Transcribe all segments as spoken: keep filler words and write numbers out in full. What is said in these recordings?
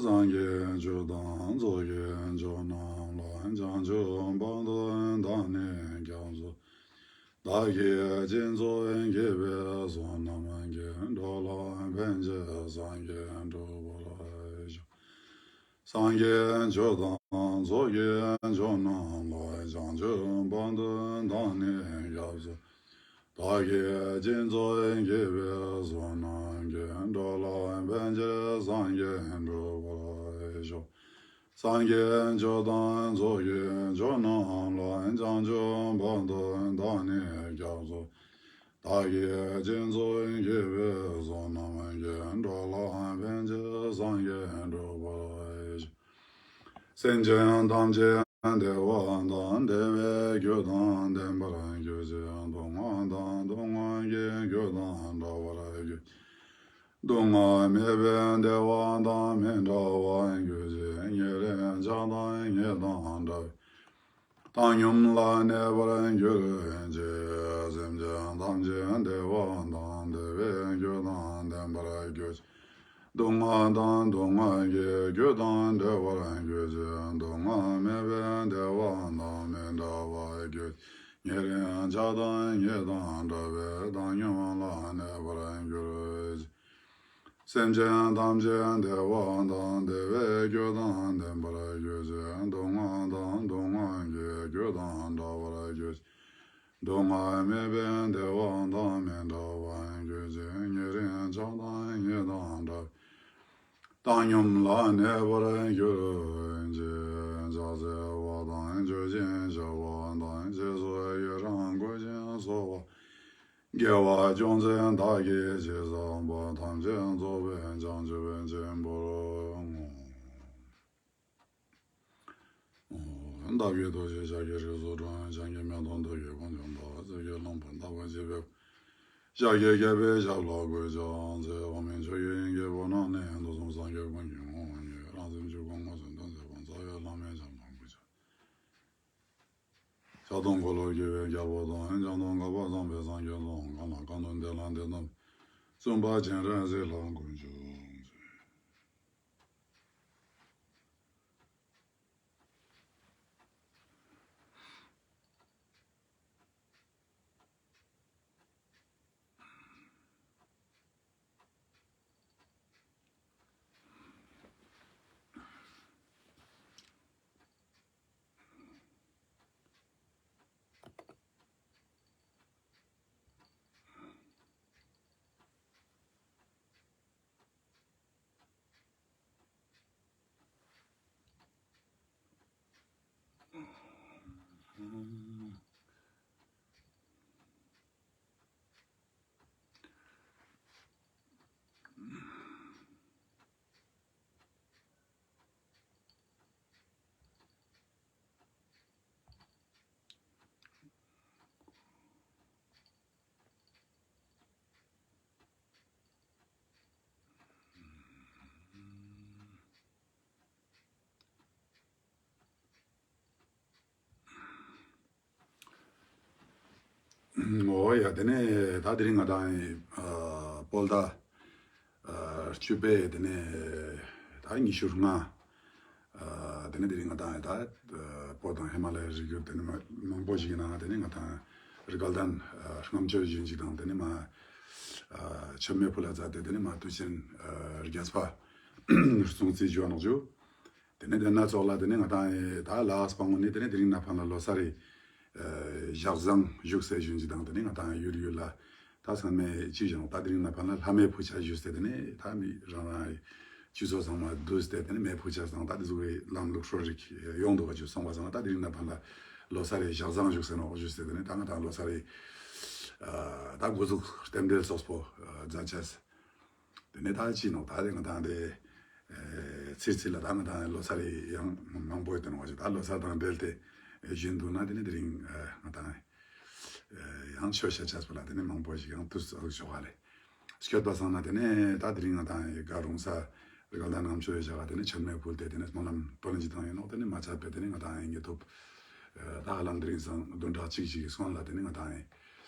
སངས་རྒྱས་ཆོས་དང་ཚོགས་ཀྱི་མཆོག་རྣམས་ལ། བྱང་ཆུབ་བར་དུ་བདག་ནི་སྐྱབས་སུ། བདག་གིས་སྦྱིན་སོགས་བགྱིས་པའི་བསོད་ནམས་ཀྱིས། འགྲོ་ལ་ཕན་ཕྱིར་སངས་རྒྱས་འགྲུབ་པར་ཤོག། སངས་རྒྱས་ཆོས་དང་ཚོགས་ཀྱི་མཆོག་རྣམས་ལ། བྱང་ཆུབ་བར་དུ་བདག་ནི་སྐྱབས་སུ། བདག་གིས་སྦྱིན་སོགས་བགྱིས་པའི་བསོད་ནམས་ཀྱིས། འགྲོ་ལ་ཕན་ཕྱིར་སངས་རྒྱས་འགྲུབ་པར་ཤོག། སངས་རྒྱས་ཆོས་དང་ཚོགས་ཀྱི་མཆོག་རྣམས་ལ། བྱང་ཆུབ་བར་དུ་བདག་ནི་སྐྱབས་སུ། བདག་གིས་སྦྱིན་སོགས་བགྱིས་པའི་བསོད་ནམས་ཀྱིས། འགྲོ་ལ་ཕན་ཕྱིར་སངས་རྒྱས་འགྲུབ་པར་ཤོག། སེམས་ཅན་ཐམས་ཅད་བདེ་བ་དང་བདེ་བའི་རྒྱུ་དང་ལྡན་པར་གྱུར་ཅིག། སྡུག་བསྔལ་དང་སྡུག་བསྔལ་གྱི་རྒྱུ་དང་བྲལ་བར་གྱུར་ཅིག། སྡུག་བསྔལ་མེད་པའི་བདེ་བ་དང་མི་འབྲལ་བར་གྱུར་ཅིག། ཉེ་རིང་ཆགས་སྡང་གཉིས་དང་བྲལ་བའི་བཏང་སྙོམས་ལ་གནས་པར་གྱུར་ཅིག། སེམས་ཅན་ཐམས་ཅད་བདེ་བ་དང་བདེ་བའི་རྒྱུ་དང་ལྡན་པར་གྱུར་ཅིག། སྡུག་བསྔལ་དང་སྡུག་བསྔལ་གྱི་རྒྱུ་དང་བྲལ་བར་གྱུར་ཅིག། སྡུག་བསྔལ་མེད་པའི་བདེ་བ་དང་མི་འབྲལ་བར་གྱུར་ཅིག། ཉེ་རིང་ཆགས་སྡང་གཉིས་དང་བྲལ་བའི་བཏང་སྙོམས་ལ་གནས་པར་གྱུར་ཅིག། སེམས་ཅན་ཐམས་ཅད་བདེ་བ་དང་བདེ་བའི་རྒྱུ་དང་ལྡན་པར་གྱུར་ཅིག། སྡུག་བསྔལ་དང་སྡུག་བསྔལ་གྱི་རྒྱུ་དང་བྲལ་བར་གྱུར་ཅིག། སྡུག་བསྔལ་མེད་པའི་བདེ་བ་དང་མི་འབྲལ་བར་གྱུར་ཅིག། ཉེ་རིང་ཆགས་སྡང་གཉིས་དང་བྲལ་བའི་བཏང་སྙོམས་ལ་གནས་པར་གྱུར་ཅིག། ཕྱག་འཚལ་བ་དང་མཆོད་ཅིང་བཤགས་པ་དང་། རྗེས་སུ་ཡི་རང་བསྐུལ་ཞིང་གསོལ་བ། དགེ་བ་ཅུང་ཟད་བདག་གིས་ཅི་བསགས་པ། ཐམས་ཅད་རྫོགས་པའི་བྱང་ཆུབ་ཆེན་པོར་བསྔོ། བདག་གི་ཐུགས་རྗེས་ཤཱཀྱའི་རིགས་སུ་འཁྲུངས། འཇམ་དཔལ་མི་ལྡན་འདས་ཀྱི་དཀོན་མཆོག་དང་། རྩ་བརྒྱད་གླང་པོ་ལྟ་བུར་བརྗིད་པའི། ཤཱཀྱའི་རྒྱལ་པོའི་ཞབས་ལ་གུས་ཕྱག་འཚལ། འོག་མིན་ཆོས་ཀྱི་དབྱིངས་ཀྱི་ཕོ་བྲང་ནས། དུས་གསུམ་སངས་རྒྱས་ཀུན་གྱི་ངོ་བོ་ཉིད། རང་སེམས་ཆོས་སྐུ་དངོས་སུ་སྟོན་མཛད་པ། རྩ་བའི་བླ་མའི་ཞབས་ལ་གུས་ཕྱག། ཕྱག་སྟོང་འཁོར་ལོ་བསྐོར་བའི་རྒྱལ་པོ་དང་། ཕྱག་སྟོང་གབ་པ་བཟང་པོའི་སངས་རྒྱས་སོགས། གང་ལ་གང་འདུལ་དེ་ལ་དེ་བསྟན་པའི། བཙུན་པ་སྤྱན་རས་གཟིགས་ལ་གུས་ཕྱག་འཚལ། འོ་ཡ། དེ་ནས་ད་དེ་རིང་ང་དང་ཨ་བོད་ཟླ་ཨ་བཅུ་པའི་དེ་ནས་ད་ཉི་ཤུ་ལྔ། ཨ་དེ་ནས་དེ་རིང་ང་དང་ད་ཨ་བོད་དང་ཧི་མ་ལ་ཡའི་རི་རྒྱུད་དེ་ནས་མ་མང་པོ་ཞིག་གི་ནང་དེ་ནས་ང་དང་དགའ་ལྡན་ཨ་ལྔ་མཆོད་ཞུ་ཅིག་དང་། དེ་ནས་མ་ཨ་མཆོད་མེ་ཕུལ་ལ་མཛད་དེ། དེ་ནས་མ་དུས་ཆེན་ཨ་བརྒྱད་པ་སྲུང་བརྩི་ཞུ་བ་ནོག་ཞུ། དེ་ནས་དེ་ན་ཙོགས་ལ་དེ་ནས་ང་དང་ད་ལ་དྭགས་པ་ངོས་ནས་དེ་ནས་དེ་རིང་ནེ་ཕར་ལ་ལོ་གསར་རི་ཨ་ཞག་བཟང་བཞུགས་སའི་ཞུ་ཅིག་དང་། དེ་ནས་ང་དང་ཡུལ་ཡུལ་ལ་ད་ཚང་མས་ཅི་ཞུ་ནོག། ད་དེ་རིང་ནེ་ཕར་ལ་ལྷ་མེ་ཕུ་ཆ་ཞུས་ཏེ། དེ་ནས་ད་མི་རང་རང་སྤྱི་ཚོགས་ཚང་མ་བསྡུས་ཏེ་དེ་ནས་མེ་ཕུ་ཆ་སང་ད་དེ་ཟུག་གི་ལམ་ལུགས་སྲོལ་རིགས་ཡོང་འདུག་ག་ཞུ་སོང་བ་སང་ད་དེ་རིང་ནེ་ཕར་ལ་ལོ་གསར་རི་ཞག་བཟང་བཞུགས་སེ་ནོག་ཞུས་ཏེ། དེ་ནས་ད་ང་དང་ལོ་གསར་རི་ཨ་ད་འགོ་འཛུགས་རྟེན་འབྲེལ་ཙོགས་པོ་ཨ་མཛད་ཅེས། དེ་ནས་ད་ཅི་ནོག་ད་དེ་ང་དང་དེ་ཨེ་ཚིར་ཚིར་ལ་ད་ང་དང་ལོ་གསར་རི་ཡང་མང་པོ་ཡོད་དེ་ནོག་ཞུ། ད་ལོ་གསར་དང་འབྲེལ་ཏེ་ཨེ་བཞིན་འདུག་ན་དེ་ནས་དེ་རིང་ཨེ་ང་དང་ཨེ་ཡང་ཆོས་བཤད་ཅེས་པོ་ལ་དེ་ནས་མང་པོ་ཞིག་ཡང་དུས་ཚོད་ཞོག་ལེ། སྐྱོད་པ་སང་ན་དེ་ནས་ད་དེ་རིང་ང་དང་ཨེ་ག་རུང་ས་རི་དགའ་ལྡན་ལྔ་མཆོད་ཡོད་བྱ་བ་དེ་ནས་མཆོད་མེ་ཕུལ་ཏེ་དེ་ནས་སྨོན་ལམ་འདོན་ཅིག་དང་ཡིན་ནོག། དེ་ནས་མ་ཚད་པའི་དེ་ནས་ང་དང་ཨེ་ངེས་ཐུབ་ཨེ་ད་ཧ་ལམ་དེ་རིང་སང་བདུན་ཕྲག་གཅིག་ཅིག་གི་སྔོན་ལ་དེ་ནས་ང་དང་ཨེ་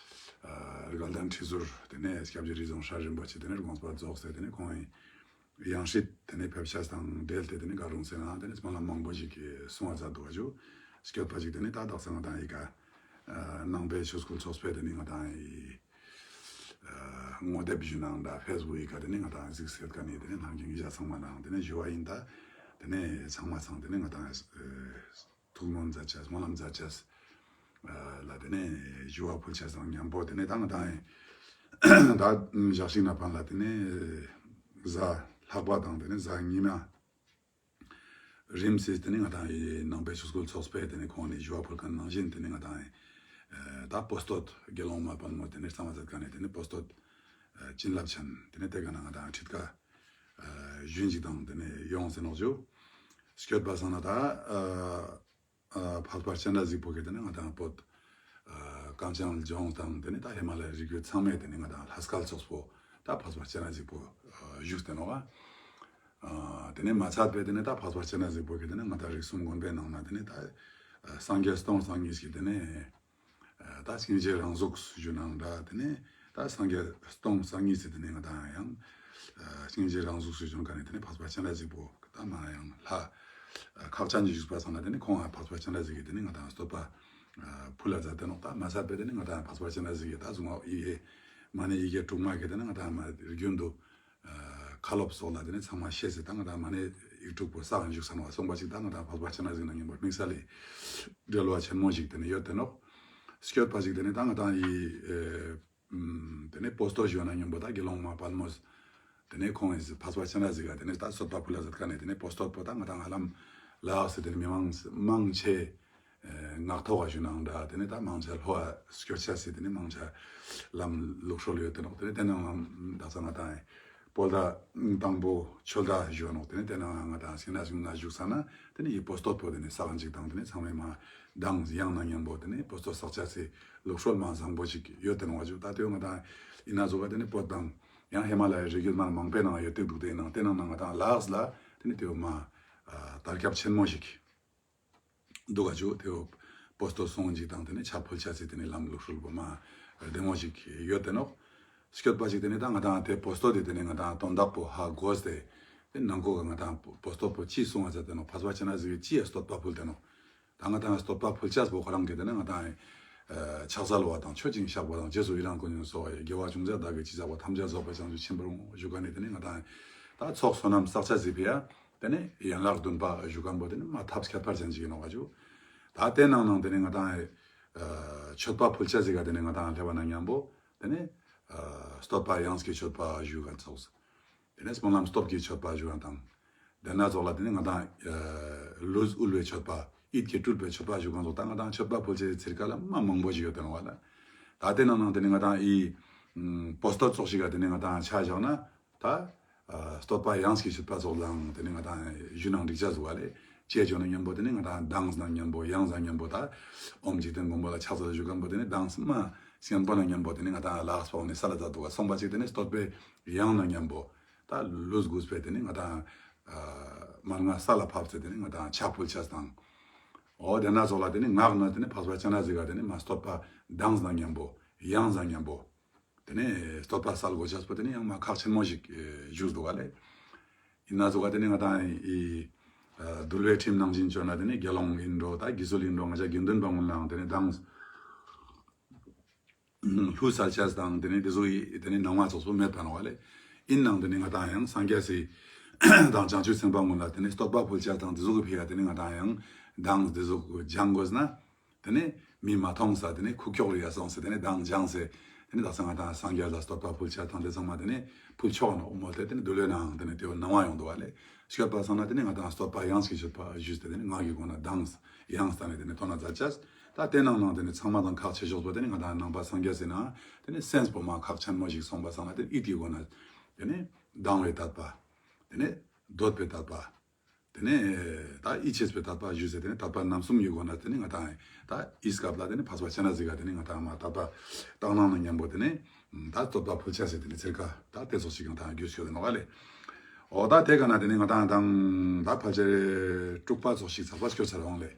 ཨ་རི་དགའ་ལྡན་ཁྲི་ཟུར་དེ་ནས་སྐྱབས་རྗེ་རིགས་རྫོང་སྲས་རིན་པོ་ཆེ་དེ་ནས་དགོངས་པ་རྫོགས་སེ་དེ་ནས་ཁོང་ཨེ་ ཡང་སྲིད་དེ་ནས་ཕེབས་ཤེས་དང་འབྲེལ་ཏེ་དེ་ནས་བཀའ་དྲུང་སེ་ན་དེ་ནས་སྨོན་ལམ་མང་པོ་ཞིག་གསུང་བ་མཛད་འདུག་ག་ཞུ། སྐྱོད་པ་ཞིག་དེ་ནས་ད་དག་ས་ང་དང་ཡི་ག་ནང་པའི་ཆོས་སྐུལ་ཚོགས་པའི་དེ་ནས་ང་དང་ཡི་ངོ་དེབ་ཞུ་ནང་ད་ཕེས་བུག་ཡི་ག་དེ་ནས་ང་དང་གཟིགས་སེད་ཀ་ནས་དེ་ནས་ནང་གི་ཉེ་ཞ་ཚང་མ་ནང་དེ་ནས་ཞུ་བ་ཡིན། ད་དེ་ནས་ཚང་མ་ཚང་དེ་ནས་ང་དང་ཐུགས་སྨོན་མཛད་ཅེས་སྨོན་ལམ་མཛད་ཅེས་ལ་དེ་ནས་ཞུ་བ་ཕུལ་ཅེས་དང་མཉམ་པོ་དེ་ནས་ད་ང་དང་ད་ཞག་ཞིག་ན་ཕན་ལ་དེ་ནས་གཟའ་ལྷག་པ་དང་དེ་ནས་གཟའ་ཉི་མ་རིམ་སེ་དེ་ནས་ང་དང་ནང་པའི་ཆོས་སྐུལ་ཚོགས་པའི་དེ་ནས་ཁོང་ནས་ཞུ་བ་ཕུལ་མཁན་ནང་བཞིན་དེ་ནས་ང་དང་ད་པོ་སྟོད་དགེ་སློང་མ་དཔལ་མོ་དེ་ནས་གཙང་མ་མཛད་མཁན་ནས་དེ་ནས་པོ་སྟོད་བྱིན་རླབས་ཅན་དེ་ནས་དེ་ག་ན་ང་དང་ཁྲིད་ཀ་ཞུན་ཅིག་དང་དེ་ནས་ཡོང་ཟེར་ནོག་ཞུ། སྐྱོད་པ་སང་ན་ད་འཕགས་པ་སྤྱན་རས་གཟིགས་པོ་གི་དེ་ནས་ང་དང་བོད་གངས་ཅན་ལྗོངས་དང་དེ་ནས་ད་ཧི་མ་ལ་ཡའི་རི་རྒྱུད་ཚང་མའི་དེ་ནས་ང་དང་ལྷ་སྐལ་ཙོགས་པོ་ད་འཕགས་པ་སྤྱན་རས་གཟིགས་པོ་བཞུགས་ཏེ་ནོག་ག། དེ་ནས་མ་ཚད་པའི་དེ་ནས་ད་འཕགས་པ་སྤྱན་རས་གཟིགས་པོ་གི་དེ་ནས་ང་དང་རིགས་གསུམ་མགོན་པོའི་ནང་ན་དེ་ནས་ད་སངས་རྒྱས་སྟོང་རྩ་གཉིས་ཀྱི་དེ་ནས་ད་སྙིང་རྗེ་རང་གཟུགས་སུ་བཞུགས་ནང་འདྲ། དེ་ནས་ད་སངས་རྒྱས་སྟོང་རྩ་གཉིས་སི་དེ་ནས་ང་དང་ཡང་སྙིང་རྗེ་རང་གཟུགས་སུ་བཞུགས་མཁན་ནི་དེ་ནས་འཕགས་པ་སྤྱན་རས་གཟིགས་པོ་ད་མ་ཡང་ལྷ་ཁག་ཅན་ཞིག་བཞུགས་པ་སང་ན་དེ་ནས་ཁོང་ཡང་འཕགས་པ་སྤྱན་རས་གཟིགས་ཀྱི་དེ་ནས་ང་དང་བསྟོད་པ་ཕུལ་ལ་མཛད་དེ་ནོག་ད་མ་ཚད་པའི་དེ་ནས་ང་དང་འཕགས་པ་སྤྱན་རས་གཟིགས་ཀྱི་ད་གཟུངས་ཡི་གེ་མ་ཎི་ཡི་གེ་དྲུག་མ་གི་དེ་ནས་ང་དང་མ་རྒྱུན་དུ་ཁ་ལོབ་སོགས་ལ་དེ་ནས་ཚང་མ་ཤེས་སེ་ད་ང་དང་མ་ཎི་ཡིག་དྲུག་པོ་གསན་བཞུགས་ས་ནོག་གསུངས་པ་ཞིག་ད་ང་དང་འཕགས་པ་སྤྱན་རས་གཟིགས་ནང་མཉམ་པོ་དམིགས་བསལ་ལི་འབྲེལ་བ་ཆེན་མོ་ཞིག་དེ་ནས་ཡོད་དེ་ནོག། སྐྱོད་པ་ཞིག་དེ་ནས་ད་ང་དང་ཡི་དེ་ནས་པོ་སྟོད་ཞུ་ན་མཉམ་པོ་ད་དགེ་སློང་མ་དཔལ་མོ་དེ་ནས་ཁོང་ཡི་འཕགས་པ་སྤྱན་རས་གཟིགས་ཀ་དེ་ནས་ད་བསྟོད་པ་ཕུལ་ལ་མཛད་མཁན་ནི་དེ་ནས་པོ་སྟོད་པོ་ད་ང་དང་ཧ་ལམ་ལ་དྭགས་སི་དེ་ནས་མི་མང་མང་ཆེ་ངག་ཐོག་ག་ཞུ་ནང་འདྲ། དེ་ནས་ད་མང་ཆེ་ལྷོ་བ་སྐྱོད་ཆ་སི་དེ་ནས་མང་ཆེ་ལམ་ལུགས་སྲོལ་ཡོད་དེ་ནོག། དེ་ནས་དེ་ནང་ལམ་ད་ས་ང་དང་བོད་ཟླ་དང་པོ་ཆོས་ཟླ་ཞུ་ནོག། དེ་ནས་དེ་ནང་ང་དང་སེང་ན་སེང་ན་བཞུགས་ས་ན་དེ་ནས་ཡི་པོ་སྟོད་པོ་དེ་ནས་གསན་ཅིག་དང་དེ་ནས་ཚང་མས་མ་གདངས་དབྱངས་ནང་མཉམ་པོ་དེ་ནས་པོ་སྟོད་གསག་ཆ་སི་ལུགས་སྲོལ་མ་བཟང་པོ་ཞིག་ཡོད་དེ་ནོག་བ་ཞུ། ད་དེ་བོ་ང་དང་ཡིན་ན་ཟུག་ག་དེ་ནས་བོད་དང་ཡང་ཧི་མ་ལ་ཡའི་རི་རྒྱུད་མ་མང་པོའི་ནང་ཡོད་དེ་འདུག། དེ་ནང་དེ་ནང་ན་ང་དང་ལ་དྭགས་ལ་དེ་ནས་དེ་བོ་མ་དར་ཁྱབ་ཆེན་མོ་ཞིག་འདུག་ག་ཞུ། དེ་བོ་པོ་སྟོད་སོང་ཅིག་དང་དེ་ནས་ཕྱག་ཕུལ་ཆ་སི་དེ་ནས་ལམ་ལུགས་སྲོལ་བོ་མ་བདེ་མོ་ཞིག་ཡོད་དེ་ནོག། སྐྱོད་པ་ཞིག་དེ་ནས་ད་ང་དང་དེ་པོ་སྟོད་དེ་དེ་ནས་ང་དང་དོན་དག་པོ་ཧ་གོ་སྟེ་དེ་ནང་ཁོ་ག་ང་དང་པོ་སྟོད་པོ་ཅི་གསུང་བ་མཛད་དེ་ནོག། འཕགས་པ་སྤྱན་རས་གཟིགས་ཀྱི་ཅི་ཡ་བསྟོད་པ་ཕུལ་དེ་ནོག། ད་ང་དང་བསྟོད་པ་ཕུལ་ཆས་པོ་ཁོ་རང་གི་དེ་ནས་ང་དང་ཕྱག་འཚལ་བ་དང་མཆོད་ཅིང་བཤགས་པ་དང་རྗེས་སུ་ཡི་རང་ཀུན་ནས་གསོལ་བ་ཡི། དགེ་བ་ཅུང་ཟད་བདག་གིས་ཅི་བསགས་པ། ཐམས་ཅད་རྫོགས་པའི་བྱང་ཆུབ་ཆེན་པོར་བསྔོ། ཞུ་མཁན་ནི་དེ་ནས་ང་དང་ད་ཚོགས་བསོད་ནམས་བསགས་ཆ་ཟིག་ཕི་ཡ་དེ་ནས་ཡན་ལག་བདུན་པ་ཞུ་མཁན་པོ་དེ་ནས་མ་ཐབས་ཁྱད་པར་ཅན་ཅིག་ཡིན་ནོག་ག་ཞུ། ད་དེ་ནང་ནང་དེ་ནས་ང་དང་མཆོད་པ་ཕུལ་ཆ་ཟིག་ག་དེ་ནས་ང་དང་སླེབས་པ་ན་མཉམ་པོ་དེ་ནས་བསྟོད་པ་དབྱངས་ཀྱི་མཆོད་པ་ཞུ་མཁན་ཚོགས། དེ་ནས་སྨོན་ལམ་སྟོབས་ཀྱི་མཆོད་པ་ཞུ་བ་དང་། དེ་ན་ཚོགས་ལ་དེ་ནས་ང་དང་ལུས་དབུལ་བའི་མཆོད་པ་ཡིད་ཀྱིས་སྤྲུལ་པའི་མཆོད་པ་ཞུ་མཁན་ཚོགས། ད་ང་དང་མཆོད་པ་ཕུལ་ཆེ་ཚིར་ཀ་ལ་མ་མང་པོ་ཞིག་ཡོད་དེ་ནོག་བ་ལ། ད་དེ་ནང་ནང་དེ་ནས་ང་དང་ཡི་པོ་སྟོད་ཚོགས་ཤིག་ག་དེ་ནས་ང་དང་ཆ་བཞག་ན་ད་བསྟོད་པ་དབྱངས་ཀྱི་མཆོད་པ་ཚོགས་ལའང་དེ་ནས་ང་དང་ཞུ་ནང་འགྲིག་ཆ་ཟུག་བ་ལས་ཅེས་བྱོན་ན་མཉམ་པོ་དེ་ནས་ང་དང་གདངས་དང་མཉམ་པོ་དབྱངས་དང་མཉམ་པོ་ད་ཨོཾ་འཇིག་རྟེན་མགོན་པོ་ལ་ཕྱག་འཚལ་ཞུ་མཁན་པོ་དེ་ནས་གདངས་མ་སྙན་པོ་ན་མཉམ་པོ་དེ་ནས་ང་དང་ལ་དྭགས་སོགས་ནས་ས་ལ་ད་འདུག་ག་སོང་པ་ཅིག་དེ་ནས་བསྟོད་པའི་དབྱངས་ན་མཉམ་པོ་ད་ལུས་གུས་པས་དེ་ནས་ང་དང་མར་ང་ས་ལ་ཕབ་སྟེ་དེ་ནས་ང་དང་ཕྱག་ཕུལ་ཆས་དང་། འོ་དེ་ན་ཚོགས་ལ་དེ་ནས་ངག་ན་དེ་ནས་འཕགས་པ་སྤྱན་རས་གཟིགས་ག་དེ་ནས་མ་བསྟོད་པ་གདངས་ན་མཉམ་པོ་དབྱངས་ན་མཉམ་པོ་དེ་ནས་བསྟོད་པ་གསལ་དགོས་ཆས་པོ་དེ་ནས་ཡང་མ་ཁག་ཆེན་མོ་ཞིག་ཞུས་འདུག་ག་ལས། ཡིན་ན་ཚོགས་ག་དེ་ནས་ང་དང་ཡི་འདུལ་བའི་ཁྲིམས་ནང་བཞིན་བྱོན་ན་དེ་ནས་དགེ་སློང་ཡིན་འགྲོ་ད་དགེ་ཚུལ་ཡིན་འགྲོ་ང་ཅག་དགེ་འདུན་པ་ངོ་ལའང་དེ་ནས་གདངས་ལྷུ་སལ་ཆས་དང་དེ་ནས་དེ་ཚོ་ཡི་དེ་ནས་སྣང་བ་ཚོགས་པོ་མེད་པ་ནོག་བ་ལས། ཡིན་ནང་དེ་ནས་ང་དང་ཡང་སངས་རྒྱས་སི་དང་བྱང་ཆུབ་སེམས་དཔའ་ངོ་ལ་དེ་ནས་བསྟོད་པ་ཕུལ་ཆས་དང་དེ་ཚོ་གི་ཕི་ཡ་དེ་ནས་ང་དང་ཡང་གདངས་དེ་ཚོ་སྦྱང་དགོས་ན་དེ་ནས་མི་མ་མཐོང་ས་དེ་ནས་ཁུག་ཀྱོག་རི་ཡ་སོང་སེ་དེ་ནས་གདངས་སྦྱངས་སེ་དེ་ནས་དག་ས་ང་དང་སངས་རྒྱས་ལ་བསྟོད་པ་ཕུལ་ཆས་དང་དེ་ཚང་མ་དེ་ནས་ཕུལ་ཆོག་ནོག་མོལ་ཏེ་དེ་ནས་འདུལ་བའི་ནང་དེ་ནས་དེ་བོ་སྣང་བ་ཡོང་འདུག་བ་ལས། སྐྱོད་པ་སང་ན་དེ་ནས་ང་དང་བསྟོད་པ་དབྱངས་ཀྱི་མཆོད་པ་ཞུས་ཏེ་དེ་ནས་ངག་གི་སྒོ་ན་གདངས་དབྱངས་ས་ནས་དེ་ནས་ཐོན་ན་མཛད་ཅས། ད་དེ་ནང་ནང་དེ་ནས་ཚང་མ་དང་ཁག་ཆེ་ཤོས་པོ་དེ་ནས་ང་དང་ནང་པ་སངས་རྒྱས་ཟེར་ན་དེ་ནས་སེམས་པོ་མ་ཁག་ཆེན་མོ་ཞིག་སོང་པ་སང་ན་དེ་ནས་ཡིད་ཀྱི་སྒོ་ན་དེ་ནས་སྡང་བའི་དད་པ། དེ་ནས་འདོད་པའི་དད་པ། དེ་ནས་ད་ཡིད་ཆེས་པའི་དད་པ་ཞུས་ཟེར་དེ་ནས་དད་པ་རྣམ་གསུམ་གྱི་སྒོ་ན་དེ་ནས་ང་དང་ད་ཡིད་སྐབས་ལ་དེ་ནས་འཕགས་པ་སྤྱན་རས་གཟིགས་ག་དེ་ནས་ང་དང་མ་དད་པ་བཏང་ནང་ན་མཉམ་པོ་དེ་ནས་ད་བསྟོད་པ་ཕུལ་ཆས་ཟེར་དེ་ནས་ཚིར་ཀ་ད་དེ་ཚོགས་ཤིག་ཡང་དང་རྒྱུས་ཤོད་དེ་ནོག་བ་ལས། འོ་ད་དེ་ག་ན་དེ་ནས་ང་དང་དང་ད་ཕལ་ཆེར་དྲུག་པ་ཚོགས་ཤིག་ཚགས་པ་སྐྱོར་ཚར་འོང་ལས།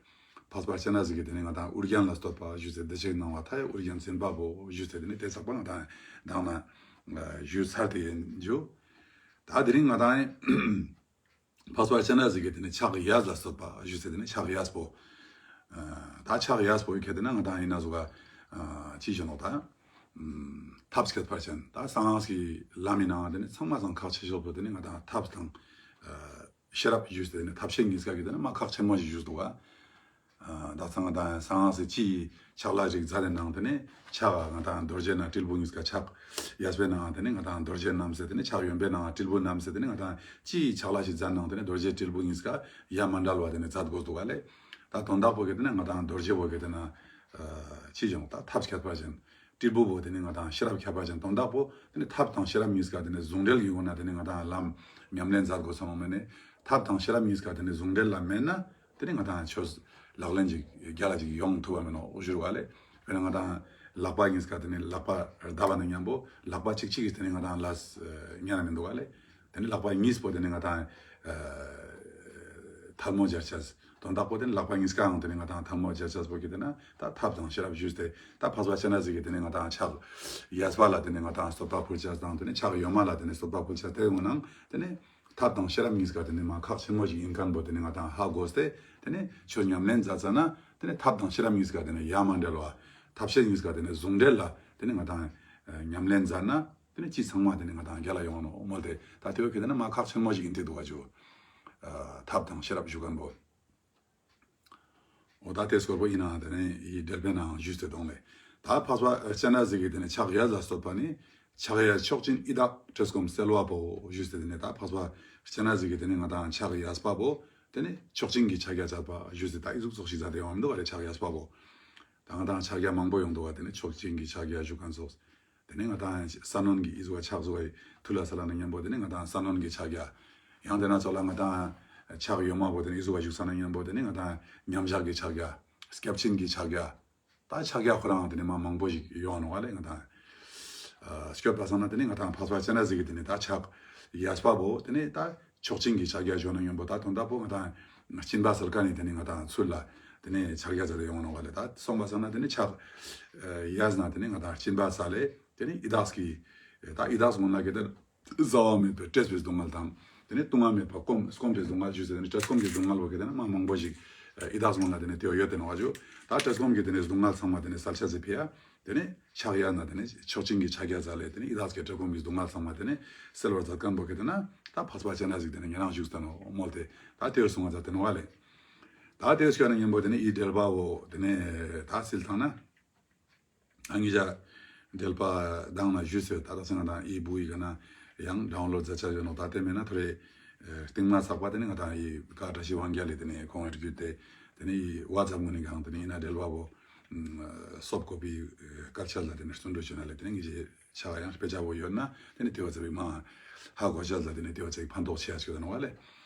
འཕགས་པ་སྤྱན་རས་གཟིགས་ཀྱི་དེ་ནས་ང་དང་ཨོ་རྒྱན་ལ་བསྟོད་པ་ཞུས་ཏེ་བདེ་གཤེགས་སྣང་བ་མཐའ་ཡས་ཨོ་རྒྱན་སེམས་དཔའ་བོ་ཞུས་ཏེ་དེ་ནས་དེ་ཚགས་པ་ང་དང་དང་ན་ཞུས་ཚར་ཏེ་ཡིན་ཞུ། ད་ ད་དེ་རིང་ང་དང་འཕགས་པ་སྤྱན་རས་གཟིགས་ཀྱི་དེ་ནི་ཕྱག་གཡས་ལ་བསྟོད་པ་ཞུས་ཏེ་དེ་ནི་ཕྱག་གཡས་པོ། ད་ཕྱག་གཡས་པོ་ཡི་ཁེ་དེ་ན་ང་དང་ཡིན་ན་ཟུག་ག་ཅི་ཞུ་ནོག་ད། ཐབས་ཁྱད་པར་ཅན། ད་གསང་སྔགས་ཀྱི་ལམ་མི་ནང་དེ་ནི་ཚང་མ་སང་ཁག་ཆེ་ཤོས་པོ་དེ་ནི་ང་དང་ཐབས་དང་ཤེས་རབ་ཞུས་ཏེ་དེ་ནི་ཐབས་ཤེས་གཉིས་ཀ་གི་དེ་ནི་མ་ཁག་ཆེན་མོ་ཞིག་ཞུས་འདུག་ག་ད་ཚང་ང་དང་གསང་སྔགས་སི་ཕྱག་ལས་ཞིག་མཛད་དེ་ནང་དེ་ནི་ཕྱག་ང་དང་རྡོ་རྗེ་ན་དྲིལ་བུ་གཉིས་ཀ་ཕྱག་གཡས་པའི་ནང་དེ་ནི་ང་དང་རྡོ་རྗེ་བསྣམས་སེ་དེ་ནི་ཕྱག་གཡོན་པའི་ནང་དྲིལ་བུ་བསྣམས་སེ་དེ་ནི་ང་དང་ཅི་ཕྱག་ལས་ཞིག་མཛད་ནང་དེ་ནི་རྡོ་རྗེ་དྲིལ་བུ་གཉིས་ཀ་ཡ་མ་འབྲལ་བ་དེ་ནི་མཛད་དགོས་འདུག་ག་ལེ། ད་དོན་དག་པོ་གི་དེ་ནི་ང་དང་རྡོ་རྗེ་བོ་གི་དེ་ན་ཅི་ཞུ་ནོག་ད་ཐབས་ཁྱད་པར་ཅན། དྲིལ་བུ་བོ་དེ་ནི་ང་དང་ཤེས་རབ་ཁྱད་པར་ཅན། དོན་དག་པོ་དེ་ནི་ཐབས་དང་ཤེས་རབ་གཉིས་ཀ་དེ་ནི་ཟུང་འབྲེལ་གྱི་སྒོ་ནས་དེ་ནི་ང་དང་ལམ་ཉམས་ལེན་མཛད་དགོས་སོང་མེད་ནི། ཐབས་དང་ཤེས་རབ་གཉིས་ཀ་དེ་ནི་ཟུང་འབྲེལ་ལ་མེད་ན་དེ་ནི་ང་དང་ཆོས་ལག་ལེན་ཅིག་རྒྱལ་ལ་ཅིག་ཡོང་ཐུབ་པ་མེད་ནོག་ཞུ་རུ་བ་ལེ། དཔེར་ན་ང་དང་ལག་པ་གཉིས་ཀ་དེ་ནི་ལག་པ་བརྡབ་པ་ན་མཉམ་པོ་ལག་པ་གཅིག་གཅིག་གིས་དེ་ནི་ང་དང་ལ་ཉན་ན་མི་འདུག་ག་ལེ། དེ་ནི་ལག་པ་གཉིས་པོ་དེ་ནི་ང་དང་ཐལ་མོ་སྦྱར་ཅེས། དོན་དག་པོ་དེ་ནི་ལག་པ་གཉིས་ཀའང་དེ་ནི་ང་དང་ཐལ་མོ་སྦྱར་ཅེས་པོ་གི་དེ་ན་ད་ཐབས་དང་ཤེས་རབ་ཞུས་ཏེ། ད་འཕགས་པ་སྤྱན་རས་གཟིགས་ཀྱི་དེ་ནི་ང་དང་ཕྱག་གཡས་པ་ལ་དེ་ནི་ང་དང་བསྟོད་པ་ཕུལ་ཅེས་དང་དེ་ནི་ཕྱག་གཡོན་མ་ལ་དེ་ནི་བསྟོད་པ་ཕུལ་ཅེས་དེ་འོ་ནང་དེ་ནི་ཐབས་དང་ཤེས་རབ་གཉིས་ཀ་དེ་ནི་མ་ཁག་ཆེན་མོ་ཞིག་ཡིན་མཁན་པོ་དེ་ནི་ང་དང་ཧ་གོ་སྟེ། དེ་ནི་ཆོས་ཉམས་ལེན་མཛད་ཙ་ན་དེ་ནི་ཐབས་དང་ཤེས་རབ་གཉིས་ཀ་དེ་ནི་ཡ་མ་འབྲལ་བ། ཐབས་ཤེས་གཉིས་ཀ་དེ་ནི་ཟུང་འབྲེལ་ལ་དེ་ནི་ང་དང་ཉམས་ལེན་མཛད་ན། དེ་ནི་ཅི་ཚང་མ་དེ་ནི་ང་དང་རྒྱལ་ལ་ཡོང་ནོག་མོལ་ཏེ། ད་དེ་བོ་གི་དེ་ནི་མ་ཁག་ཆེན་མོ་ཞིག་ཡིན་ཏེ་འདུག་ག་ཇུ། ཐབས་དང་ཤེས་རབ་ཞུ་མཁན་པོ། འོ་ད་དེ་སྐོར་པོ་ཡིན་ན་དེ་ནི་ཡི་འགྲེལ་པའི་ནང་ཞུས་ཏེ་དོང་ལེ། ད་འཕགས་པ་སྤྱན་རས་གཟིགས་ཀྱི་དེ་ནི་ཕྱག་གཡས་ལ་བསྟོད་པ་ནི། ཕྱག་གཡས་མཆོག་སྦྱིན་ཡི་དྭགས་བཀྲེས་སྐོམ་སེལ་བ་པོ་ཞུས་ཏེ་དེ་ནི་ད་འཕགས་པ་སྤྱན་རས་གཟིགས་ཀྱི་དེ་ནི་ང་དང་ཕྱག་གཡས་པ་པོ་དེ་ནི་མཆོག་སྦྱིན་གྱི་ཕྱག་རྒྱ་མཛད་པ་ཞུས་ཏེ། ད་ཨི་ཟུག་ཙོགས་ཤིག་མཛད་དེ་ཡོང་མི་འདུག་ག་ལེ། ཕྱག་གཡས་པ་པོ། ད་ང་དང་ཕྱག་རྒྱ་མང་པོ་ཡོང་འདུག་ག་དེ་ནི་མཆོག་སྦྱིན་གྱི་ཕྱག་རྒྱ་ཞུ་མཁན་ཙོགས། དེ་ནི་ང་དང་ས་གནོན་གྱི་ཨི་ཟུག་ཕྱག་ཟུག་ཐུགས་ལ་སལ་ན་མཉམ་པོ་དེ་ནི་ང་དང་ས་གནོན་གྱི་ཕྱག་རྒྱ། ཡང་དེ་ན་ཙོགས་ལ་ང་དང་ཕྱག་གཡོན་མ་པོ་དེ་ནི་ཨི་ཟུག་བཞུགས་ས་ན་མཉམ་པོ་དེ་ནི་ང་དང་མཉམ་བཞག་གི་ཕྱག་རྒྱ། སྐྱབས་སྦྱིན་གྱི་ཕྱག་རྒྱ། ད་ཕྱག་རྒྱ་ཁོ་རང་དེ་ནི་མ་མང་པོ་ཞིག་ཡོང་ནོག་ག་ལེ། ང་དང་སྐྱོད་པ་སང་ན་དེ་ནི་ང་དང་འཕགས་པ་སྤྱན་རས་གཟིགས་ཀྱི་དེ་ནི་ད་ཕྱག་གཡས་པ་པོ་དེ་ནི་ད་མཆོག་སྦྱིན་གྱི་ཕྱག་རྒྱ་ཞུ་ན་མཉམ་པོ། ད་དོན་དག་པོ་ང་དང་སྦྱིན་པ་སལ་མཁན་ནི་དེ་ནི་ང་དང་ཚུལ་ལ་དེ་ནི་ཕྱག་རྒྱ་མཛད་དེ་ཡོང་ནོག་ག་ལེ། ད་སོང་པ་སང་ན་དེ་ནི་ཕྱག་གཡས་ན་དེ་ནི་ང་དང་སྦྱིན་པ་སལ་ལེ། དེ་ནི་ཡི་དྭགས་ཀྱི་ད་ཡི་དྭགས་ཀུན་ལ་གི་དེ་རྩ་བ་མེད་པའི་བཀྲེས་པའི་སྡུག་བསྔལ་དང་། དེ་ནི་ལྟུང་བ་མེད་པ་སྐོམ་སྐོམ་པའི་སྡུག་བསྔལ་ཞུས་ཏེ་དེ་ནི་བཀྲེས་སྐོམ་གྱི་སྡུག་བསྔལ་བོ་གི་དེ་ནི་མ་མང་པོ་ཞིག་ཡི་དྭགས་ཀུན་ལ་དེ་ནི་དེ་བོ་ཡོད་དེ་ནོག་ག་ཇུ། ད་བཀྲེས་སྐོམ་གྱི་དེ་ནི་སྡུག་བསྔལ་ཚང་མ་དེ་ནི་སེལ་ཅེས་སི་ཕི་ཡ་དེ་ནི་ཕྱག་གཡས་ན་དེ་ནི་མཆོག་སྦྱིན་གྱི་ཕྱག་རྒྱ་མཛད་ལེ། དེ་ནི་ཡི་དྭགས་ཀྱི་བཀྲེས་སྐོམ་གྱི་སྡུག་བསྔལ་ཚང་མ་དེ་ནི་སེལ་བར་མཛད་མཁན་བོ་གི་དེ་ན་ད་འཕགས་པ་སྤྱན་རས་གཟིགས་དེ་ནི་ཉེ་རང་བཞུགས་ས་ནོག་མོལ་ཏེ། ད་དེ་བོ་གསུང་བ་མཛད་དེ་ནོག་ག་ལེ། ད་དེ་བོ་སྐྱོད་ན་མཉམ་པོ་དེ་ནི་ཡི་འགྲེལ་པ་བོ་དེ་ནི་ད་སིལ་ཐང་ན། ཨ་ཉེ་ཞ་འགྲེལ་པ་དང་ན་ཞུས་སེ་ད་ད་སང་ང་དང་ཨི་བུ་ཡི་ག་ན་ཡང་ཌའུན་ལོཌ་མཛད་ཆ་ཡོད་ནོག། ད་དེ་མེད་ན་ཐོ་རེ་རྟིང་མ་ཚག་པ་དེ་ནི་ང་དང་ཨི་ཀ་བཀྲ་ཤིས་དབང་རྒྱལ་ལི་དེ་ནི་ཁོང་ངི་བརྒྱུད་དེ་དེ་ནི་ཨི་ཝ་ཙབ་ངོ་ནི་གང་དེ་ནི་ཨི་ན་འགྲེལ་པ་བོ་སོབ་ཀོ་པི་སྐད་ཆ་ལ་དེ་ནི་བརྩོན་འགྲུས་བྱོས་ན་ལེ། དེ་ནི་ངེ་ཞེ་ཆ་ག་ཡང་དཔེ་ཆ་བོ་ཡོད་ན་དེ་ནི་དེ་བ་ཙེ་བི་མ་ཧ་གོ་ཆ་ལ་དེ་ནི་དེ་བ་ཙེ་བི་ཕན་ཐོགས་ཆེ་ཡ་ཞིག་ཡོད་ནོག་ག་ལེ།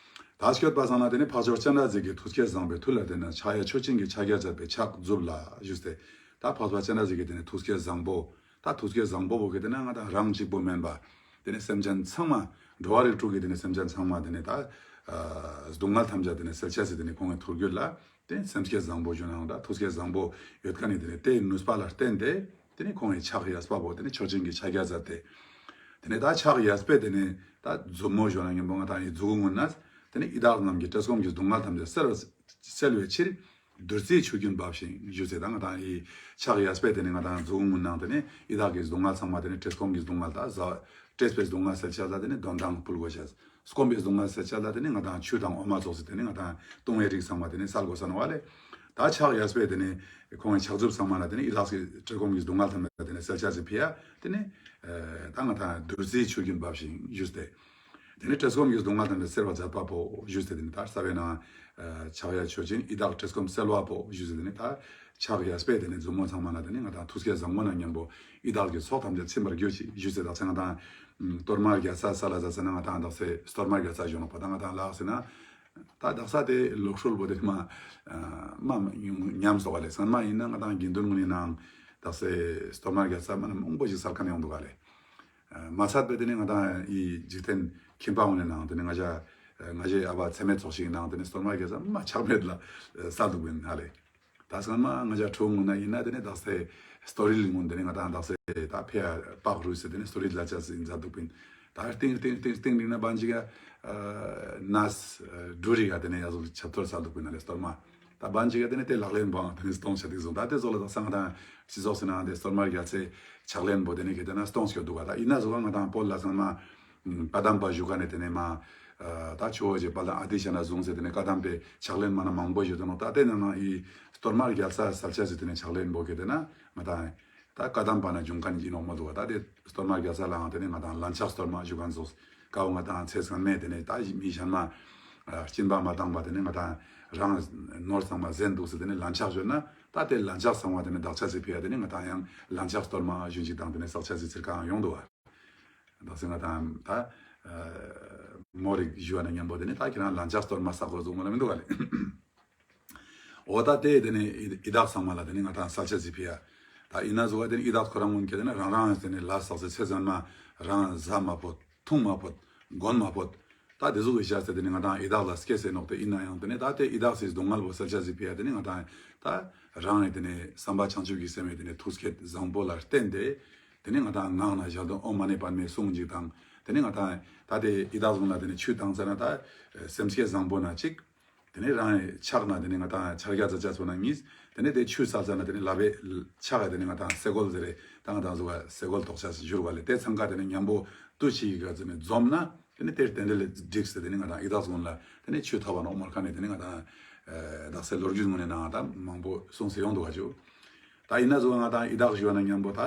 ད་སྐྱོད་པ་སང་ན་དེ་ནི་འཕགས་མཆོག་སྤྱན་རས་གཟིགས་ཀྱི་ཐུགས་བསྐྱེད་བཟང་པོའི་མཐུ་ལ་བརྟེན་ནས་ཕྱག་གཡས་མཆོག་སྦྱིན་གྱི་ཕྱག་རྒྱ་མཛད་པའི་ཕྱག་མཛུབ་ལ་ཞུས་ཏེ། ད་འཕགས་པ་སྤྱན་རས་གཟིགས་ཀྱི་དེ་ནི་ཐུགས་བསྐྱེད་བཟང་པོ། ད་ཐུགས་བསྐྱེད་བཟང་པོ་བོ་གི་དེ་ན་ང་དང་རང་གཅིག་པོ་མེན་པ། དེ་ནི་སེམས་ཅན་ཚང་མ་འགྲོ་བ་རིགས་དྲུག་གི་དེ་ནི་སེམས་ཅན་ཚང་མ་དེ་ནི་ད་སྡུག་བསྔལ་ཐམས་ཅད་དེ་ནི་སེལ་ཅེས་སི་དེ་ནི་ཁོང་ངི་ཐུགས་རྒྱུད་ལ་དེ་ནི་སེམས་བསྐྱེད་བཟང་པོ་ཞུ་ནའང་ད་ཐུགས་བསྐྱེད་བཟང་པོ་ཡོད་མཁན་ནི་དེ་ནི་དེའི་ནུས་པ་ལ་བརྟེན་ཏེ། དེ་ནི་ཁོང་ངི་ཕྱག་གཡས་པ་བོ་དེ་ནི་མཆོག་སྦྱིན་གྱི་ཕྱག་རྒྱ་མཛད་དེ། དེ་ནི་ད་ཕྱག་གཡས་པའི་དེ་ནི་ད་མཛུབ་མོ་ཞུ་ན་མཉམ་པོ་ང་དང་ཨི་མཛུ་གུ་ངུན་ན་དེ་ནི་ཡི་དྭགས་རྣམས་ཀྱི་བཀྲེས་སྐོམ་གྱི་སྡུག་བསྔལ་ཐམས་ཅད་སེལ་བ་སེལ་བའི་ཕྱིར་བདུད་རྩིའི་ཆུ་རྒྱུན་འབབ་ཞིང་ཞུས་ཏེ། ད་ང་དང་ཨི་ཕྱག་གཡས་པའི་དེ་ནི་ང་དང་མཛུ་གུ་ངུན་ན་དེ་ནི་ཡི་དྭགས་ཀྱི་སྡུག་བསྔལ་ཚང་མ་དེ་ནི་བཀྲེས་སྐོམ་གྱི་སྡུག་བསྔལ་ད་ཟ་བཀྲེས་པའི་སྡུག་བསྔལ་སེལ་ཅེས་ལ་དེ་ནི་དོན་དང་ཕུལ་དགོས་ཤེས། སྐོམ་པའི་སྡུག་བསྔལ་སེལ་ཅེས་ལ་དེ་ནི་ང་དང་ཆུ་དང་འོ་མ་ཙོགས་སི་དེ་ནི་ང་དང་བཏུང་བའི་རིགས་ཚང་མ་དེ་ནི་སལ་དགོས་ས་ནོག་ག་ལེ། ད་ཕྱག་གཡས་པའི་དེ་ནི་ཁོང་ངི་ཕྱག་མཛུབ་ཚང་མ་ལ་དེ་ནི་ཡི་དྭགས་ཀྱི་བཀྲེས་སྐོམ་གྱི་སྡུག་བསྔལ་ཐམས་ཅད་དེ་ནི་སེལ་ཅེས་སི་ཕི་ཡ་དེ་ནི་ད་ང་དང་བདུད་རྩིའི་ཆུ་རྒྱུན་འབབ་ཞིང་ཞུས་ཏེ། དེ་ནི་བཀྲེས་སྐོམ་གྱི་སྡུག་བསྔལ་ཐམས་ཅད་སེལ་བར་མཛད་པ་པོ་ཞུས་ཏེ། དེ་ནི་ད་རྩ་བའི་ནང་ཕྱག་གཡས་མཆོག་སྦྱིན་ཡི་དྭགས་བཀྲེས་སྐོམ་སེལ་བ་པོ་ཞུས་ཏེ། དེ་ནི་ད་ཕྱག་གཡས་པའི་དེ་ནི་མཛུབ་མོ་ཚང་མ་ལ་དེ་ནི་ང་དང་ཐུགས་བསྐྱེད་བཟང་པོ་ན་མཉམ་པོ་ཡི་དྭགས་ཀྱི་ཚོགས་ཐམས་ཅད་ཚིམ་པར་གྱུར་ཅིག་ཞུས་ཏེ། ད་ཚེ་ང་དང་གཏོར་མ་རྒྱལ་ས་སལ་ལ་ཟ་ས་ན་ང་དང་དག་ས་གཏོར་མ་རྒྱལ་ས་ཞུ་ནོག་པ། ད་ང་དང་ལགས་སེ་ན་ད་དག་ས་དེ་ལོག་སྲོལ་བོ་དེ་མ་མ་ཉམས་སོང་བ་ལེ། སྔན་མ་ཡིན་ན་ང་དང་དགེ་འདུན་ངོ་ནི་ནང་དག་ས་གཏོར་མ་རྒྱལ་ས་མ་ན་མང་པོ་ཞིག་སལ་མཁན་ཡོང་འདུག་ག་ལེ། མ་ཚད་པའི་དེ་ནི་ང་དང་ཨི་འཇིག་རྟེན་ཁྱིམ་པ་ངོ་ནི་ནང་དེ་ནི་ང་ཞ་ང་ཞའི་ཨ་བ་ཚེ་མེད་ཚོགས་ཤིག་ནང་དེ་ནི་གཏོར་མ་རྒྱལ་ས་མ་ཆག་མེད་ལ་སལ་འདུག་པིན་ཧ་ལེ། ད་སྔན་མ་ང་ཞ་ཕྲུ་གུ་ངོ་ན་ཡིན་ན་དེ་ནི་དག་ས་གཏོར་རིལ་ངོ་དེ་ནི་ང་དང་དག་ས་ད་ཕེ་ཡ་པག་རུས་སེ་དེ་ནི་གཏོར་རིལ་ལ་ཅས་སེ་ཡིན་མཛད་འདུག་པིན། ད་སྟིང་སྟིང་སྟིང་སྟིང་ནི་ན་བན་ཅིག་ག་ནས་འབྲུ་རིགས་ག་དེ་ནས་ཡ་ཟུག་ཆབ་ཐོར་ས་འདུག་པ་ན་ལེ་སྟོར་མ། ད་བན་ཅིག་ག་དེ་ནས་དེ་ལག་ལེན་པོའང་དེ་ནས་སྟོང་ཆ་དེ་ཟུག་ད་དེ་ཟོ་ལ་དག་ས་ང་དང་སྤྱི་ཚོགས་སི་ནང་དེ་སྟོར་མ་རྒྱལ་སའི་ཕྱག་ལེན་པོ་དེ་ནས་ག་དེ་ན་སྟོང་སྐྱོ་འདུག་ག་ད་ཡིན་ན་ཟུག་ག་ང་དང་བོད་ལ་ཚང་མ་བཀའ་གདམས་པ་བཞུགས་ཀ་ནས་དེ་ནས་མ་ད་ཆོས་རྗེ་དཔལ་ལྡན་ཨ་ཏི་ཤ་ན་བཟུང་སྟེ་དེ་ནས་བཀའ་གདམས་པའི་ཕྱག་ལེན་མ་ན་མང་པོ་ཞིག་ཡོད་དེ་ནོ། ད་དེ་ནང་ན་ཡི་སྟོར་མ་རྒྱལ་ས་སལ་ཆ་ཟིག་དེ་ནས་ཕྱག་ལེན་པོ་ག་དེ་ན་ང་དང་ད་བཀའ་གདམས་པ་ན་འབྱུང་མཁན་ཡིན་ནོག་མོལ་འདུག་ག་ད་དེ་སྟོར་མ་རྒྱལ་ས་ལའང་དེ་ནས་ང་དང་ལན་ཆགས་སྟོར་མ་བཞུགས་མཁན་ཙོགས་ཀའོ་ང་དང་ཚེ་ཚང་མས་དེ་ནས་ད་མི་གཞན་མ་སྦྱིན་པ་མ་བཏང་བ་དེ་ནས་ང་དང་རང་ནོར་ཚང་མ་ཟན་འདུག་ཟེར་དེ་ནས་ལན་ཆགས་ཞོར་ན་ད་དེ་ལན་ཆགས་ཚང་མ་དེ་ནས་བདག་ཆ་ཟིག་ཕི་ཡ་དེ་ནས་ང་དང་ཡང་ལན་ཆགས་སྟོར་མ་ཞུན་ཅིག་དང་དེ་ནས་བསགས་ཆ་ཟིག་ཚིར་ཀའང་ཡོང་འདུག་བ། ད་སེ་ང་དང་ད་མོ་རིག་ཞུ་བ་ན་མཉམ་པོ་དེ་ནས་ད་ཁྱེད་རང་ལན་ཆགས་སྟོར་མ་བསགས་དགོས་ཟུག་མོ་ལ་མི་འདུག་ག་ལེ། འོ་ད་དེ་དེ་ནས་ཡི་དྭགས་ཚང་མ་ལ་དེ་ནས་ང་དང་སལ་ཆ་ཟིག་ཕི་ཡ། ད་ཡིན་ན་ཟུག་ག་དེ་ནས་ཡི་དྭགས་ཁོ་རང་ངོན་ཁྱེད་དེ་ནས་རང་རང་དེ་ནས་ལ་བསགས་སེ་ཚེ་ཟན་མ་རང་ཟ་མ་ཕོད་འཐུང་མ་ཕོད་གོན་མ་ཕོད། ད་དེ་ཟུག་གི་བྱས་ཏེ་དེ་ནས་ང་དང་ཡི་དྭགས་ལ་སྐྱེས་སེ་ནོག་དེ་ཡིན་ན་ཡང་དེ་ནས་ད་དེ་ཡི་དྭགས་སི་སྡུག་བསྔལ་བོ་སལ་ཆ་ཟིག་ཕི་ཡ་དེ་ནས་ང་དང་ད་རང་ནས་དེ་ནས་བསམ་པ་བྱང་ཆུབ་ཀྱི་སེམས་དེ་ནས་ཐུགས་བསྐྱེད་བཟང་པོ་ལ་བརྟེན་ཏེ་དེ་ནས་ང་དང་ངག་ན་ཞལ་དུ་ཨོཾ་མ་ཎི་པདྨེ་གསུང་ཅིག་དང་དེ་ནས་ང་དང་ད་དེ་ཡི་དྭགས་ཀུན་ལ་དེ་ནས་ཆུ་བཏང་ཚར་ན་ད་སེམས་བསྐྱེད་བཟང་པོ་ན་ཅིག་དེ་ནས་རང་ཕྱག་ན་དེ་ནས་ང་དང་ཕྱག་རྒྱ་ཙ་ཅ་ཚོ་ན་གཉིས། དེ་ནས་དེ་ཆུ་སལ་ཚར་ན་དེ་ནས་ལ་བའི་ཕྱག་ག་དེ་ནས་ང་དང་སེ་གོལ་ཟེར་རེ་ད་ང་དང་ཟུག་ག་སེ་གོལ་ཐོགས་ཆ་ཞུ་བ་ལེ། དེ་ཚང་ཀ་དེ་ནས་མཉམ་པོ་དུ་ཅིག་ག་དེ་ནས་འཛོམས་ན་དེ་ནས་དེ་རྟེན་འབྲེལ་ལ་འགྲིགས་ཏེ་དེ་ནས་ང་དང་ཡི་དྭགས་ཀུན་ལ་དེ་ནས་ཆུ་ཐོབ་པ་ནོག་མོལ་ཁན་ནི་དེ་ནས་ང་དང་དག་སེ་ལོ་རྒྱུས་ངོ་ནས་ནང་ད་མང་པོ་གསུངས་སེ་ཡོང་འདུག་ག་ཇུ། ད་ཡིན་ན་ཟུག་ང་དང་ཡི་དྭགས་ཞུ་བ་ན་མཉམ་པོ་ད་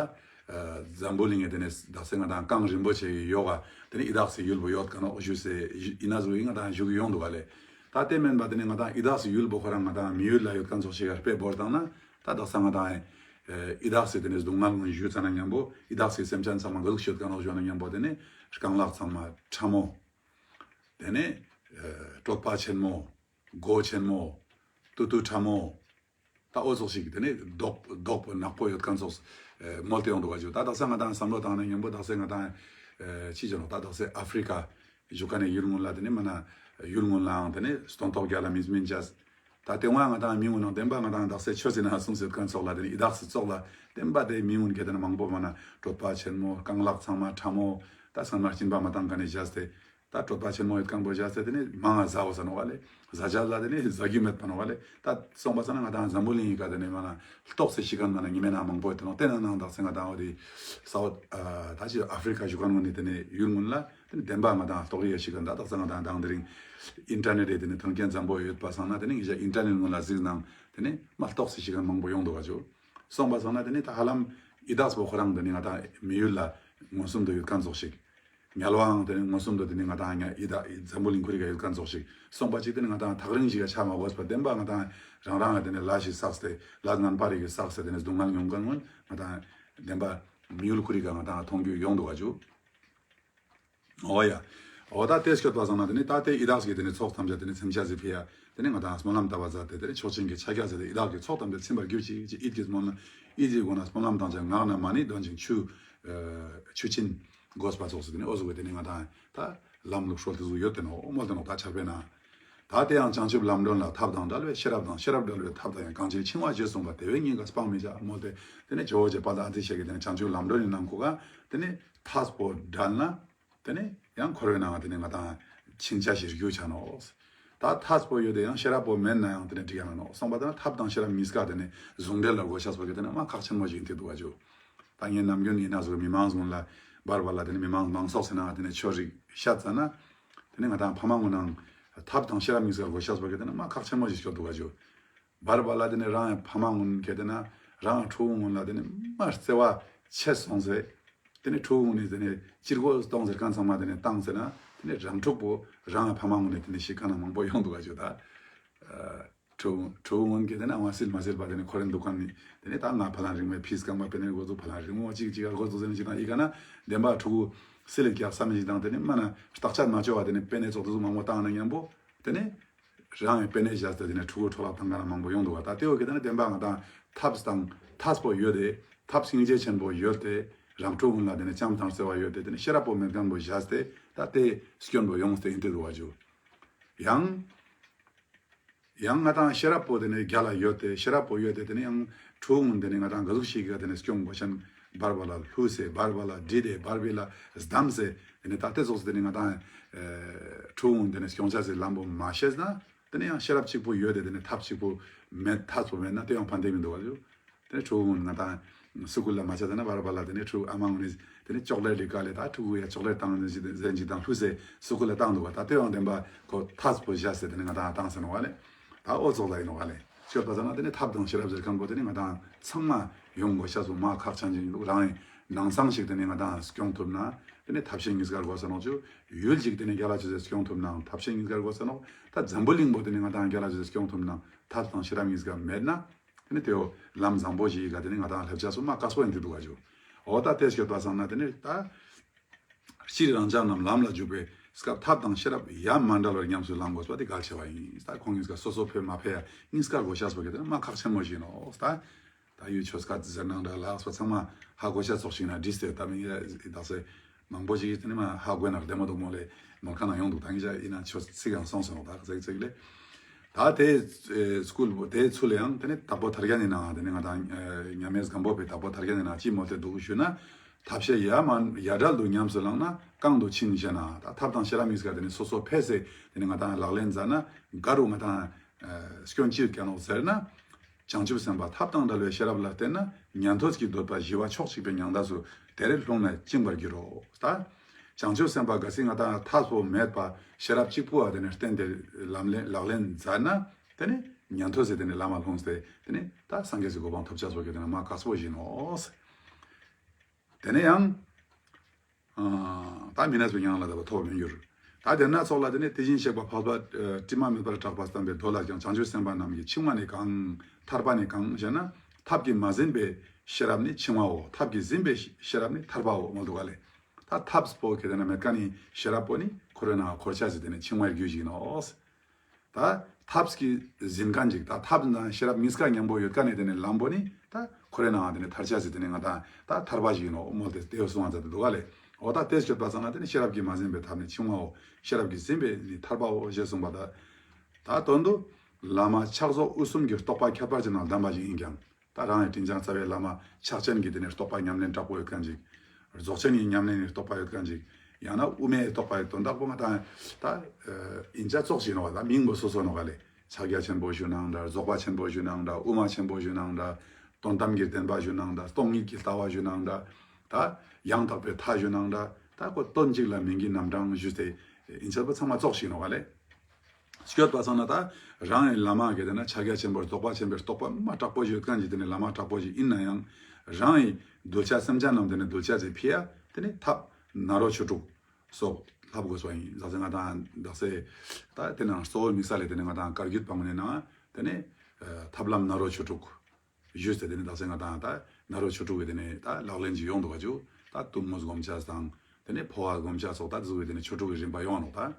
འཛམ་བུ་གླིང་ངི་དེ་ནས་དག་སེ་ང་དང་གངས་རིན་པོ་ཆེ་ཡི་ཡོག་ག་དེ་ནས་ཡི་དྭགས་སི་ཡུལ་པོ་ཡོད་ཀ་ནོག་ཞུ་སེ་ཡིན་ན་ཟུག་ཡིན་ང་དང་ཞུ་གི་ཡོང་འདུག་ག་ལེ། ད་དེ་མན་པ་དེ་ནས་ང་དང་ཡི་དྭགས་སི་ཡུལ་པོ་ཁོ་རང་ང་དང་མི་ཡུལ་ལ་ཡོད་ཁན་ཙོགས་ཤིག་ག་དཔེ་བོར་བཏང་ན་ད་དག་ས་ང་དང་ཡི་དྭགས་སི་དེ་ནས་སྡུག་བསྔལ་ངོ་ཞུ་ཙ་ན་མཉམ་པོ་ཡི་དྭགས་སི་སེམས་ཅན་ཚང་མ་ག་ཟུག་ཤོད་ཀ་ནོག་ཞུ་བ་ན་མཉམ་པོ་དེ་ནས་རྐང་ལག་ཚང་མ་ཕྲ་མོ། དེ་ནས་གྲོད་པ་ཆེན་མོ། མགོ་ཆེན་མོ། ཏུ་ཏུ་ཕྲ་མོ། ད་འོ་ཙོགས་ཤིག་དེ་ནས་མདོག་མདོག་པོ་ནག་པོ་ཡོད་ཁན་ཙོགས་མོལ་ཏེ་ཡོང་འདུག་ག་ཇུ། ད་དག་ས་ང་དང་བསམ་བློ་བཏང་ན་མཉམ་པོ་དག་ས་ང་དང་ཅི་ཅོ་ནོག་ད་དག་ས་ཨ་ཧྥི་རི་ཀ་ཞུ་ཁན་ནི་ཡུལ་ངུན་ལ་དེ་ནས་མ་ན་ཡུལ་ངུན་ལའང་དེ་ནས་སྟོན་ཐོག་རྒྱ་ལ་མིས་མིན་ཅས། ད་དེ་ང་ང་དང་མི་ངུན་ནང་བདེན་པ་ང་དང་དག་ས་ཆོས་སི་ནང་གསུངས་སེ་ཡོད་ཁན་ཙོགས་ལ་དེ་ནས་ཡི་དྭགས་སི་ཙོགས་ལ་བདེན་པ་དེ་མི་ངུན་ག་དེ་ནས་མང་པོ་མ་ན་གྲོད་པ་ཆེན་མོ་རྐང་ལག་ཚང་མ་ཕྲ་མོ། ད་ཚང་མ་སྦྱིན་པ་མ་བཏང་ཁན་ནི་བྱས་ཏེ། ད་གྲོད་པ་ཆེན་མོ་ཡོད་ཁན་པོ་བྱས་ཏེ་དེ་ནས་མང་ང་ཟ་འོ་ས་ནོག་ག་ལེ། ཟ་ཆ་ལ་དེ་ནས་ཟ་རྒྱུ་མེད་པ་ནོག་ག་ལེ། ད་སོང་པ་ས་ན་ང་དང་འཛམ་བུ་གླིང་ངི་ཀ་དེ་ནས་མ་ན་ལྟོགས་སེ་ཤི་ཁན་མ་ན་ཉི་མའི་ནང་མང་པོ་ཡོད་དེ་ནོག་དེ་ནང་ནང་དག་ས་ང་དང་འོ་དེ་སའུཐ་ད་ཅི་ཨ་ཧྥི་རི་ཀ་ཞུ་ཁན་ངུན་ནི་དེ་ནས་ཡུལ་ངུན་ལ་དེ་ནས་བདེན་པ་ང་དང་ལྟོགས་རི་ཡ་ཤི་ཁན་ད་དག་ས་ང་དང་དང་དེ་རིང་ཨིན་ཊར་ནེཊ་དེ་ནས་ཐོན་སྐྱེད་འཛམ་པོ་ཡོད་པ་སང་ན་དེ་ནས་ངེད་ཅག་ཨིན་ཊར་ནེཊ་ངུན་ལ་གཟིགས་ནང་དེ་ནས་མ་ལྟོགས་སེ་ཤི་ཁན་མང་པོ་ཡོང་འདུག་ག་ཇུ། སོང་པ་སང་ན་དེ་ནས་ད་ཧ་ལམ་ཡི་དྭགས་པོ་ཁོ་རང་དེ་ནས་ང་དང་མི་ཡུལ་ལ་མངོན་སུམ་དུ་ཡོད་ཁན་ཙོགས་ཤིག་དམྱལ་བའང་དེ་ནས་མངོན་སུམ་དུ་དེ་ནས་ང་དང་ཡི་དྭགས་འཛམ་བུ་གླིང་ཁོ་རི་ཀ་ཡོད་ཁན་ཙོགས་ཤིག་སོང་པ་ཅིག་དེ་ནས་ང་དང་ཐག་རིང་ཞིག་ག་ཆ་མ་དགོས་པ་བདེན་པ་ང་དང་རང་རང་ལ་དེ་ནས་ལས་ཤིག་བསགས་ཏེ་ལས་ངན་པ་རིགས་ཀྱི་བསགས་ཏེ་དེ་ནས་སྡུག་བསྔལ་མྱོང་ཁན་ངུན་ང་དང་བདེན་པ་མི་ཡུལ་ཁོ་རི་ཀ་ང་དང་མཐོང་རྒྱུ་ཡོང་འདུག་ག་ཇུ། འོ་ཡ། འོ་ད་དེ་སྐྱོད་པ་སང་ན་དེ་ནས་ད་དེ་ཡི་དྭགས་ཀྱི་དེ་ནས་ཚོགས་ཐམས་ཅད་དེ་ནས་ཚིམ་ཆ་ཟིག་ཕི་ཡ། དེ་ནས་ང་དང་སྨོན་ལམ་བཏབ་པ་མཛད་དེ་དེ་ནས་མཆོག་སྦྱིན་གྱི་ཕྱག་རྒྱ་མཛད་དེ་ཡི་དྭགས་ཀྱི་ཚོགས་ཐམས་ཅད་ཚིམ་པར་གྱུར་ཅིག་ཅེས་ཡིད་ཀྱིས་སྨོན་ལམ་ཡིད་ཀྱི་སྒོ་ནས་སྨོན་ལམ་བཏང་ཅིང་ངག་ནས་མ་ཎི་འདོན་ཅིང་ཆུ་ཆུ་སྦྱིན་དགོས་པ་ཙོགས་སེ་དེ་ནས་འོ་ཟུག་གི་དེ་ནས་ང་དང་ད་ལམ་ལུགས་སྲོལ་དེ་ཟུག་ཡོད་དེ་ནོག་མོལ་དེ་ནོག་ད་ཆར་པའི་ནང་། ད་དེ་ཡང་བྱང་ཆུབ་ལམ་སྒྲོན་ལ་ཐབས་དང་བྲལ་བའི་ཤེས་རབ་དང་ཤེས་རབ་བྲལ་བའི་ཐབས་དང་ཡང་གང་ཕྱིར་འཆིང་བ་ཞེས་གསུངས་པ་དེ་བས་སྙིང་ག་སྤང་མི་བྱ་མོལ་ཏེ་དེ་ནས་ཇོ་བོ་རྗེ་དཔལ་ལྡན་ཨ་ཏི་ཤ་གི་དེ་ནས་བྱང་ཆུབ་ལམ་སྒྲོན་ནི་ནང་ཁུག་ག་དེ་ནས་ཐབས་པོ་བྲལ་ན། དེ་ནས་ཡང་འཁོར་བའི་ནང་དེ་ནས་ང་དང་འཆིང་བྱ་ཞིག་རྒྱུ་ཆ་ནོག་ད་ཐབས་པོ་ཡོད་དེ་ཡང་ཤེས་རབ་པོ་མེད་ན་ཡང་དེ་ནས་འགྲིག་ཡ་མེད་ནོག་སོང་པ་དེ་ན་ཐབས་དང་ཤེས་རབ་གཉིས་ཀ་དེ་ནས་ཟུང་འབྲེལ་ལ་དགོས་ཤེས་པོ་གི་དེ་ནས་མ་ཁག་ཆེན་མོ་ཞིག་ཡིན་ཏེ་འདུག་ག་ཇུ། ད་ངས་ནམ་རྒྱུན་ཡིན་ན་ཟུག་མི་མང་ཟུང་ལ་བར་བར་ལ་དེ་ནས་མི་མང་མང་ཚོགས་ཟེར་ན་དེ་ནས་ཆོས་རིག་བཤད་ཙ་ན། དེ་ནས་ང་དང་ཕ་མ་ངུན་ནང་ཐབས་དང་ཤེས་རབ་གཉིས་ཀ་དགོས་ཤེས་པོ་གི་དེ་ནས་མ་ཁག་ཆེན་མོ་ཞིག་ཤོར་འདུག་ག་ཇུ། བར་བར་ལ་དེ་ནས་རང་ཡང་ཕ་མ་ངུན་གི་དེ་ན་རང་ཕྲུ་གུ་ངུན་ལ་དེ་ནས་མ་བརྩེ་བ་ཆེ་སོང་ཟེར། དེ་ནས་ཕྲུ་གུ་ངུན་ནས་དེ་ནས་ཅི་དགོས་གཏོང་ཟེར་ཁན་ཚང་མ་དེ་ནས་བཏང་ཟེར་ན་དེ་ནས་རང་ཕྲུག་པོ་རང་ཡང་ཕ་མ་ངུན་ནས་དེ་ནས་ཤི་ཁན་མང་པོ་ཡོང་འདུག་ག་ཇུ། ད་ཕྲུ་གུ་ཕྲུ་གུ་ངུན་གི་དེ་ན་ང་སིལ་མ་སིལ་པ་དེ་ནས་ཁོ་རེ་འདུག་ཁན་ནི་དེ་ནས་ད་ང་ཕ་ལན་རིང་མོའི་ཕིས་རྐང་པ་པེ་ནེ་དགོས་འདུག་ཕ་ལན་རིང་མོ་ཅིག་ཅིག་ག་དགོས་འདུག་ཟེར་ནས་ཅིག་དང་ཡི་ག་ན་བདེན་པ་ཕྲུ་གུ་སིལ་ལ་རྒྱག་བསམ་ཞིག་དང་དེ་ནས་མ་ན་བརྟག་དཔྱད་མ་བཅོ་བ་དེ་ནས་པེ་ནེ་ཙོགས་དེ་ཟུག་མང་པོ་བཏང་ན་མཉམ་པོ་དེ་ནས་རང་གི་པེ་ནེ་བཞག་སྟེ་དེ་ནས་ཕྲུ་གུ་འཕྲོ་བརླག་བཏང་མཁན་མང་པོ་ཡོང་འདུག་བ། ད་དེ་བོ་གི་དེ་ནས་བདེན་པ་ང་དང་ཐབས་དང་ཐབས་པོ་ཡོད་དེ། ཐབས་སྙིང་རྗེ་ཆེན་པོ་ཡོད་དེ། རང་ཕྲུ་གུ་ལ་དེ་ནས་བྱམས་དང་བརྩེ་བ་ཡོད་དེ། དེ་ནས་ཤེས་རབ་པོ་མེད་མཁན་པོ་བཞག་སྟེ་ད་དེ་སྐྱོན་པོ་ཡོང་སྟེ་ཡིན་དེ་འདུག་བ་ཇུ། ཡང་ཡང་ང་དང་ཤེས་རབ་པོ་དེ་ནས་རྒྱ་ལ་ཡོད་དེ། ཤེས་རབ་པོ་ཡོད་དེ། དེ་ནས་ཡང་ཕྲུ་གུ་དེ་ནས་ང་དང་ག་ཟུག་ཞིག་གི་དེ་ནས་སྐྱོང་དགོས་ཤན་ བར་བར་ལ་ལྷུས་སེ་བར་བར་ལ་བྲིས་ཏེ་བར་བར་ལ་བསྡམས་སེ་དེ་ནེ་ད་དེ་ཙོགས་སེ་དེ་ནེ་ང་དང་ཕྲུ་གུ་དེ་ནེ་སྐྱོང་ཅེས་སི་ལམ་བོ་མ་ཤེས་ན་དེ་ནེ་ཡང་ཤེས་རབ་གཅིག་པོ་ཡོད་དེ་དེ་ནེ་ཐབས་གཅིག་པོ་མེད་ཐབས་པོ་མེད་ན་དེ་ཡང་ཕན་ཐོགས་མི་འདུག་ག་ལེ། དེ་ནེ་ཕྲུ་གུ་ང་དང་སི་ཀུལ་ལ་མ་ཆ་ད་ན་བར་བར་ལ་དེ་ནེ་ཕྲུ་གུ་ཨ་མ་གུན་ནི་དེ་ནེ་ཅོག་ལེ་ཊི་ལི་ཀ་ལེ་ད་ཕྲུ་གུ་ཡ་ཅོག་ལེ་ཊི་བཏང་ནི་ཟེར་ཅིག་དང་ལྷུས་སེ་སི་ཀུལ་ལ་བཏང་འདུག་ག་ད་དེ་ཡང་བདེན་པ་ཁོ་ཐབས་པོ་བཞག་སེ་དེ་ནེ་ང་དང་བཏང་ཟེར་ནོག་ག་ལེ། ད་འོ་ཙོགས་ལ་ཡིན་ནོག་ག་ལེ། སྐྱོད་པ་ཙ་ན་དེ་ནེ་ཐབས་དང་ཤེས་རབ་ཟེར་ཁན་པོ་དེ་ནེ་ང་དང་ཚང་མ་ཡོང་དགོས་ཤེས་པོ་མ་ཁག་ཅན་ཅིག་འདུག་རང་ཡིན་ནང་ཚང་ཞིག་དེ་ནེ་ང་དང་སྐྱོང་ཐུབ་ན་དེ་ནེ་ཐབས་ཤེས་གཉིས་ཀ་དགོས་ས་ནོག་ཅུ་ཡུལ་ཞིག་དེ་ནེ་རྒྱལ་ལ་ཅོ་ཅེས་སྐྱོང་ཐུབ་ན་ཐབས་ཤེས་གཉིས་ཀ་དགོས་ས་ནོག་ད་འཛམ་བུ་གླིང་པོ་དེ་ནེ་ང་དང་རྒྱལ་ལ་ཅོ་ཅེས་སྐྱོང་ཐུབ་ན་ཐབས་དང་ཤེས་རབ་གཉིས་ཀ་མེད་ན་དེ་ནེ་དེའོ་ལམ་བཟང་པོ་ཞིག་ག་དེ་ནེ་ང་དང་སླེབས་ཅེས་སོ་མ་དཀའ་སོ་ཡིན་དེ་འདུག་ག་ཅུ། འོ་ད་དེ་སྐྱོད་པ་ཙ་ན་དེ་ནེ་ད་སྤྱིར་རང་ཅག་རྣམས་ལམ་ལ་འཇུག་པའི་སྐབས་ཐབས་དང་ཤེས་རབ་ཡ་མ་བྲལ་བར་ཉམས་སུ་བླང་དགོས་པ་དེ་གལ་ཆེ་བ་ཡིན། ད་ཁོང་གཉིས་ཀ་སོ་སོ་ཕེ་མ་ཕེ་ཡ་གཉིས་ཀ་དགོས་ཤེས་པོ་གལ་ཏེ་ན་མ་ཁག་ཆེན་མོ་ཞིག་ཡིན་ནོག་ད་ད་ཡུལ་ཆོས་སྐད་ཟེར་ནའང་འདྲ་ལགས་སོ་ཚང་མ་ཧ་གོ་ཤེས་ཙོགས་ཤིག་ན་བྲིས་ཏེ་ད་མི་ཡ་ད་སེ་མང་པོ་ཞིག་གིས་དེ་ནེ་མ་ཧ་གོ་ན་བདེ་མོ་འདུག་མོ་ལེ་མོལ་ཁན་ཡོང་འདུག་ད་ངེད་ཅག་ཡིན་ན་ཆོས་ཚིག་ཡང་སོང་སོང་ད་ཚིག་ཚིག་ལེ། ད་དེ་ཨེ་སྐུལ་དེ་ཚུལ་ཡང་དེ་ནེ་དྭགས་པོ་ཐར་རྒྱན་ནི་ནང་དེ་ནེ་ང་དང་ཨེ་མཉམ་མེད་སྒམ་པོ་པའི་དྭགས་པོ་ཐར་རྒྱན་ནི་ནང་ཅི་མོལ་ཏེ་འདུག་ཞུ་ན། ཐབས་ཤེས་ཡ་མ་ཡ་བྲལ་དུ་ཉམས་སུ་བླངས་ན་གང་དུ་ཕྱིན་ཞེ་ན། ད་ཐབས་དང་ཤེས་རབ་གཉིས་ཀ་དེ་ནེ་སོ་སོ་ཕེ་སེ་དེ་ནེ་ང་དང་ལག་ལེན་མཛད་ན་ག་རུ་ང་དང་ཨེ་སྐྱོན་ཅི་ཡོད་ཀྱང་ནོག་ཟེར་ན། བྱང་ཆུབ་སེམས་དཔའ་ཐབས་དང་བྲལ་བའི་ཤེས་རབ་ལ་བརྟེན་ན་ཉན་ཐོས་ཀྱི་འདོད་པ་ཞི་བ་ཕྱོགས་གཅིག་པའི་མྱང་འདས་སུ་དེར་ལྷུང་ནས་བཅིངས་པར་འགྱུར་རོ། ད་བྱང་ཆུབ་སེམས་དཔའ་གལ་སྲིད་ང་དང་ཐབས་པོ་མེད་པ་ཤེས་རབ་གཅིག་པོ་བ་དེ་ནེ་བརྟེན་ཏེ་ལམ་ལེན་ལག་ལེན་མཛད་ན་དེ་ནེ་ཉན་ཐོས་སི་དེ་ནེ་ལམ་ལ་ལྷུང་སྟེ་དེ་ནེ་ད་སངས་རྒྱས་སི་གོ་འཕང་ཐོབ་ཅེས་པོ་གལ་ཏེ་ན་མ་དཀའ་སོ་ཞིག་ཡིན་ནོག་དེ་ནེ་ཡང་ཨ་ད་མི་གནས་པའི་མྱ་ངན་ལས་འདས་པ་ཐོབ་པར་མི་འགྱུར། ད་དེ་ནེ་ཚོགས་ལ་དེ་ནེ་དེ་བཞིན་གཤེགས་པ་འཕགས་པ་ཨ་དྲི་མ་མེད་པར་གྲགས་པ་བསྟན་པའི་མདོ་ལ་ཀྱང་བྱང་ཆུབ་སེམས་དཔའ་རྣམས་ཀྱི་འཆིང་བ་ནི་གང་། ཐར་པ་ནི་གང་ཞེ་ན། ཐབས་ཀྱིས་མ་ཟིན་པའི་ཤེས་རབ་ནི་འཆིང་བའོ། ཐབས་ཀྱིས་ཟིན་པའི་ཤེས་རབ་ནི་ཐར་པའོ་མོལ་འདུག་ག་ལེ། ད་ཐབས་པོ་གལ་ཏེ་ན་མེད་ཁན་ནི་ཤེས་རབ་པོ་ནི་འཁོར་བའི་ནང་འཁོར་ཅེས་སི་དེ་ནེ་འཆིང་བའི་རྒྱུ་ཞིག་ཡིན་ནོག་ད་ཐབས་ཀྱིས་ཟིན་ཁན་ཅིག་ད་ཐབས་དང་ཤེས་རབ་གཉིས་ཀ་མཉམ་པོ་ཡོད་ཁན་ནི་དེ་ནེ་ལམ་པོ་ནི་ད་འཁོར་བའི་ནང་དེ་ནེ་ཐར་ཅེས་སི་དེ་ནེ་ང་དང་ད་ཐར་པ་ཞིག་ཡིན་ནོག་མོལ་ཏེ་དེ་གསུང་བ་མཛད་དེ་འདུག་ག་ལེ། འོ་ད་དེ་སྐྱོད་པ་ཙ་ན་དེ་ནེ་ཤེས་རབ་ཀྱིས་མ་ཟིན་པའི་ཐབས་ནི་འཆིང་བའོ། ཤེས་རབ་ཀྱིས་ཟིན་པའི་ནི་ཐར་པའོ་ཞེས་གསུངས་པ་ད། ད་དོན་དུ་བླ་མ་ཕྱག་རྫོགས་དབུ་གསུམ་གྱི་རྟོགས་པ་ཁྱད་པར་ཅན་དང་ལྡན་པ་ཞིག་ཡིན་ཀྱང་། ད་རང་ཡི་དྲིན་ཅན་རྩ་བའི་བླ་མ་ཕྱག་ཆེན་གྱི་དེ་ནེ་རྟོགས་པ་ཉམས་ལེན་དྲག་པོ་ཡོད་ཁན་ཅིག་རྫོགས་ཆེན་གྱི་ཉམས་ལེན་ནི་རྟོགས་པ་ཡོད་ཁན་ཅིག་ཡང་ན་དབུ་མའི་རྟོགས་པ་ཡི་དོན་དག་པོ་ང་དང་ད་ཨིན་ཅ་ཙོགས་ཤིག་ནོག་ག་ལེ། མིང་པོ་སོ་སོ་ནོག་ག་ལེ། ཕྱག་རྒྱ་ཆེན་པོ་ཞུ་ནའང་འདྲ། རྫོགས་པ་ཆེན་པོ་ཞུ་ནའང་འདྲ། དབུ་མ་ཆེན་པོ་ཞུ་ནའང་འདྲ། དོན་དམ་གྱི་བདེན་པ་ཞུ་ནའང་འདྲ། སྟོང་ཉིད་ཀྱི་ལྟ་བ་ཞུ་ནའང་འདྲ། ད་ཡང་དག་པའི་མཐའ་ཞུ་ནའང་འདྲ། ད་ཁོ་དོན་གཅིག་ལ་མིང་གི་རྣམ་གྲངས་ཞུས་ཏེ་ཨིན་ཅ་པོ་ཚང་མ་ཙོགས་ཤིག་ནོག་ག་ལེ། སྐྱོད་པ་ཙ་ན་ད་རང་ཡི་བླ་མ་གལ་ཏེ་ན་ཕྱག་རྒྱ་ཆེན་པོ་རྫོགས་པ་ཆེན་པོའི་རྟོགས་པ་མ་དྲག་པོ་ཞིག་ཡོད་ཁན་ཅིག་དེ་ནེ་བླ་མ་དྲག་པོ་ཞིག་ཡིན་ནའང་རང་ཡི་གདུལ་བྱ་སེམས་ཅན་རྣམས་དེ་ནེ་གདུལ་བྱ་ཅིག་ཕི་ཡ་དེ་ནེ་ཐབས་ནཱ་རོ་ཆོས་དྲུག་སོགས་ལྷབ་དགོས་པ་ཡིན། ཟ་ཟེ་ང་དང་དག་ས་ད་དེ་ནང་གཙོ་བོ་དམིགས་བསལ་ལས་དེ་ནེ་ང་དང་བཀའ་བརྒྱུད་པ་ངོ་ནེ་ནང་དེ་ནེ་ཐབས་ལམ་ནཱ་རོ་ཆོས་དྲུག་ཞུས་ཏེ་དེ་ནེ་དག་ས་ང་དང་ད་ནཱ་རོ་ཆོས་དྲུག་གི་དེ་ནེ་ད་ལག་ལེན་ཅིག་ཡོང་འདུག་ག་ཅུ། ད་གཏུམ་མོ་སྒོམ་ཅེས་དང་དེ་ནེ་འཕོ་བ་སྒོམ་ཅེས་སོགས་ད་དེ་ཟུག་གི་དེ་ནེ་ཆོས་དྲུག་གི་རིམ་པ་ཡོང་ནོག་ད་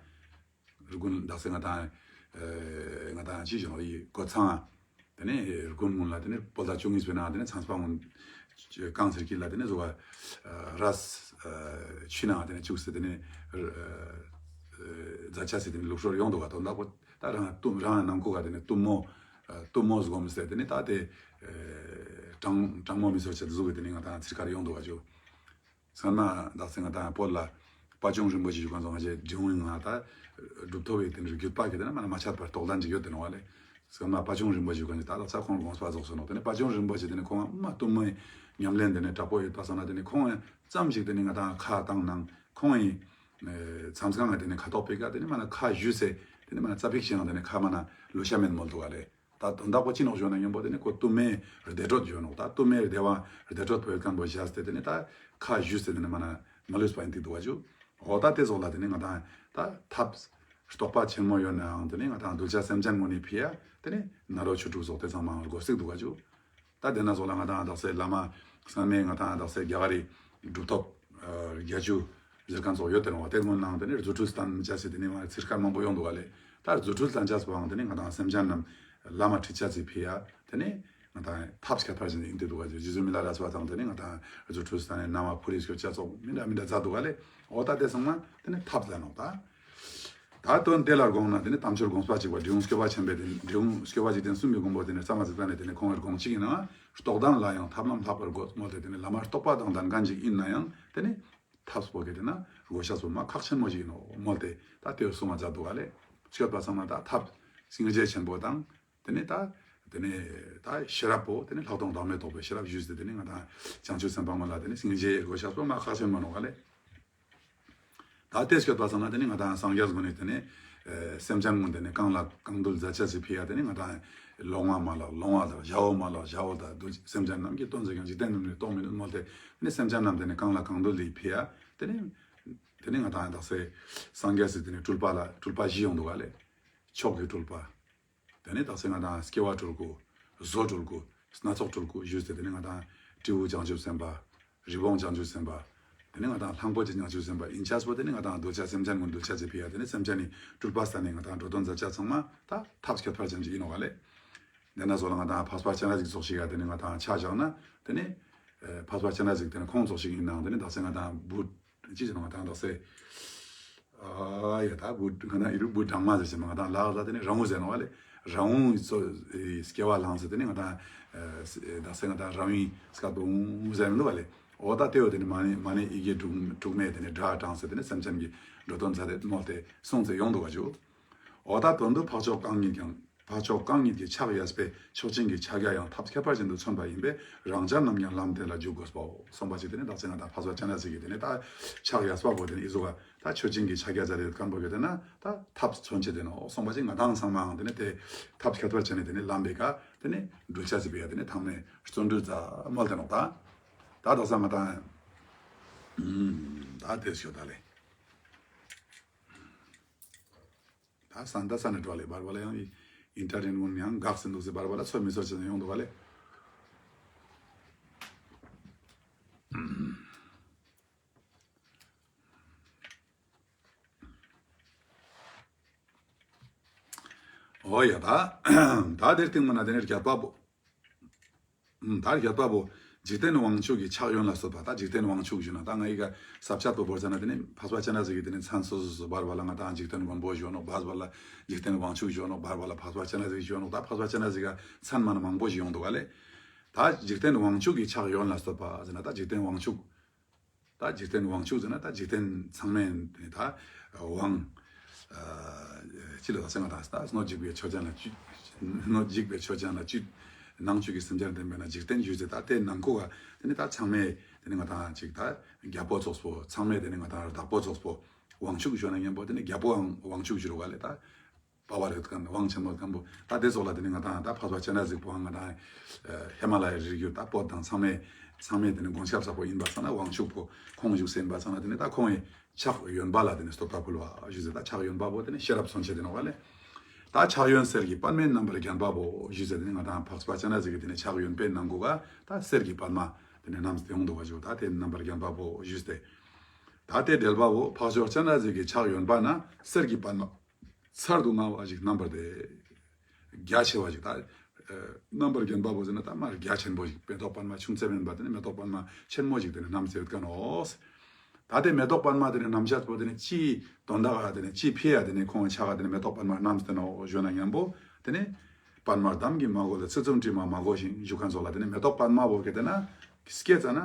དགུན་དག་ས་ང་དང་ཨེ་ང་དང་ཅི་ཞུ་ནོག་ཡི་གོ་ཚང་དེ་ནེ་དགུན་སྔོན་ལ་དེ་ནེ་བོད་ཟླ་བཅུ་གཉིས་པའི་ནང་དེ་ནེ་ཚངས་པ་སྔོན་གངས་སེར་སྐྱིད་ལ་དེ་ནེ་བཟོ་བ་རས་ཆུ་ནང་དེ་ནེ་བཅུག་སྟེ་དེ་ནེ་རྫ་ཆས་སི་དེ་ནེ་ལུགས་སྲོལ་ཡོང་འདུག་ག་དོན་དག་པོ་ད་རང་གཏུམ་རང་ནང་ཁུག་ག་དེ་ནེ་གཏུམ་མོ་གཏུམ་མོ་སྒོམ་སྟེ་དེ་ནེ་ད་དེ་གྲང་གྲང་མོ་མི་ཚོར་ཆེད་དུ་བཟོ་བའི་དེ་ནེ་ང་དང་ཚིར་ཁར་ཡོང་འདུག་ག་ཅུ། སྔན་མ་དག་ས་ང་དང་བོད་ལ་དཔལ་ཆུང་རིན་པོ་ཆེ་ཞུ་ཁན་ཚོ་ང་ཅག་འབྲི་གུང་ང་ད་གྲུབ་ཐོབ་པའི་དེ་ནེ་བརྒྱུད་པ་གི་དེ་ནེ་མ་ན་མ་ཆད་པར་རྟོགས་ལྡན་ཅིག་ཡོད་དེ་ནོག་ག་ལེ། སྔན་མ་དཔལ་ཆུང་རིན་པོ་ཆེ་ཞུ་ཁན་ཅིག་ད་དག་ས་ཁོང་དགོངས་པ་རྫོགས་སོ་ནོག་དེ་ནེ་དཔལ་ཆུང་རིན་པོ་ཆེ་དེ་ནེ་ཁོང་མ་གཏུམ་མོའི་ཉམས་ལེན་དེ་ནེ་དྲག་པོ་ཡོད་པ་སང་ན་དེ་ནེ་ཁོང་ཙམ་ཞིག་དེ་ནེ་ང་དང་ཁ་བཏང་ནང་ཁོང་ཡི་མཚམས་ཁང་ང་དེ་ནེ་ཁ་ཐོག་པའི་ཀ་དེ་ནེ་མ་ན་ཁ་བཞུས་སེ་དེ་ནེ་མ་ན་ཙ་པིག་ཞིག་ཡང་དེ་ནེ་ཁ་མ་ན་ལུས་ཤེས་མེད་མོལ་འདུག་ག་ལེ། ད་དོན་དག་པོ་ཅི་ནོག་ཞུ་ན་ཉམ་པོ་དེ་ནེ་ཁོ་གཏུམ་མོའི་བདེ་དྲོད་ཞུ་ནོག་ད་གཏུམ་མོའི་བདེ་བ་བདེ་དྲོད་པོ་ཡོད་ཁན་པོ་བཞག་སྟེ་དེ་ནེ་ད་ཁ་བཞུས་སྟེ་དེ་ནེ་མ་ན་མ་ལུས་པ་ཡིན་ཏེ་འདུག་ག་ཅུ། འོ་ད་དེ་ཙོགས་ལ་དེ་ནེ་ང་དང་ད་ཐབས་རྟོགས་པ་ཆེན་མོ་ཡོད་ནའང་དེ་ནེ་ང་དང་གདུལ་བྱ་སེམས་ཅན་ངོ་ནེ་ཕི་ཡ་དེ་ནེ་ནཱ་རོ་ཆོས་དྲུག་སོགས་དེ་ཚང་མ་དགོས་སྲིད་འདུག་ག་ཅུ། ད་དེ་ན་ཙོགས་ལ་ང་དང་དག་ས་བླ་མ་སྔན་མའི་ང་དང་དག་ས་རྒྱ་གར་རི་གྲུབ་ཐོབ་བརྒྱད་ཅུ་ཟེར་ཁན་ཙོགས་ཡོད་དེ་ནོག་པ། དེ་སྔོན་ནང་དེ་ནེ་རྫུ་འཕྲུལ་སྟན་ཅེས་སི་དེ་ནེ་མ་ཚིར་ཁར་མང་པོ་ཡོང་འདུག་ག་ལེ། ད་རྫུ་འཕྲུལ་སྟན་ཅེས་པོའང་དེ་ནེ་ང་དང་སེམས་ཅན་རྣམས་ལམ་མ་ཁྲིད་ཅེས་སི་ཕི་ཡ་དེ་ནེ་ང་དང་ཐབས་ཁྱད་པར་ཅན་ཡིན་ཏེ་འདུག་ག་ཅུ། རྗེ་བཙུན་མི་ལ་རས་པ་དང་དེ་ནེ་ང་དང་རྫུ་འཕྲུལ་སྟན་ནེ་ན་མ་ཕུ་རི་སྐྱོད་ཅེས་ཙོགས་མི་འདྲ་མི་འདྲ་མཛད་འདུག་ག་ལེ། འོ་ད་དེ་ཚང་མ་དེ་ནེ་ཐབས་ལ་ནོག་ད། ད་དོན་དེ་ལ་དགོངས་ན་དེ་ནི་དམ་ཆོས་དགོངས་པ་གཅིག་པ་འབྲི་གུང་སྐྱོབ་པ་ཆེན་པོའི་དེ་ནི་འབྲི་གུང་སྐྱོབ་པ་འཇིག་རྟེན་གསུམ་གྱི་མགོན་པོ་དེ་ནི་ས་མ་ཚིག་ལ་ནི་དེ་ནི་ཁོང་གི་དགོངས་གཅིག་ཡིན་ན་རྟོགས་ལྡན་ལ་ཡང་ཐབས་ལམ་ལྷག་པར་དགོད་མོལ་ཏེ་དེ་ནི་བླ་མ་རྟོགས་པ་དང་ལྡན་མཁན་ཅིག་ཡིན་ན་ཡང་དེ་ནི་ཐབས་པོ་གི་དེ་ན་དགོས་ཤེས་པོ་མ་ཁག་ཆེན་མོ་ཞིག་ཡིན་ནོག་མོལ་ཏེ་ད་དེ་གསུང་བ་མཛད་འདུག་ག་ལེ། སྐྱོད་པ་ཚང་མ་ད་ཐབས་སྙིང་རྗེ་ཆེན་པོ་དང་དེ་ནི་ད་དེ་ནི་ད་ཤེས་རབ་པོ་དེ་ནི་ལྷག་མཐོང་བདག་མེད་རྟོགས་པའི་ཤེས་རབ་ཞུས་ཏེ་དེ་ནི་ང་དང་བྱང་ཆུབ་སེམས་དཔའ་མོ་ལ་དེ་ནི་སྙིང་རྗེ་དགོས་ཤེས་པོ་མ་ཁག་ཆེན་མོ་ནོག་ག་ལེ། ད་དེ་སྐྱོད་པ་ཚང་མ་དེ་ནི་ང་དང་སངས་རྒྱས་ཀུན་ནི་དེ་ནི་ཨེ་སེམས་ཅན་ཀུན་དེ་ནི་གང་ལ་གང་འདུལ་མཛད་ཅེས་སི་ཕི་ཡ་དེ་ནི་ང་དང་ལོང་བ་མ་ལ་ལོང་བ་དང་བྱ་བ་མ་ལ་བྱ་བ་དང་འདུལ་སེམས་ཅན་རྣམས་ཀྱི་དོན་མཛད་ཀྱང་འཇིག་རྟེན་རྣམས་ནི་རྟོགས་མི་ནུས་མོལ་ཏེ་དེ་ནི་སེམས་ཅན་རྣམས་དེ་ནི་གང་ལ་གང་འདུལ་ལི་ཕི་ཡ་དེ་ནི་དེ་ནི་ང་དང་དག་ས་སངས་རྒྱས་སི་དེ་ནི་སྤྲུལ་པ་ལ་སྤྲུལ་པ་བཞི་ཡོང་འདུག་ག་ལེ། མཆོག་གི་སྤྲུལ་པ། དེ་ནས་དག་ས་ང་དང་སྐྱེ་བ་སྤྲུལ་སྐུ། བཟོ་སྤྲུལ་སྐུ། སྣ་ཚོགས་སྤྲུལ་སྐུ་ཞུས་ཏེ་དེ་ནས་ང་དང་སྤྲེའུ་བྱང་ཆུབ་སེམས་དཔའ། རི་བོང་བྱང་ཆུབ་སེམས་དཔའ། དེ་ནས་ང་དང་གླང་པོ་ཆེ་བྱང་ཆུབ་སེམས་དཔའ་ཡིན་ཆ་སོ་དེ་ནས་ང་དང་གདུལ་བྱ་སེམས་ཅན་ཀུན་འདུལ་ཅེས་སི་ཕི་ཡ་དེ་ནས་སེམས་ཅན་ནི་སྤྲུལ་པ་ས་ནས་ང་དང་འགྲོ་དོན་མཛད་བྱ་ཚང་མ་ད་ཐབས་ཁྱད་པར་ཅན་ཅིག་ཡིན་ནོག་ག་ལེ། དེ་ན་སོ་ལ་ང་དང་འཕགས་པ་སྤྱན་རས་གཟིགས་ཙོགས་ཤིག་ཡ་དེ་ནས་ང་དང་ཆ་བཞག་ན་དེ་ནས་ཨེ་འཕགས་པ་སྤྱན་རས་གཟིགས་དེ་ནས་ཁོང་ཙོགས་ཤིག་ཡིན་ནའང་དེ་ནས་དག་ས་ང་དང་བུ་ཅི་ཟེར་ནོག་ང་དང་དག་ས། ཨ་ཡ་ད་བུ་ང་དང་ཨི་རུ་བུ་སྦྲང་མ་ཟེར་ཞིག་མ་ང་དང་ལ་ལ་དེ་ནི་ར་བོང་ཟེར་ནོག་ག་ལེ། ར་བོང་ཚོ་སྐྱེ་བ་བླངས་ཟེར་དེ་ནི་ང་དང་དག་ས་ང་དང་ར་བོང་སྐད་པོ་འུ་ཟེར་མི་འདུག་ག་ལེ། འོ་ད་དེ་བོ་དེ་ནི་མ་ནི་མ་ནི་ཡི་གེ་དྲུག་དྲུག་མེད་དེ་ནི་སྒྲ་དྲངས་ཟེར་དེ་ནི་སེམས་ཅན་གྱི་འགྲོ་དོན་མཛད་དེ་མོལ་ཏེ་གསུངས་ཏེ་ཡོང་འདུག་ག་ཇུ། འོ་ད་དོན་དུ་འཕགས་མཆོག་གང་ཉིད་ཀྱང་། འཕགས་མཆོག་གང་ཉིད་ཀྱི་ཕྱག་གཡས་པའི་མཆོག་སྦྱིན་གྱི་ཕྱག་རྒྱ་ཡང་ཐབས་ཁྱད་པར་ཅན་དུ་མཚོན་པ་ཡིན་པས་རང་ཅག་རྣམས་ཀྱང་ལམ་དེ་ལ་འཇུག་དགོས་པའོ། གསུངས་པ་ཅིག་དེ་ནི་དག་ས་ང་དང་འཕགས་པ་སྤྱན་རས་གཟིགས་ཀྱི་དེ་ནི་ད་ཕྱག་གཡས་པ་བོ་དེ་ནི་ཨི་ཟུག་ག་ད་མཆོག་སྦྱིན་གྱི་ཕྱག་རྒྱ་མཛད་དེ་ཡོད་མཁན་བོ་གི་དེ་ན་ད་ཐབས་མཚོན་བྱེད་དེ་ནོག་གསུངས་པ་ཅིག་ང་དང་ཚང་མའང་དེ་ནི་དེ་ཐབས་ཁྱད་པར་ཅན་ནི་དེ་ནི་ལམ་པའི་ཀ་དེ་ནི་འགྲུལ་ཆ་ཟེར་བའི་དེ་ནི་ཐང་ནས་བརྩོན་འགྲུས་ཙ་མོལ་ཏེ་ནོག་ད། ད་དག་ས་ང་དང་ད་དེ་ཞོ་ད་ལེ། ད་ས་འདི་ས་ནས་འགྲོ་ལེ་བར་བར་ལ་ཡང་ཨིན་ཊར་ནེཊ་ཀུན་ཡང་འགག་ཟིན་འདུག་ཟེར་བར་བར་ལ་ཚོར་མི་ཚོར་ཅེས་ཡོང་འདུག་ག་ལེ། འོ་ཡ་ད། ད་དེར་སྟིང་མ་ན་དེ་ནས་བརྒྱད་པ་པོ། ད་བརྒྱད་པ་པོ། འཇིག་རྟེན་དབང་ཕྱུག་གི་ཕྱག་གཡོན་ལ་སོགས་པ། ད་འཇིག་རྟེན་དབང་ཕྱུག་ཞུ་ན་ད་ང་ཡི་ག་ས་བཅད་པོ་བོར་ཙ་ན་དེ་ནི་འཕགས་པ་སྤྱན་རས་གཟིགས་ཀྱི་དེ་ནི་མཚན་སོ་སོ་སོ་བར་བར་ལ་ང་དང་འཇིག་རྟེན་མགོན་པོ་ཞུ་ནོག་བར་བར་ལ་འཇིག་རྟེན་དབང་ཕྱུག་ཞུ་ནོག་བར་བར་ལ་འཕགས་པ་སྤྱན་རས་གཟིགས་ཞུ་ནོག་ད་འཕགས་པ་སྤྱན་རས་གཟིགས་ཀ་མཚན་མ་ན་མང་པོ་ཞིག་ཡོང་འདུག་ག་ལེ། ད་འཇིག་རྟེན་དབང་ཕྱུག་གི་ཕྱག་གཡོན་ལ་སོགས་པ་ཟེར་ན་ད་འཇིག་རྟེན་དབང་ཕྱུག་ད་འཇིག་རྟེན་དབང་ཕྱུག་ཟེར་ན་ད་འཇིག་རྟེན་ཚང་མའི་ད་དབང་། ཅི་ལ་ད་སེང་ང་དང་ད་སྣོད་འཇིག་པའི་ཆོས་ཅན་ལ་བཅུད། སྣོད་འཇིག་པའི་ཆོས་ཅན་ལ་བཅུད། ནང་བཅུད་ཀྱི་སེམས་ཅན་བསྟན་པས་ན་འཇིག་རྟེན་ཞུས་ཏེ་ད་དེ་ནང་ཁོ་ག་དེ་ནི་ད་ཚང་མའི་དེ་ནི་ང་དང་ཅིག་ད་རྒྱལ་པོ་ཙོགས་པོ་ཚང་མའི་དེ་ནི་ང་དང་བདག་པོ་ཙོགས་པོ་དབང་ཕྱུག་ཞུ་ན་མཉམ་པོ་དེ་ནི་རྒྱལ་པོའང་དབང་ཕྱུག་ཞུ་རུ་ག་ལེ་ད། པ་བ་རེད་མཁན་དབང་ཆེན་མོ་མཁན་པོ་ད་དེ་ཙོགས་ལ་དེ་ནི་ང་དང་ད་འཕགས་པ་སྤྱན་རས་གཟིགས་པོའང་ང་དང་ཧི་མ་ལ་ཡའི་རི་རྒྱུད་ད་བོད་དང་ཚང་མའི་ཚང་མའི་དེ་ནི་མགོན་སྐྱབས་ས་པོ་ཡིན་པ་སང་ན་དབང་ཕྱུག་པོ་ཁོང་བཞུགས་སེ་ཡིན་པ་སང་ན་དེ་ནི་ད་ཁོང་གི་ཕྱག་གཡོན་པ་ལ་དེ་ནི་བསྟོད་པ་ཕུལ་བ་ཞུས་ཟེར། ད་ཕྱག་གཡོན་པ་པོ་དེ་ནི་ཤེས་རབ་མཚོན་བྱེད་དེ་ནོག་ག་ལེ། ད་ཕྱག་གཡོན་གསེར་གྱི་པདྨའི་རྣམ་པར་བརྒྱན་པ་པོ་ཞུས་ཟེར། དེ་ནི་ང་དང་འཕགས་པ་སྤྱན་རས་གཟིགས་ཀྱི་དེ་ནི་ཕྱག་གཡོན་པའི་ནང་གོ་ག་ད་གསེར་གྱི་པདྨ་དེ་ནི་བསྣམས་ཏེ་ཡོང་འདུག་ག་ཞུ། ད་དེ་རྣམ་པར་བརྒྱན་པ་པོ་ཞུས་ཏེ། ད་དེ་འགྲེལ་པ་པོ་འཕགས་མཆོག་སྤྱན་རས་གཟིགས་ཀྱི་ཕྱག་གཡོན་པ་ན་གསེར་གྱི་པདྨ། ཚར་དུ་དངར་བ་ཞིག་རྣམ་པར་དེ། རྒྱ་ཆེ་བ་ཞིག་ད། རྣམ་པར་བརྒྱན་པ་པོ་ཟེར་ན་ད་མ་རྒྱ་ཆེན་པོ་ཞིག་མེ་ཏོག་པདྨ་ཆུང་ཙེ་མིན་པ་དེ་ནི་མེ་ཏོག་པདྨ་ཆེན་མོ་ཞིག་དེ་ནི་བསྣམས་ཏེ་ཡོད་མཁན་ནོག་ད་དེ་མེ་ཏོག་པདྨ་དེ་ནི་བསྣམས་ཤེས་པོ་དེ་ནི་ཅི་དོན་དག་ག་དེ་ནི་ཅི་ཕི་ཡ་དེ་ནི་ཁོང་གི་ཕྱག་ག་དེ་ནི་མེ་ཏོག་པདྨ་བསྣམས་ཏེ་ནོག་ཞུ་ན་མཉམ་པོ་དེ་ནི། པདྨ་འདམ་གྱིས་མ་གོས་ལ་ཚེར་ཙམ་དྲི་མ་མ་གོས་ཤིང་ཞུ་མཁན་ཙོགས་ལ་དེ་ནི་མེ་ཏོག་པདྨ་པོ་གི་དེ་ན་སྐྱེས་ཙ་ན།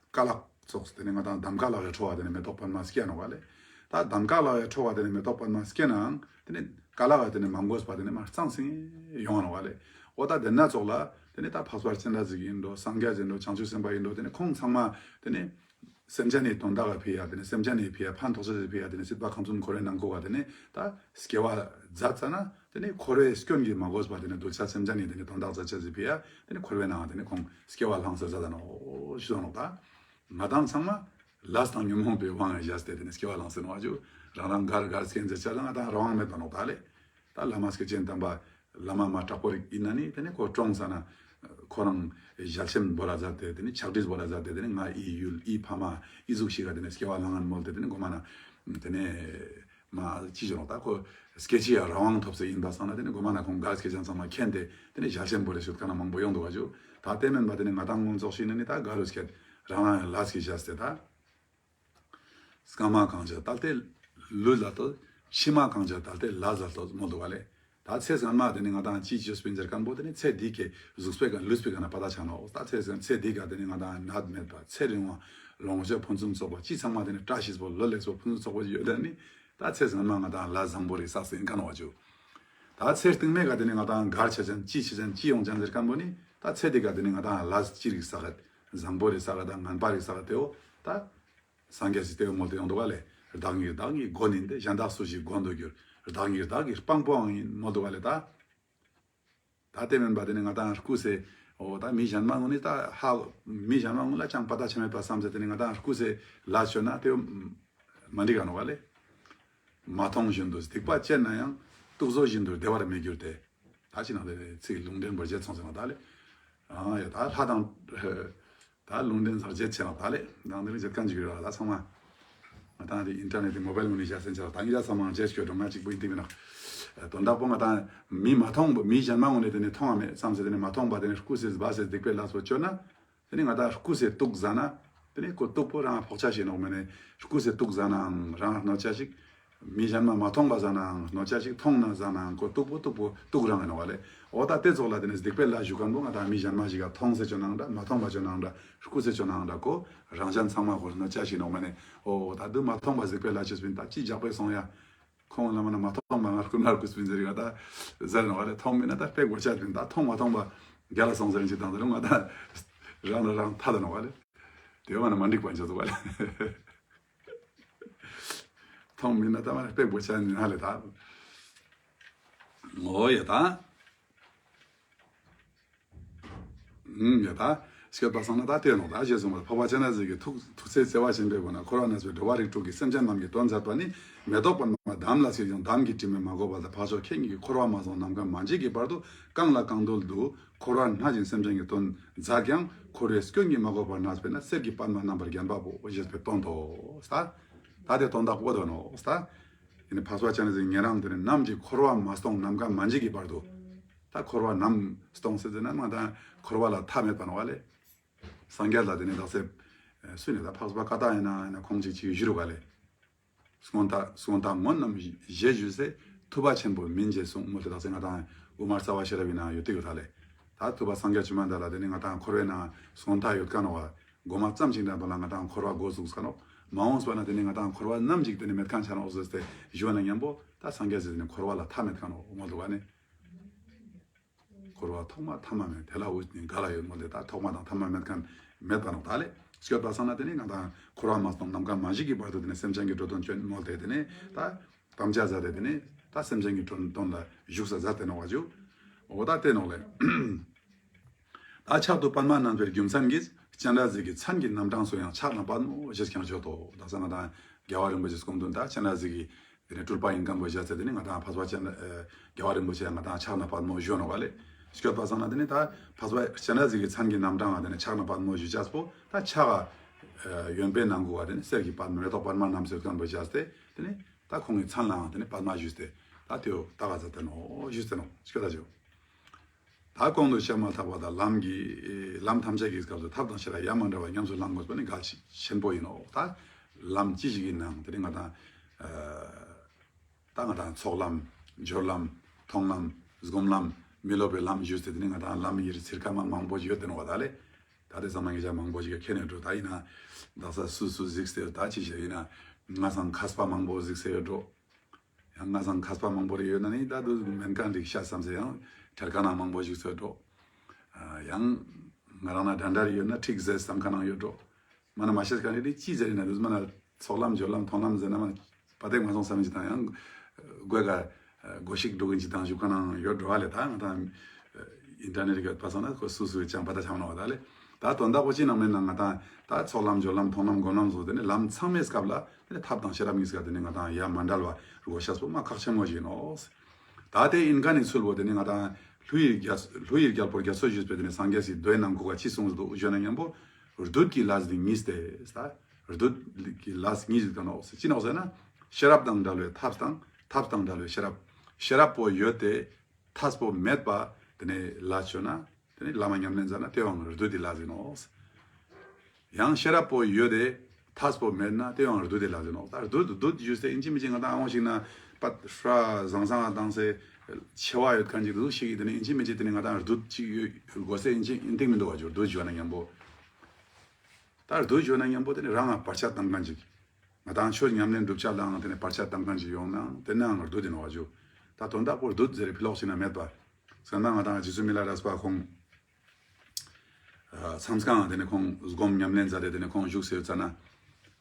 ཀ་ལག་ཙོགས་དེ་ནི་ང་དང་འདམ་ཀ་ལག་གི་ཕྲོ་བ་དེ་ནི་མེ་ཏོག་པདྨ་སྐྱེ་ནོག་ག་ལེ། ད་འདམ་ཀ་ལག་གི་ཕྲོ་བ་དེ་ནི་མེ་ཏོག་པདྨ་སྐྱེ་ནའང་དེ་ནི་ཀ་ལག་གི་དེ་ནི་མ་གོས་པ་དེ་ནི་མ་གཙང་སིང་ཡོང་ནོག་ག་ལེ། འོ་ད་དེ་ན་ཙོགས་ལ་དེ་ནི་ད་འཕགས་པ་སྤྱན་རས་གཟིགས་ཡིན་འགྲོ་སངས་རྒྱས་ཡིན་འགྲོ་བྱང་ཆུབ་སེམས་དཔའ་ཡིན་འགྲོ་དེ་ནི་ཁོང་ཚང་མ་དེ་ནི་སེམས་ཅན་ནི་དོན་དག་ག་ཕི་ཡ་དེ་ནི་སེམས་ཅན་ནི་ཕི་ཡ་ཕན་ཐོགས་ཤེས་ཕི་ཡ་དེ་ནི་སྲིད་པ་ཁམས་གསུམ་འཁོར་བའི་ནང་ཁོ་ག་དེ་ནི་ད་སྐྱེ་བ་མཛད་ཙ་ན། དེ་ནི་འཁོར་བའི་སྐྱོན་གྱིས་མ་གོས་པ་དེ་ནི་གདུལ་བྱ་སེམས་ཅན་ནི་དེ་ནི་དོན་དག་མཛད་ཅེས་སི་ཕི་ཡ་དེ་ནི་འཁོར་བའི་ནང་དེ་ནི་ཁོང་སྐྱེ་བ་བླངས་ཏེ་མཛད་ད་ནོག་ཞུ་ནོག་ད་ང་དང་ཚང་མ་ལས་དང་ཉོན་མོངས་པའི་དབང་ཡང་བཞག་སྟེ་དེ་ནི་སྐྱེ་བ་བླངས་ཏེ་ནོག་ཨ་ཇུ། རང་རང་གར་གར་སྐྱེ་མཛད་ཅེས་ད་ང་དང་རང་དབང་མེད་པ་ནོག་ད་ལེ། ད་བླ་མ་སྐྱེས་ཆེན་དམ་པ་བླ་མ་མ་དྲག་པོ་རིག་ཡིན་ན་ནི་དེ་ནི་ཁོ་གྲོངས་ས་ན་ཁོ་རང་ཞལ་ཆེམས་བོ་ལ་མཛད་དེ་དེ་ནི་ཕྱག་བྲིས་བོ་ལ་མཛད་དེ་དེ་ནི་ང་ཨི་ཡུལ་ཨི་ཕ་མ་ཨི་ཟུག་ཞིག་ག་དེ་ནི་སྐྱེ་བ་བླངས་ངན་མོལ་ཏེ་དེ་ནི་གོ་མ་ན་དེ་ནི། མ་ཅི་ཞིག་ནོག་ད་ཁོ་སྐྱེ་ཅི་ཡ་རང་དབང་ཐོབ་སེ་ཡིན་པ་སང་ན་དེ་ནི་གོ་མ་ན་ཁོང་ག་སྐྱེ་ཅན་ཚང་མ་མཁྱེན་ཏེ་དེ་ནི་ཞལ་ཆེམས་བོ་རེ་ཞུ་མཁན་མང་པོ་ཡོང་འདུག་ག་ཇུ། ད་དེ་མིན་པ་དེ་ནི་ང་དང་ངོ་ཚོགས་ཤིག་ནི་ནི་ད་ག་རུ་སྐྱེ་རང་རང་ཡང་ལས་ཀྱི་བྱས་ཏེ་ད་སྐར་མ་གང་ཅི་ད་ལྟའི་ལུས་ལ་ད་ ཕྱི་མ་གང་ཅི་ད་ལྟའི་ལས་ལ་ལྟོས་མོལ་འདུག་ག་ལེ། ད་ཚེ་སྔན་མ་དེ་ནི་ང་དང་ཅི་ཅོས་པིན་ཟེར་ཁན་པོ་དེ་ནི་ཚེ་འདི་གི་གཟུགས་པོའི་ཀ་ལུས་པོའི་ཀ་ནེ་པ་ཏ་ཆ་ནོག། ད་ཚེ་ཚེ་འདི་ཀ་དེ་ནི་ང་དང་ནད་མེད་པ་ཚེ་རིང་བ་ལོངས་སྤྱོད་ཕུན་སུམ་ཚོགས་པ་ཅི་ཚང་མ་དེ་ནི་བཀྲ་ཤིས་པོ་ལོ་ལེགས་པོ་ཕུན་སུམ་ཚོགས་པོ་ཡོད་དེ་ནི་ད་ཚེ་སྔན་མ་ང་དང་ལས་བཟང་པོ་རིགས་བསགས་སེ་ཡིན་ཁན་བ་ཅུ། ད་ཚེ་རྟིང་མའི་ཀ་དེ་ནི་ང་དང་གར་ཆ་ཅན་ཅི་ཆ་ཅན་ཅི་ཡོང་ཅན་ཟེར་ཁན་པོ་ནི་ད་ཚེ་འདི་ཀ་དེ་ནི་ང་དང་ལས་ཅི་རིགས་བསགས་བཟང་པོ་རིགས་བསགས་ད་ངན་པ་རིགས་བསགས་དེའོ་ད། སངས་རྒྱས་སི་དེ་བོ་མོལ་ཏེ་ཡོང་འདུག་ག་ལེ། བདག་ཉིད་བདག་ཉིད་མགོན་ཡིན་ཏེ། གཞན་དག་སུ་ཞིག་མགོན་དུ་འགྱུར། བདག་ཉིད་བདག་གི་དཔང་པོའང་ཡིན་མོལ་འདུག་ག་ལེ་ད། ད་དེ་མེན་པ་དེ་ནི་ང་དང་རྐུས་སེ། འོ་ད་མི་གཞན་མ་ངོ་ནི་ད་ཧ། མི་གཞན་མ་ངོ་ལ་ཅང་པ་ཏ་ཆ་མེད་པ་བསམ་སེ་དེ་ནི་ང་དང་རྐུས་སེ་ལ་ཆོད་ན་དེ་བོ་མ་འགྲིག་ག་ནོག་ག་ལེ། མ་མཐོང་བཞིན་དུ་སྡིག་པ་སྤྱད་ན་ཡང་། དུག་ཟོས་བཞིན་དུ་བདེ་བར་མི་འགྱུར་ཏེ། ད་ཅི་ནང་དེ་ཚིག་ལུང་འདྲེན་པར་བྱེད་སོང་ཟེར་ན་ད་ལེ། ཨ་ཡ་ད་ལྷ་དང་། ད་ལུང་འདྲེན་ཚར་བརྗེད་ཆེ་ན་ད་ལེ། ནང་དེ་རིང་བརྗེད་ཁན་ཅིག་ཡོད་ར་ད་ཚང་མ། ང་དང་དེ་ཨིན་ཊར་ནེཊ་དེ་མོ་བཱའིལ་ངོ་ནས་བཞག་སེན་ཆ་ད་ངི་ད་ཚང་མ་བརྗེད་སྐྱོད་འགྲོ་ང་ཅིག་པོ་ཡིན་ཏེ་མིན་ན། དོན་དག་པོ་ང་དང་མི་མ་མཐོང་བ་མི་གཞན་མ་ངོ་ནས་དེ་ནི་མཐོང་བ་མེད་བསམ་སེ་དེ་ནི་མ་མཐོང་བ་དེ་ནི་རྐུས་སེ་སྦ་སེ་སྡིག་པའི་ལས་པོ་བཅོ་ན། དེ་ནི་ང་དང་རྐུས་སེ་དུག་ཟ་ན། དེ་ནི་ཁོ་དུག་པོ་རང་ཕོག་ཆ་ཞིག་ནོག་མེ་ནི་རྐུས་སེ་དུག་ཟ་ནའང་རང་གནོད་ཆ་ཞིག་མི་གཞན་མ་མ་མཐོང་བ་ཟ་ནའང་གནོད་ཆ་ཞིག་མཐོང་ན་ཟ་ནའང་ཁོ་དུག་པོ་དུག་པོ་དུག་རང་ཡིན་ནོག་ག་ལེ། འོ་ད་དེ་ཙོགས་ལ་དེ་ནི་སྡིག་པའི་ལས་ཞུ་ཁན་པོ་ང་དང་མི་གཞན་མ་ཞིག་ག་མཐོང་སེ་བཅོ་ནའང་འདྲ་མ་མཐོང་བ་བཅོ་ནའང་འདྲ་རྐུས་སེ་བཅོ་ནའང་འདྲ་ཁོ་རང་གཞན་ཚང་མ་ཁོ་གནོད་ཆ་ཞིག་ནོག་མེ་ནི། འོ་ད་དུ་མ་མཐོང་བ་སྡིག་པའི་ལས་བཅོས་པིན་ད་ཅི་ཇག་པའི་སོང་ཡ། ཁོང་ལ་མ་ན་མ་མཐོང་བ་ང་རྐུ་ན་རྐུས་པིན་ཟེར་ཡོད་ད་ཟེར་ནོག་ག་ལེ། མཐོང་མེད་ན་ད་དཔེ་གོ་ཆ་པིན་ད་མཐོང་མ་མཐོང་བ་རྒྱ་ལ་སོང་ཟེར་ཅིག་དང་ཟེར་ང་ད་རང་ལ་རང་ཐད་ནོག་ག་ལེ། དེ་བ་ན་མ་འགྲིག་པ་ཅོ་ཟུག་ག་ལེ། མཐོང་མེད་ན་ད་མ་ན་དཔེ་གོ་ཆ་ནི་ན་ལེ་ད། འོ་ཡ་ད། ཨུམ་ཡ་ད། སྐྱོད་པ་སང་ན་ད་དེ་ནོག་ད་ཞེས་གསུངས་པ། འཕགས་པ་སྤྱན་རས་གཟིགས་ཀྱིས་ཐུགས་ཐུགས་སྲས་བརྩེ་བ་ཆེན་པོའི་སྒོ་ནས་འཁོར་བ་ན་སྤྱོད་འགྲོ་བ་རིགས་དྲུག་གི་སེམས་ཅན་རྣམས་ཀྱི་དོན་མཛད་པ་ནི་མེ་ཏོག་པདྨ་འདམ་ལ་ཚིག་ཀྱང་འདམ་གྱི་དྲི་མས་མ་གོས་པ་དང་། འཕགས་མཆོག་ཁྱེད་ཉིད་ཀྱིས་འཁོར་བ་མ་སྟོངས་ནམ་མཁའ་མ་མཇུག་གི་བར་དུ་གང་ལ་གང་འདུལ་དུ་འཁོར་བ་སྣང་ཞིང་སེམས་ཅན་གྱི་དོན་མཛད་ཀྱང་འཁོར་བའི་སྐྱོན་གྱིས་མ་གོས་པར་གནས་པས་ན་གསེར་གྱི་པདྨ་རྣམ་པར་བརྒྱན་པ་པོ་ཞེས་པའི་དོན་ཏོ། ད་ད་དེ་དོན་དག་པོ་དོ་ནོ། ད་ཡིན་ན་འཕགས་པ་སྤྱན་རས་གཟིགས་ཉེ་རང་དེ་ནི་ནམ་གྱི་འཁོར་བ་མ་སྟོངས་ནམ་མཁའ་མ་མཇུག་གི་བར་དུ། ད་འཁོར་བ་ནམ་སྟོངས་སེ་ཟེར་ན་མ་ད་འཁོར་བ་ལ་མཐའ་མེད་པ་ནོག་ག་ལེ། སངས་རྒྱས་ལ་དེ་ནི་དག་སེ་སུ་ནི་ད་འཕགས་པ་ཀ་ཏ་ཡིན་ན་ཡིན་ན་ཁོང་ཅིག་ཅིག་ཞུ་རུ་ག་ལེ། སྔོན་མཐའ་སྔོན་མཐའ་སྔོན་ནམ་ཞེས་ཞུས་སེ་ཐུབ་པ་ཆེན་པོ་མིན་ཞེས་གསུངས་མོལ་ཏེ་དག་སེ་ང་དང་དབུ་མ་རྩ་བ་ཤེས་རབ་ཡིན་ན་ཡོད་དེ་ཡོད་ད་ལེ། ད་ཐུབ་པ་སངས་རྒྱས་བཅོམ་ལྡན་འདས་ལ་དེ་ནི་ང་དང་འཁོར་བའི་ནང་སྔོན་མཐའ་ཡོད་ཀ་ནོག་ག། གོ་མ་ཙམ་ཞིག་འདྲ་པོ་ལ་ང་དང་འཁོར་བ་འགོ་ཚུགས་ཀ་ནོག། མ་འོངས་པ་ན་དེ་ནི་ང་དང་འཁོར་བ་ནམ་ཞིག་དེ་ནི་མེད་ཁན་ཆ་ནོག་ཟེར་ཏེ་ཞུ་བ་ན་མཉམ་པོ་ད་སངས་རྒྱས་ཟེར་ནི་འཁོར་བ་ལ་མཐའ་མེད་ཁན་ནོག་མོལ་འདུག་ག་ནི། འཁོར་བ་ཐོག་མ་ཐ་མ་མེད་དེ་ལ་འུ་ནི་ག་ལ་ཡོད་མོལ་ཏེ་ད་ཐོག་མ་དང་ཐ་མ་མེད་ཁན་མེད་པ་ནོག་ད་ལེ། སྐྱོད་པ་སང་ན་དེ་ནི་ང་དང་འཁོར་བ་མ་སྟོངས་ནམ་མཁའ་མ་མཇུག་གི་བར་དུ་དེ་ནི་སེམས་ཅན་གྱི་འགྲོ་དོན་ཅོ་མོལ་ཏེ་དེ་ནི་ད་དམ་བཅའ་མཛད་དེ་དེ་ནི་ད་སེམས་ཅན་གྱི་འགྲོ་དོན་ལ་བཞུགས་ས་མཛད་དེ་ནོག་བ་ཇུ། འོ་ད་དེ་ནོག་ལེ། ད་ཕྱག་ཏུ་པདྨ་བསྣམས་པའི་རྒྱུ་མཚན་གྱིས་སྤྱན་རས་གཟིགས་ཀྱི་མཚན་གྱི་རྣམ་གྲངས་སུ་ཡང་ཕྱག་ན་པདྨོ་ཞེས་ཀྱང་བརྗོད་དོ། ད་ས་ང་དང་རྒྱལ་བ་རིན་པོ་ཆེའི་སྐུ་མདུན་ད་སྤྱན་རས་གཟིགས་ཀྱི་དེ་ནི་སྤྲུལ་པ་ཡིན་ཁན་པོ་བཞག་ཚེ་དེ་ནི་ང་དང་འཕགས་པ་སྤྱན་རས་རྒྱལ་བ་རིན་པོ་ཆེ་ང་དང་ཕྱག་ན་པདྨོ་ཞུ་ནོག་ག་ལེ། སྐྱོད་པ་སང་ན་དེ་ནི་ད་འཕགས་པ་སྤྱན་རས་གཟིགས་ཀྱི་མཚན་གྱི་རྣམ་གྲངས་ང་དེ་ནི་ཕྱག་ན་པདྨོ་ཞུ་ཅེས་པོ་ད་ཕྱག་ག་ཡོན་པའི་ནང་གུ་བ་དེ་ནི་གསེར་གྱི་པདྨ་མེ་ཏོག་པདྨ་བསྣམས་ཡོད་ཁན་པོ་བཞག་སྟེ་དེ་ནི་ད་ཁོང་གི་མཚན་ལའང་དེ་ནི་པདྨ་ཞུས་ཏེ་ད་དེའོ་ད་ག་ཚ་དེ་ནོག་ཞུས་ཏེ་ནོག་སྐྱོད་ད་ཇུ། ད་གོང་དུ་བཤད་མ་ཐག་པ་དང་ལམ་གྱི་ལམ་ཐམས་ཅད་ཀྱི་སྐབས་སུ་ཐབས་དང་ཤེས་རབ་ཡ་མ་བྲལ་བ་ཉམས་སུ་བླང་དགོས་པ་ནི་གལ་ཆེན་པོ་ཡིན་ནོག། ད་ལམ་ཅི་ཞིག་ཡིན་ནའང་དེ་ནི་ང་དང་ད་ང་དང་ཚོགས་ལམ་སྦྱོར་ལམ་མཐོང་ལམ་སྒོམ་ལམ་མི་སློབ་པའི་ལམ་ཞུས་ཏེ་དེ་ནི་ང་དང་ལམ་ཡིར་ཚིར་ཁ་མ་མང་པོ་ཞིག་ཡོད་དེ་ནོག་བ་ད་ལེ། ད་དེ་ཚང་མ་ངེད་ཅག་མང་པོ་ཞིག་གི་ཁྱེར་ནས་འགྲོ་ད་ཡིན་ན་དག་ས་སུ་སུ་གཟིགས་སེ་ད་ཅི་ཞིག་ཡིན་ན་ང་སང་མཁས་པ་མང་པོ་གཟིགས་སེ་ཡོད་འགྲོ། ཡང་ང་སང་མཁས་པ་མང་པོ་རེ་ཡོད་ན་ནི་ད་དུ་མེན་ཁན་རིགས་ཤ་བསམ་སེ་ཡང་ཁྲལ་ཁ་ནང་མང་པོ་ཞིག་ཚོད་འགྲོ། ཡང་ང་རང་ན་འདྲ་འདྲ་རེ་ཡོད་ན་ཁྲིག་ཟེར་བསམ་ཁ་ནང་ཡོད་འགྲོ། མ་ན་མ་ཤེས་ཁན་རེ་ཅི་ཟེར་ན་དུ་མ་ན་ཚོགས་ལམ་སྦྱོར་ལམ་མཐོང་ལམ་ཟེར་ན་མ་པ་ཏེག་མ་སོང་བསམ་ཅིག་དང་ཡང་དགོས་ག་གོ་ཤིག་འགྲོ་གིན་ཅིག་དང་ཞུ་ཁ་ནང་ཡོད་འགྲོ་བ་ལེ། ད་ང་དང་ཨིན་ཊར་ནེཊ་གི་པ་སང་ན་ཁོ་སུ་སུ་ཅང་པ་ད་ཆང་ནོག་ད་ལེ། ད་དོན་དག་པོ་ཅི་ནང་མེད་ན་ང་དང་ད་ཚོགས་ལམ་སྦྱོར་ལམ་མཐོང་ལམ་སྒོམ་ལམ་སོགས་དེ་ནི་ལམ་ཚང་མའི་སྐབས་ལ་དེ་ནི་ཐབས་དང་ཤེས་རབ་གཉིས་ཀ་དེ་ནི་ང་དང་ཡ་མ་འདྲལ་བ་རུ་བ་ཤ་སྤོ་མ་ཁག་ཆེན་མོ་ཞིག་ནོག། ད་དེ་ཨིན་ཁན་ནི་ཚུལ་བོ་དེ་ནི་ང་དང་ཀླུ་ཡི་རྒྱལ་ཀླུ་ཡི་རྒྱལ་པོ་རྒྱ་མཚོ་བཞུགས་པའི་དེ་ནི་སངས་རྒྱས་སི་མདོའི་ནང་ཁུག་ག་ཅི་གསུངས་འདུག་ཞུ་ན་མཉམ་པོ་བདུད་ཀྱི་ལས་འདི་གཉིས་ཏེ། ད་བདུད་ཀྱི་ལས་གཉིས་ཞིག་དང་ནོག་ཟེར་ཅི་ནོག་ཟེར་ན་ཤེས་རབ་དང་འདྲ་བའི་ཐབས་དང་ཐབས་དང་འདྲ་བའི་ཤེས་རབ། ཤེས་རབ་པོ་ཡོད་དེ་ཐབས་པོ་མེད་པ་དེ་ནི་ལ་ཆོས་ན་དེ་ནི་བླ་མ་ཉམས་ལེན་མཛད་ན་དེ་བའང་བདུད་དེ་ལ་ཟིན་ནོག། ཡང་ཤེས་རབ་པོ་ཡོད་དེ་ ཐབས་པོ་མེད་ན་དེ་ཡང་བདུད་དེ་ལ་ཟེར་ནོག། ད་བདུད་བདུད་ཞུས་ཏེ་ཨིན་ཅི་མིན་ཅི་ང་དང་ཨ་ཞིག་ན་པད་ཧྲ་ཟང་ཟང་ང་དང་སེ་ཆེ་བ་ཡོད་མཁན་ཅིག་བདུད་ཞིག་གི་དེ་ནི་ཨིན་ཅི་མིན་ཅི་དེ་ནི་ང་དང་བདུད་ཅིག་ཡོད་དགོས་སེ་ཨིན་ཅི་ཨིན་ཏིག་མི་འདུག་བ་ཇུ་བདུད་ཞུ་ན་མཉམ་པོ། ད་བདུད་ཞུ་ན་མཉམ་པོ་དེ་ནི་རང་ང་བར་ཆད་བཏང་མཁན་ཅིག། ང་དང་ཆོས་ཉམས་ལེན་སྒྲུབ་ཆ་ལའང་དེ་ནི་བར་ཆད་བཏང་མཁན་ཅིག་ཡོང་ན་དེ་ནའང་བདུད་དེ་ནོག་བ་ཇུ། ད་དོན་དག་པོ་བདུད་ཟེར་ཕི་ལོགས་ཤིག་ན་མེད་པ། སེམས་ནང་ང་དང་རྗེ་བཙུན་མི་ལ་རས་པ་ཁོང་མཚམས་ཁང་དེ་ནི་ཁོང་སྒོམ་ཉམས་ལེན་མཛད་དེ་དེ་ནི་ཁོང་བཞུགས་སེ་ཡོད་ཙ་ན།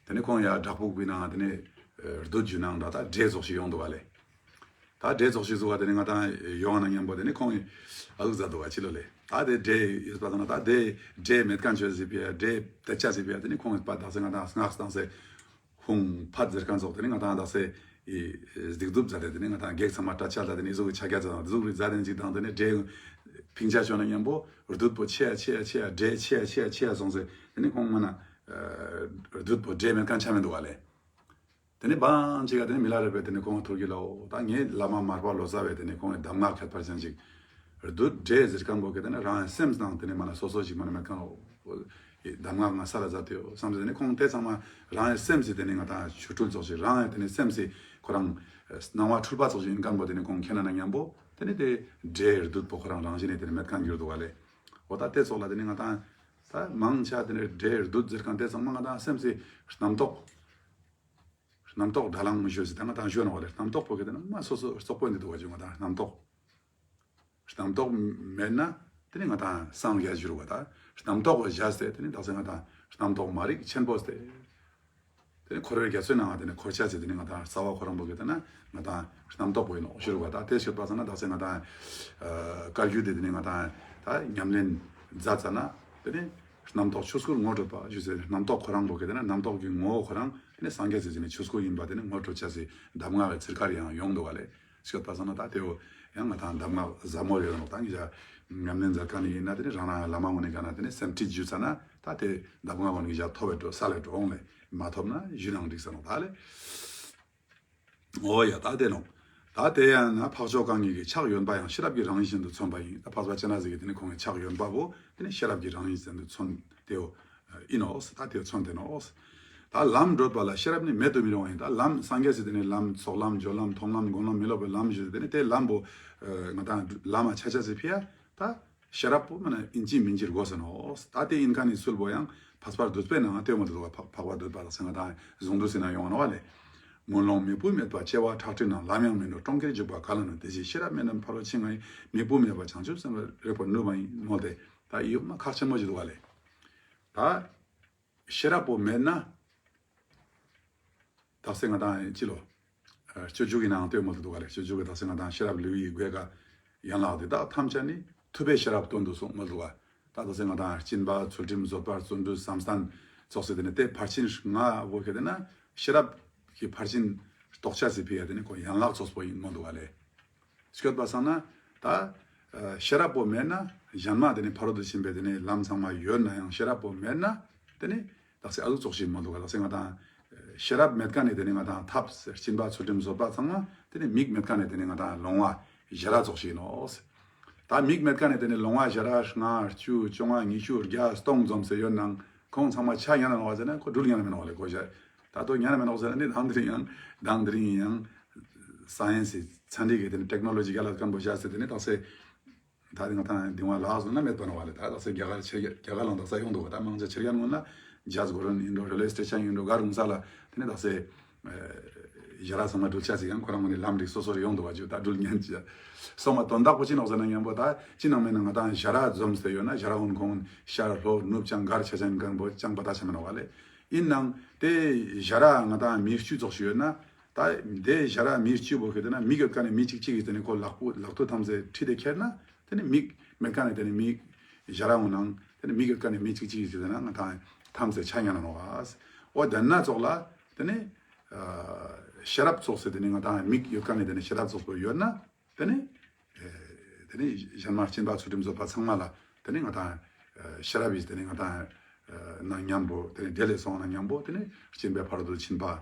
དེ་ནི་ཁོང་ཡ་བྲག་ཕུག་པའི་ནང་དེ་ནི་བདུད་ཞུ་ནའང་འདྲ་ད་འདྲེ་ཙོགས་ཤིག་ཡོང་འདུག་བ་ལེ། ད་འདྲེ་ཙོགས་ཤིག་ཟུག་ག་དེ་ནི་ང་དང་ཡོང་ན་མཉམ་པོ་དེ་ནི་ཁོང་ཨ་ལུག་མཛད་འདུག་བ་ཅི་ལོ་ལེ། ད་དེ་འདྲེ་ཡོད་པ་དང་ད་དེ་འདྲེ་མེད་མཁན་ཆོས་ཟིག་པས་འདྲེ་དེ་ཆ་ཟིག་པས་དེ་ནི་ཁོང་པ་དག་ས་ང་དང་སྔགས་བཏང་སེ། ཧུང་ཕད་ཟེར་མཁན་ཙོགས་དེ་ནི་ང་དང་དག་སེ་ཨི་སྡིག་སྒྲུབ་མཛད་དེ་དེ་ནི་ང་དང་བགེགས་ཚང་མ་སྐྲོད་ཆ་ལ་དེ་ནི་ཨི་ཟུག་གི་ཕྱག་རྒྱ་མཛད་དང་ཨི་ཟུག་རིག་མཛད་དེ་ཅིག་དང་དེ་ནི་འདྲེ་ཕིང་ཆ་ཅོ་ན་མཉམ་པོ་བདུད་པོ་ཆེ་ཡ་ཆེ་ཡ་ཆེ་ཡ་འདྲེ་ཆེ་ཡ་ཆེ་ཡ་ཆེ་ཡ་སོང་སེ་དེ་ནི་ཁོང་མ་ན་བདུད་པོ་འདྲེ་མེད་མཁན་ཆ་མི་འདུག་བ་ལེ། དེ་ནི་བང་ཅིག་ག་དེ་ནི་མི་ལ་རས་པས་དེ་ནི་ཁོང་ཐུགས་ཀྱི་ལའོ་ད་ངའི་བླ་མ་མར་པ་ལོ་ཙཱ་བས་དེ་ནི་ཁོང་གི་གདམས་ངག་ཁྱད་པར་ཅན་ཅིག། བདུད་འདྲེ་ཟེར་མཁན་པོ་གི་དེ་ནི་རང་ཡང་སེམས་ནང་དེ་ནི་མ་ན་སོ་སོ་ཞིག་མ་ན་མེད་མཁན་འོ། གདམས་ངག་ང་ས་ལ་མཛད་དེ་ཡོད་བསམ་སྟེ་དེ་ནི་ཁོང་དེ་ཚང་མ་རང་ཡང་སེམས་སི་དེ་ནི་ང་དང་ཆོ་འཕྲུལ་ཙོགས་ཤིག་རང་ཡང་དེ་ནི་སེམས་སི་ཁོ་རང་སྣང་བ་འཁྲུལ་པ་ཙོགས་ཤིག་ཡིན་མཁན་པོ་དེ་ནི་ཁོང་མཁྱེན་ན་ན་མཉམ་པོ་དེ་ནི་དེ་འདྲེ་བདུད་པོ་ཁོ་རང་རང་བཞིན་ནི་དེ་ནི་མེད་མཁན་གྱུར་འདུག་བ་ལེ། འོ་ད་དེ་ཙོགས་ལ་དེ་ནི་ང་དང་ད་མང་ཆེ་དེ་ནི་འདྲེ་བདུད་ཟེར་མཁན་དེ་ཚང་མ་ང་དང་སེམས་སི་རྣམ་རྟོག་རྣམ་རྟོག་དགྲ་ལྷ་མི་ཞུ་ཟེར་ད་ང་དང་ཞུ་ན་བ་ལེ། རྣམ་རྟོག་པོ་གི་དེ་ནི་མ་སོ་སོ་རྩོག་པོ་འདི་འདུག་བ་ཅུ་ང་དང་རྣམ་རྟོག་རྣམ་རྟོག་མེད་ན་དེ་ནི་ང་དང་སངས་རྒྱས་འགྱུར་བ་ད། རྣམ་རྟོག་གི་བཞག་སྟེ་དེ་ནི་དག་ས་ང་དང་རྣམ་རྟོག་མ་རིག་ཆེན་པོ་སྟེ། དེ་ནི་འཁོར་བའི་རྒྱ་མཚོའི་ནང་དེ་ནི་འཁོར་ཆ་ཟེར་དེ་ནི་ང་དང་རྩ་བ་ཁོ་རང་པོ་གི་དེ་ན་ང་དང་རྣམ་རྟོག་པོ་ཡིན་ནོག་ཞུ་རུ་བ་ད། དེ་ཞུ་བ་ས་ན་དག་ས་ང་དང་བཀའ་བརྒྱུད་དེ་དེ་ནི་ང་དང་ད་ཉམས་ལེན་མཛད་ཙ་ན་དེ་ནི་རྣམ་རྟོག་ཆོས་སྐུར་ངོ་སྤྲོད་པ་ཞུ་ཟེར་རྣམ་རྟོག་ཁོ་རང་པོ་གི་དེ་ན་རྣམ་རྟོག་གི་ངོ་བོ་ཁོ་རང་དེ་ནི་སངས་རྒྱས་ཟེར་དེ་ནི་ཆོས་སྐུ་ཡིན་པ་དེ་ནི་ངོ་སྤྲོད་ཆ་ཟེར་གདམས་ངག་གི་ཚིར་ཁ་རེ་ཡང་ཡོང་འདུག་བ་ལེ། ཞུ་བ་ས་ན་ད་དེ་བོ་ཡང་ང་དང་གདམས་ངག་ཟབ་མོ་ཡོད་ནོག་ད་ངེད་ཅག་ཉམས་ལེན་མཛད་མཁན་ནི་ཡིན་ན་དེ་ནི་རང་རང་བླ་མ་ངོ་ནས་ག་ན་དེ་ནི་སེམས་ཁྲིད་ཞུ་ཙ་ན་ད་དེ་གདམས་ངག་ངོ་ནས་ངེད་ཅག་ཐོབ་བས་འགྲོ་ས་ལས་འགྲོ་འོང་ལེ། མ་ཐོབ་ན་ཞུ་ནའང་འགྲིག་ས་ནོག་ད་ལེ། འོ་ཡ་ད་དེ་ནོག་ད་དེ་ཡང་ན་འཕགས་མཆོག་གང་ཉིད་ཀྱི་ཕྱག་གཡོན་པ་ཡང་ཤེས་རབ་ཀྱི་རང་བཞིན་དུ་མཚོན་པ་ཡིན། ད་འཕགས་པ་སྤྱན་རས་གཟིགས་ཀྱི་དེ་ནི་ཁོང་གི་ཕྱག་གཡོན་པ་བོ་དེ་ནི་ཤེས་རབ་ཀྱི་རང་བཞིན་དུ་མཚོན་ཏེའོ། ཨིན་ནོག་ད་དེ་མཚོན་ཏེ་ནོག་ད་ལམ་བགྲོད་པ་ལ་ཤེས་རབ་ནི་མེད་དུ་མི་རུང་བ་ཡིན། ད་ལམ་སངས་རྒྱས་སི་དེ་ནི་ལམ་ཚོགས་ལམ་སྦྱོར་ལམ་མཐོང་ལམ་སྒོམ་ལམ་མི་སློབ་པའི་ལམ་ཞུ་དེ་ནི་དེ་ལམ་བོ་ང་དང་ལམ་ཆ་ཆ་ཟེར་ཕི་ཡ་ད་ཤེས་རབ་པོ་མ་ན་ཨིན་ཅི་མིན་ཅི་དགོས་ས་ནོག་ད་དེ་ཨིན་མཁན་ནི་ཚུལ་བོ་ཡང་འཕགས་པ་སྡུད་པའི་ནང་ལྟོས་མ་ཐུབ་འདུག་ག་འཕགས་པ་སྡུད་པ་དག་ས་ང་དང་གཟུངས་བསྡུས་སི་ནང་ཡོང་ནོག་ལེ། དགེ་སློང་མིག་བུ་མེད་པ་བྱེ་བ་ཁྲག་ཁྲིག་ན། ལམ་ཡང་མི་འགྲོ་གྲོང་ཁྱེར་འཇུག་པ་ག་ལ་ནུས། དེ་ཕྱིར་ཤེས་རབ་མེད་ན་ཕ་རོལ་ཕྱིན་ང་ཡིན། མིག་བུ་མེད་པ་བྱང་ཆུབ་སེམས་ལ་རེག་པར་ནུས་པ་ཡིན་མོལ་ཏེ། ད་ཡིག་མ་ཁག་ཆེན་མོ་ཞིག་འདུག་བ་ལེ། ད་ཤེས་རབ་པོ་མེད་ན། དག་ས་ང་དང་ཅི་ལོ། སྤྱོད་འཇུག་གི་ནང་ལྟོས་མོལ་དུ་འདུག་ག་ལེ། སྤྱོད་འཇུག་གི་དག་ས་ང་དང་ཤེས་རབ་ལེའུ་ཡི་དགུའི་ཀ་ཡན་ལག་འདི་དག་ཐམས་ཅད་ནི་ཐུབ་པས་ཤེས་རབ་སྟོན་དུ་གསུངས་མོལ་དུ་བ། ད་དག་ས་ང་དང་སྦྱིན་པ་ཚུལ་ཁྲིམས་བཟོད་པ་བརྩོན་འགྲུས་བསམ་གཏན་ཙོགས་སེ་དེ་ནི་དེ་ཕར་ཕྱིན་ལྔ་བོ་ཁེ་དེ་ན་ཤེས་རབ་ཀྱི་ཕར་ཕྱིན་རྟོགས་ཆ་སི་ཕི་ཡ་དེ་ནི་ཁོ་ཡན་ལག་ཙོགས་པོ་ཡིན་མོལ་དུ་བ་ལེ། སྐྱོད་པ་སང་ན་ད་ཤེས་རབ་པོ་མེད་ན་གཞན་མ་དེ་ནི་ཕ་རོལ་ཏུ་ཕྱིན་པའི་དེ་ནི་ལམ་ཚང་མ་ཡོད་ན་ཡང་ཤེས་རབ་པོ་མེད་ན་དེ་ནི་དག་ས་ཨ་ཟུག་ཙོགས་ཤིག་མོལ་དུ་བ། དག་ས་ང་དང་ཤེས་རབ་མེད་མཁན་ནི་དེ་ནི་ང་དང་ཐབས་སྦྱིན་པ་ཚུལ་ཁྲིམས་བཟོད་པ་ཚང་མ་དེ་ནི་མིག་མེད་མཁན་ནི་དེ་ནི་ང་དང་ལོང་བ་ཞ་ར་ཙོགས་ཤིག་ནོག་ད་མིག་མེད་མཁན་ནི་དེ་ནི་ལོང་བ་ཞ་ར་ལྔ་བཅུ་བཅོ་ལྔ་ཉི་ཤུ་བརྒྱ་སྟོང་འཛོམས་སེ་ཡོད་ནང་ཁོང་ཚང་མ་ཆ་ཉན་ན་ནོག་བ་ཟེར་ན་ཁོ་འགྲུལ་ཉན་ན་མེད་ནོག་ལེ། ཁོ་ཞ་ད་དོ་ཉན་ན་མེད་ནོག་ཟེར་ན་ནི་དང་དེ་རིང་ཡང་དང་དེ་རིང་ཡང་སའི་ཨེན་སི་ཚན་རིག་གི་དེ་ནི་ཊེག་ནོ་ལོ་ཇི་ག་ལ་སྐམ་པོ་བཞག་སྟེ་དེ་ནི་དག་ས་ད་དེ་ང་དང་དེ་བ་ལག་སོང་ན་མེད་པ་ནོག་བ་ལེ། ད་དག་ས་རྒྱ་གར་ཆེ་རྒྱ་གར་ལ་དག་ས་ཡོང་འདུག་བ། ད་མང་ཆེ་ཆེ་རྒྱ་ངོ་ན་ཇཱ་གོ་རན་ཡིན་འགྲོ་རེལ་ཝེ་སི་ཊེ་ཤན་ཡིན་འགྲོ་ག་རུང་ས་ལ་དེ་ནི་དག་ས་ཞ་ར་ཚང་མ་འགྲུལ་ཆ་ཟིག་ཡང་ཁོ་རང་ངོ་ནི་ལམ་རིག་སོ་སོར་ཡོང་འདུག་བ་ཇུ་ད་འགྲུལ་ཉན་ཅི་སོ་མ་དོན་དག་པོ་ཅི་ནོག་ཟེར་ན་མཉམ་པོ་ད་ཅི་ནང་མེད་ན་ང་དང་ཞ་ར་འཛོམས་སེ་ཡོད་ན་ཞ་ར་ཧུན་ཁོང་ཤར་ལྷོ་ནུབ་བྱང་གར་ཆ་ཅན་གང་པོ་ཅང་པ་ད་ཆ་མེད་ནོག་བ་ལེ། ཡིན་ནང་དེ་ཞ་ར་ང་དང་མིག་བཅུ་ཙོགས་ཤིག་ཡོད་ན། ད་དེ་ཞ་ར་མིག་བཅུ་པོ་ཁེ་དེ་ན་མིག་ཡོད་མཁན་ནི་མི་གཅིག་གཅིག་གིས་དེ་ནི་ཁོ་ལག་པོ་ལག་ཐོ་ཐམས་ཅད་ཁྲིད་དེ་ཁྱེར་ན་དེ་ནི་མིག་མེད་མཁན་ནི་དེ་ནི་མིག་ཞ་ར་འོང་ནང་དེ་ནི་མིག་ཡོད་མཁན་ནི་མི་གཅིག་གཅིག་གིས་དེ་ན་ང་དང་ཐམས་ཅད་ཆ་ཉན་ན་ནོག་བ། འོ་དེ་ན་ཙོགས་ལ་དེ་ནི་ཤེས་རབ་ཙོགས་སེ་དེ་ནི་ང་དང་མིག་ཡོད་མཁན་ནི་དེ་ནི་ཤེས་རབ་ཙོགས་པོ་ཡོད་ན་དེ་ནི་དེ་ནི་གཞན་མ་སྦྱིན་པ་ཚུལ་ཁྲིམས་བཟོད་པ་ཚང་མ་ལ་དེ་ནི་ང་དང་ཤེས་རབ་ཡིས་དེ་ནི་ང་དང་ན་མཉམ་པོ་དེ་ནི་དེ་ལས་སོང་ན་མཉམ་པོ་དེ་ནི་སྦྱིན་པའི་ཕ་རོལ་ཏུ་ཕྱིན་པ།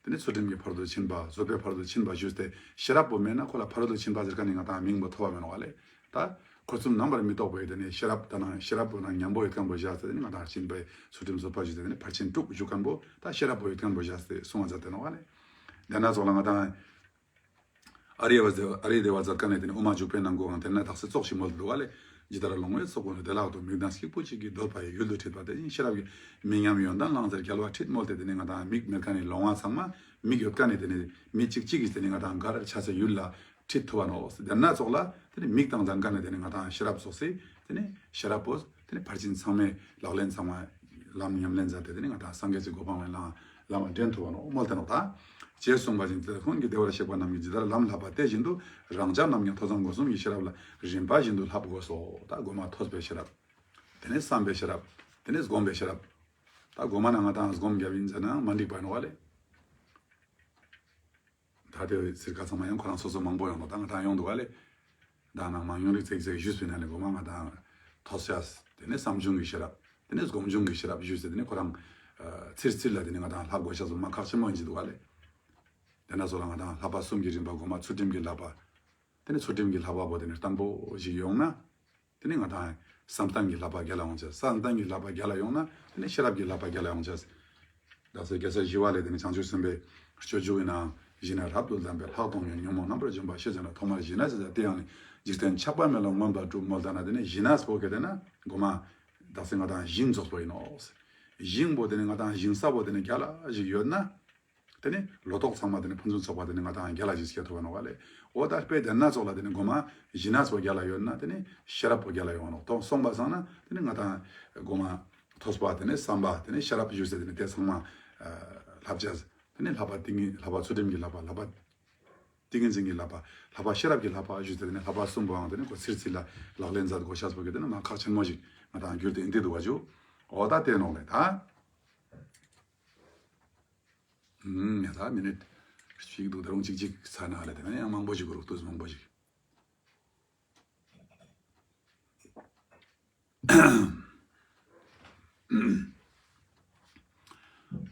དེ་ནི་ཚུལ་ཁྲིམས་ཀྱི་ཕ་རོལ་ཏུ་ཕྱིན་པ་བཟོད་པའི་ཕ་རོལ་ཏུ་ཕྱིན་པ་ཞུས་ཏེ་ཤེས་རབ་པོ་མེད་ན་ཁོ་ལ་ཕ་རོལ་ཏུ་ཕྱིན་པ་ཟེར་མཁན་ནི་ང་དང་མིང་པོ་ཐོབ་པ་མེད་ནོག་བ་ལེ། ད་ འཁོར་གསུམ་རྣམ་པར་མི་རྟོག་པའི་དེ་ནེ་ཤེས་རབ་དང་ཤེས་རབ་པོ་དང་མཉམ་པོ་ཡོད་ཁན་བོ་བཞག་སྟེ་དེ་ནེ་ང་དང་སྦྱིན་པའི་ཚུལ་ཁྲིམས་བཟོད་པ་ཞུས་ཏེ་དེ་ནེ་ཕར་ཕྱིན་དྲུག་ཞུ་ཁན་བོ་ད་ཤེས་རབ་པོ་ཡོད་ཁན་བོ་བཞག་སྟེ་གསུང་བ་མཛད་དེ་ནོག་ལེ། དེ་ན་ཙོགས་ལ་ང་དང་ཨ་རི་ཡ་བ་ཨ་རི་དེ་བ་མཛད་ཁན་ནི་དེ་ནེ་དབུ་མ་འཇུག་པའི་ནང་གོ་གང་དེ་ན་དག་ས་ཙོགས་ཤིག་མོལ་དུག་ག་ལེ། ཇི་ལྟར་ལོང་བས་སོགས་པ་ནི་བདེ་བླག་ཏུ་མིག་དང་སྐྱིགས་པུ་གཅིག་གིས་འདོད་པ་ཡི་ཡུལ་དུ་ཁྲིད་པ་དེ་བཞིན་ཤེས་རབ་ཀྱི་མིག་ཉམས་ཡོན་ཏན་བླང་ཟེར་རྒྱལ་བ་ཁྲིད་མོལ་ཏེ་དེ་ནེ་ང་དང་མིག་མེད་ཁན་ནི་ལོང་བ་ཚང་མ་མིག་ཡོད་ཁན་ནི་དེ་ནེ་མི་གཅིག་གཅིག་གིས་དེ་ནེ་ང་དང་གར་ཆ་སའི་ཡུལ་ལ་ཁྲིད་ཐུབ་བ་ནོག། དེ་ན་ཙོགས་ལ་དེ་ནེ་མིག་དང་ལྡན་ཁན་ནི་དེ་ནེ་ང་དང་ཤེས་རབ་ཙོགས་སི་དེ་ནེ་ཤེས་རབ་པོ་དེ་ནེ་ཕར་ཕྱིན་ཚང་མའི་ལག་ལེན་ཚང་མ་ལམ་ཉམས་ལེན་མཛད་དེ་དེ་ནེ་ང་དང་སངས་རྒྱས་ཀྱི་གོ་འཕང་ལ་ལམ་འདྲེན་ཐུབ་བ་ནོག་མོལ་ཏེ་ནོག་ད། ཅེས་གསུངས་པ་བཞིན་དེ་ལྟར་ཁོང་གིས་བདེ་བར་གཤེགས་པ་རྣམས་ཀྱིས་ཇི་ལྟར་ལམ་བསླབ་པ་དེ་བཞིན་དུ་རང་ཅག་རྣམས་ཀྱང་ཐོས་བསམ་སྒོམ་གསུམ་གྱི་ཤེས་རབ་ལ་རིམ་པ་བཞིན་དུ་བསླབ་དགོས་སོ། ད་གོ་མ་ཐོས་པའི་ཤེས་རབ། དེ་ནེ་བསམ་པའི་ཤེས་རབ། དེ་ནེ་སྒོམ་པའི་ཤེས་རབ། ད་གོ་མ་ན་ང་དང་སྒོམ་རྒྱབ་ཡིན་ཟེར་ན་མ་འགྲིག་པ་ནོག་ལེ། ད་དེ་ཟེར་ཁན་ཚང་མ་ཡང་ཁོ་རང་སོ་སོ་མང་པོ་ཡོང་དུག་ད་ང་དང་ཡོང་དུག་ག་ལེ། ད་ནང་མང་ཉུང་རིག་ཙེག་ཙེག་ཞུས་པའི་ནང་ནེ་གོ་མ་ང་དང་ཐོས་ཤེས་དེ་ནེ་བསམ་བྱུང་གི་ཤེས་རབ་དེ་ནེ་སྒོམ་བྱུང་གི་ཤེས་རབ་ཞུས་ཏེ་དེ་ནེ་ཁོ་རང་ཚིར་ཚིར་ལ་དེ་ནེ་ང་དང་ལྷབ་དགོས་ཤེས་སོ་མ་ཁག་ཆེན་མོ་ཡིན་གྱི་དུག་ག་ལེ། དེ་ན་ཙོགས་ལ་ང་དང་བསླབ་པ་གསུམ་གྱི་རིམ་པ་གོ་མ་ཚུལ་ཁྲིམས་ཀྱི་བསླབ་པ། དེ་ནེ་ཚུལ་ཁྲིམས་ཀྱི་བསླབ་པ་པོ་དེ་ནེ་བརྟན་པོ་ཞིག་ཡོང་ན། དེ་ནེ་ང་དང་བསམ་གཏན་གྱི་བསླབ་པ་རྒྱལ་ལ་ཡོང་ཅེས། བསམ་གཏན་གྱི་བསླབ་པ་རྒྱལ་ལ་ཡོང་ན་དེ་ནེ་ཤེས་རབ་ཀྱི་བསླབ་པ་རྒྱལ་ལ་ཡོང་ཅེས། དག་ས་རྒྱལ་སྲས་ཞི་བ་ལྷས་དེ་ནེ་བྱང་ཆུབ་སེམས་དཔའི་སྤྱོད་འཇུག་ཡིན་ནའང་ཞི་གནས་རབ་ཏུ་ལྡན་པས་ལྷག་མཐོང་ཉོན་ཉོན་མོངས་རྣམ་པར་འཇོམས་པ་ཤེས་བྱ་ན་ཐོག་མར་ཞི་གནས་ཟེར་ཏེ་ཡང་ནི་འཇིག་རྟེན་ཆགས་པ་མེད་ལ་མངོན་པར་སྒྲུབ་མོལ་ཏེ་ན་དེ་ནེ་ཞི་གནས་པོ་གེ་དེ་ན་གོ་མ་དག་ས་ང་དང་ཞིང་ཙོགས་པོ་ཡིན་ནོག། ཞིང་པོ་དེ་ནེ་ང་དང་ཞིང་ས་པོ་དེ་ནེ་རྒྱལ་ལ་ཞིག་ཡོད་ན། དེ་ནེ་ལོ་ཏོག་ཚང་མ་དེ་ནེ་ཕུན་སུམ་ཚོགས་པ་དེ་ནེ་ང་དང་རྒྱལ་ལ་ཞིག་སྐྱེ་ཐུབ་བ་ནོག་ག་ལེ། འོ་ད་དཔེ་དེ་ན་ཙོགས་ལ་དེ་ནེ་གོ་མ་ཞི་གནས་པོ་རྒྱལ་ལ་ཡོད་ན་དེ་ནེ་ཤེས་རབ་པོ་རྒྱལ་ལ་ཡོང་བ་ནོག། ཐོག་སོང་པ་སང་ན་དེ་ནེ་ང་དང་གོ་མ་ཐོས་པ་དེ་ནེ་བསམ་པ་དེ་ནེ་ཤེས་རབ་ཞུས་ཏེ་དེ་ནེ་དེ་ཚང་མ་བསླབ་བྱ། དེ་ནེ་བསླབ་པ་ཏིང་ངེ་བསླབ་པ་ཚུལ་ཁྲིམས་ཀྱི་བསླབ་པ། བསླབ་པ་ཏིང་ངེ་འཛིན་གྱི་བསླབ་པ། བསླབ་པ་ཤེས་རབ་ཀྱི་བསླབ་པ་ཞུས་ཏེ་དེ་ནེ་བསླབ་པ་གསུམ་པོའང་དེ་ནེ་ཁོ་ཚིར་ཚིར་ལ་ལག་ལེན་མཛད་དགོས་ཤེས་པོ་གེ་དེ་ནེ་མ་ཁག་ཆེན་མོ་ཞིག་ང་དང་གྱུར་ཏེ་ཡིན་ཏེ་དུག་པ་ཅུ། འོ་ད་དེ་ནོག་ལེ་ད། ཨུམ། ཡ་ད་མི་ནིཊ་ཞིག་དུག་ད་རུང་ཅིག་ཅིག་ཚར་ན་ལེ་དེ་ནེ་ཡང་མང་པོ་ཞིག་གུ་རུ་ཏུས་མང་པོ་ཞིག།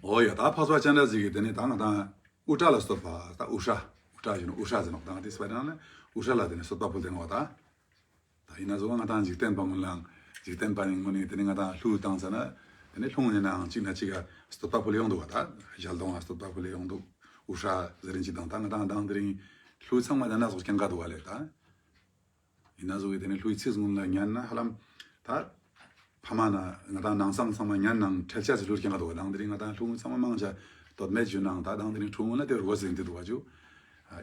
འོ་ཡ་ད་འཕགས་པ་སྤྱན་རས་གཟིགས་ཀྱིས་དེ་ནེ་ད་ང་དང་དབུ་སྐྲ་ལ་བསྟོད་པ་ད་དབུ་སྐྲ་དབུ་སྐྲ་ཟེར་ནོག་ད་ང་དེ་སྤེ་ར་ན་དབུ་སྐྲ་ལ་དེ་ནེ་བསྟོད་པ་ཕུལ་ཏེ་ནོག་ད། ད་ཡིན་ན་ཟུག་ང་དང་འཇིག་རྟེན་པ་ངུན་ལའང་འཇིག་རྟེན་པ་ནི་ངུན་ནི་དེ་ནེ་ང་དང་གླུ་བཏང་ཟ་ན་དེ་ནེ་གླུ་ནི་ནའང་གཅིག་ན་གཅིག་ག་བསྟོད་པ་ཕུལ་ཡོང་དུག་ག་ད་ཞལ་གདོང་ང་བསྟོད་པ་ཕུལ་ཡོང་དུག། དབུ་སྐྲ་ཟེར་རིན་གཅིག་དང་ད་ང་དང་དང་དེ་རིང་གླུ་ཚང་མ་དེ་ན་ཟུག་རྐྱང་ག་དུག་ག་ལེ་ད། ཡིན་ན་ཟུག་གི་དེ་ནེ་གླུའི་ཚིག་ངུན་ལ་ཉན་ན་ཧ་ལམ་ད་ཕ་མ་ན་ང་དང་ནང་སང་ཚང་མ་ཉན་ནང་ཁྲེལ་ཆ་ཟེར་གླུ་རྐྱང་ག་དུག་ག་དང་དེ་རིང་ང་དང་གླུ་ཚང་མ་མང་ཆ་བསྟོད་མེད་ཞུ་ནང་ད་དང་དེ་རིང་གླུ་ངུན་ལ་དེ་རུ་གོ་ཟིན་ཏེ་དུག་པ་ཅུ།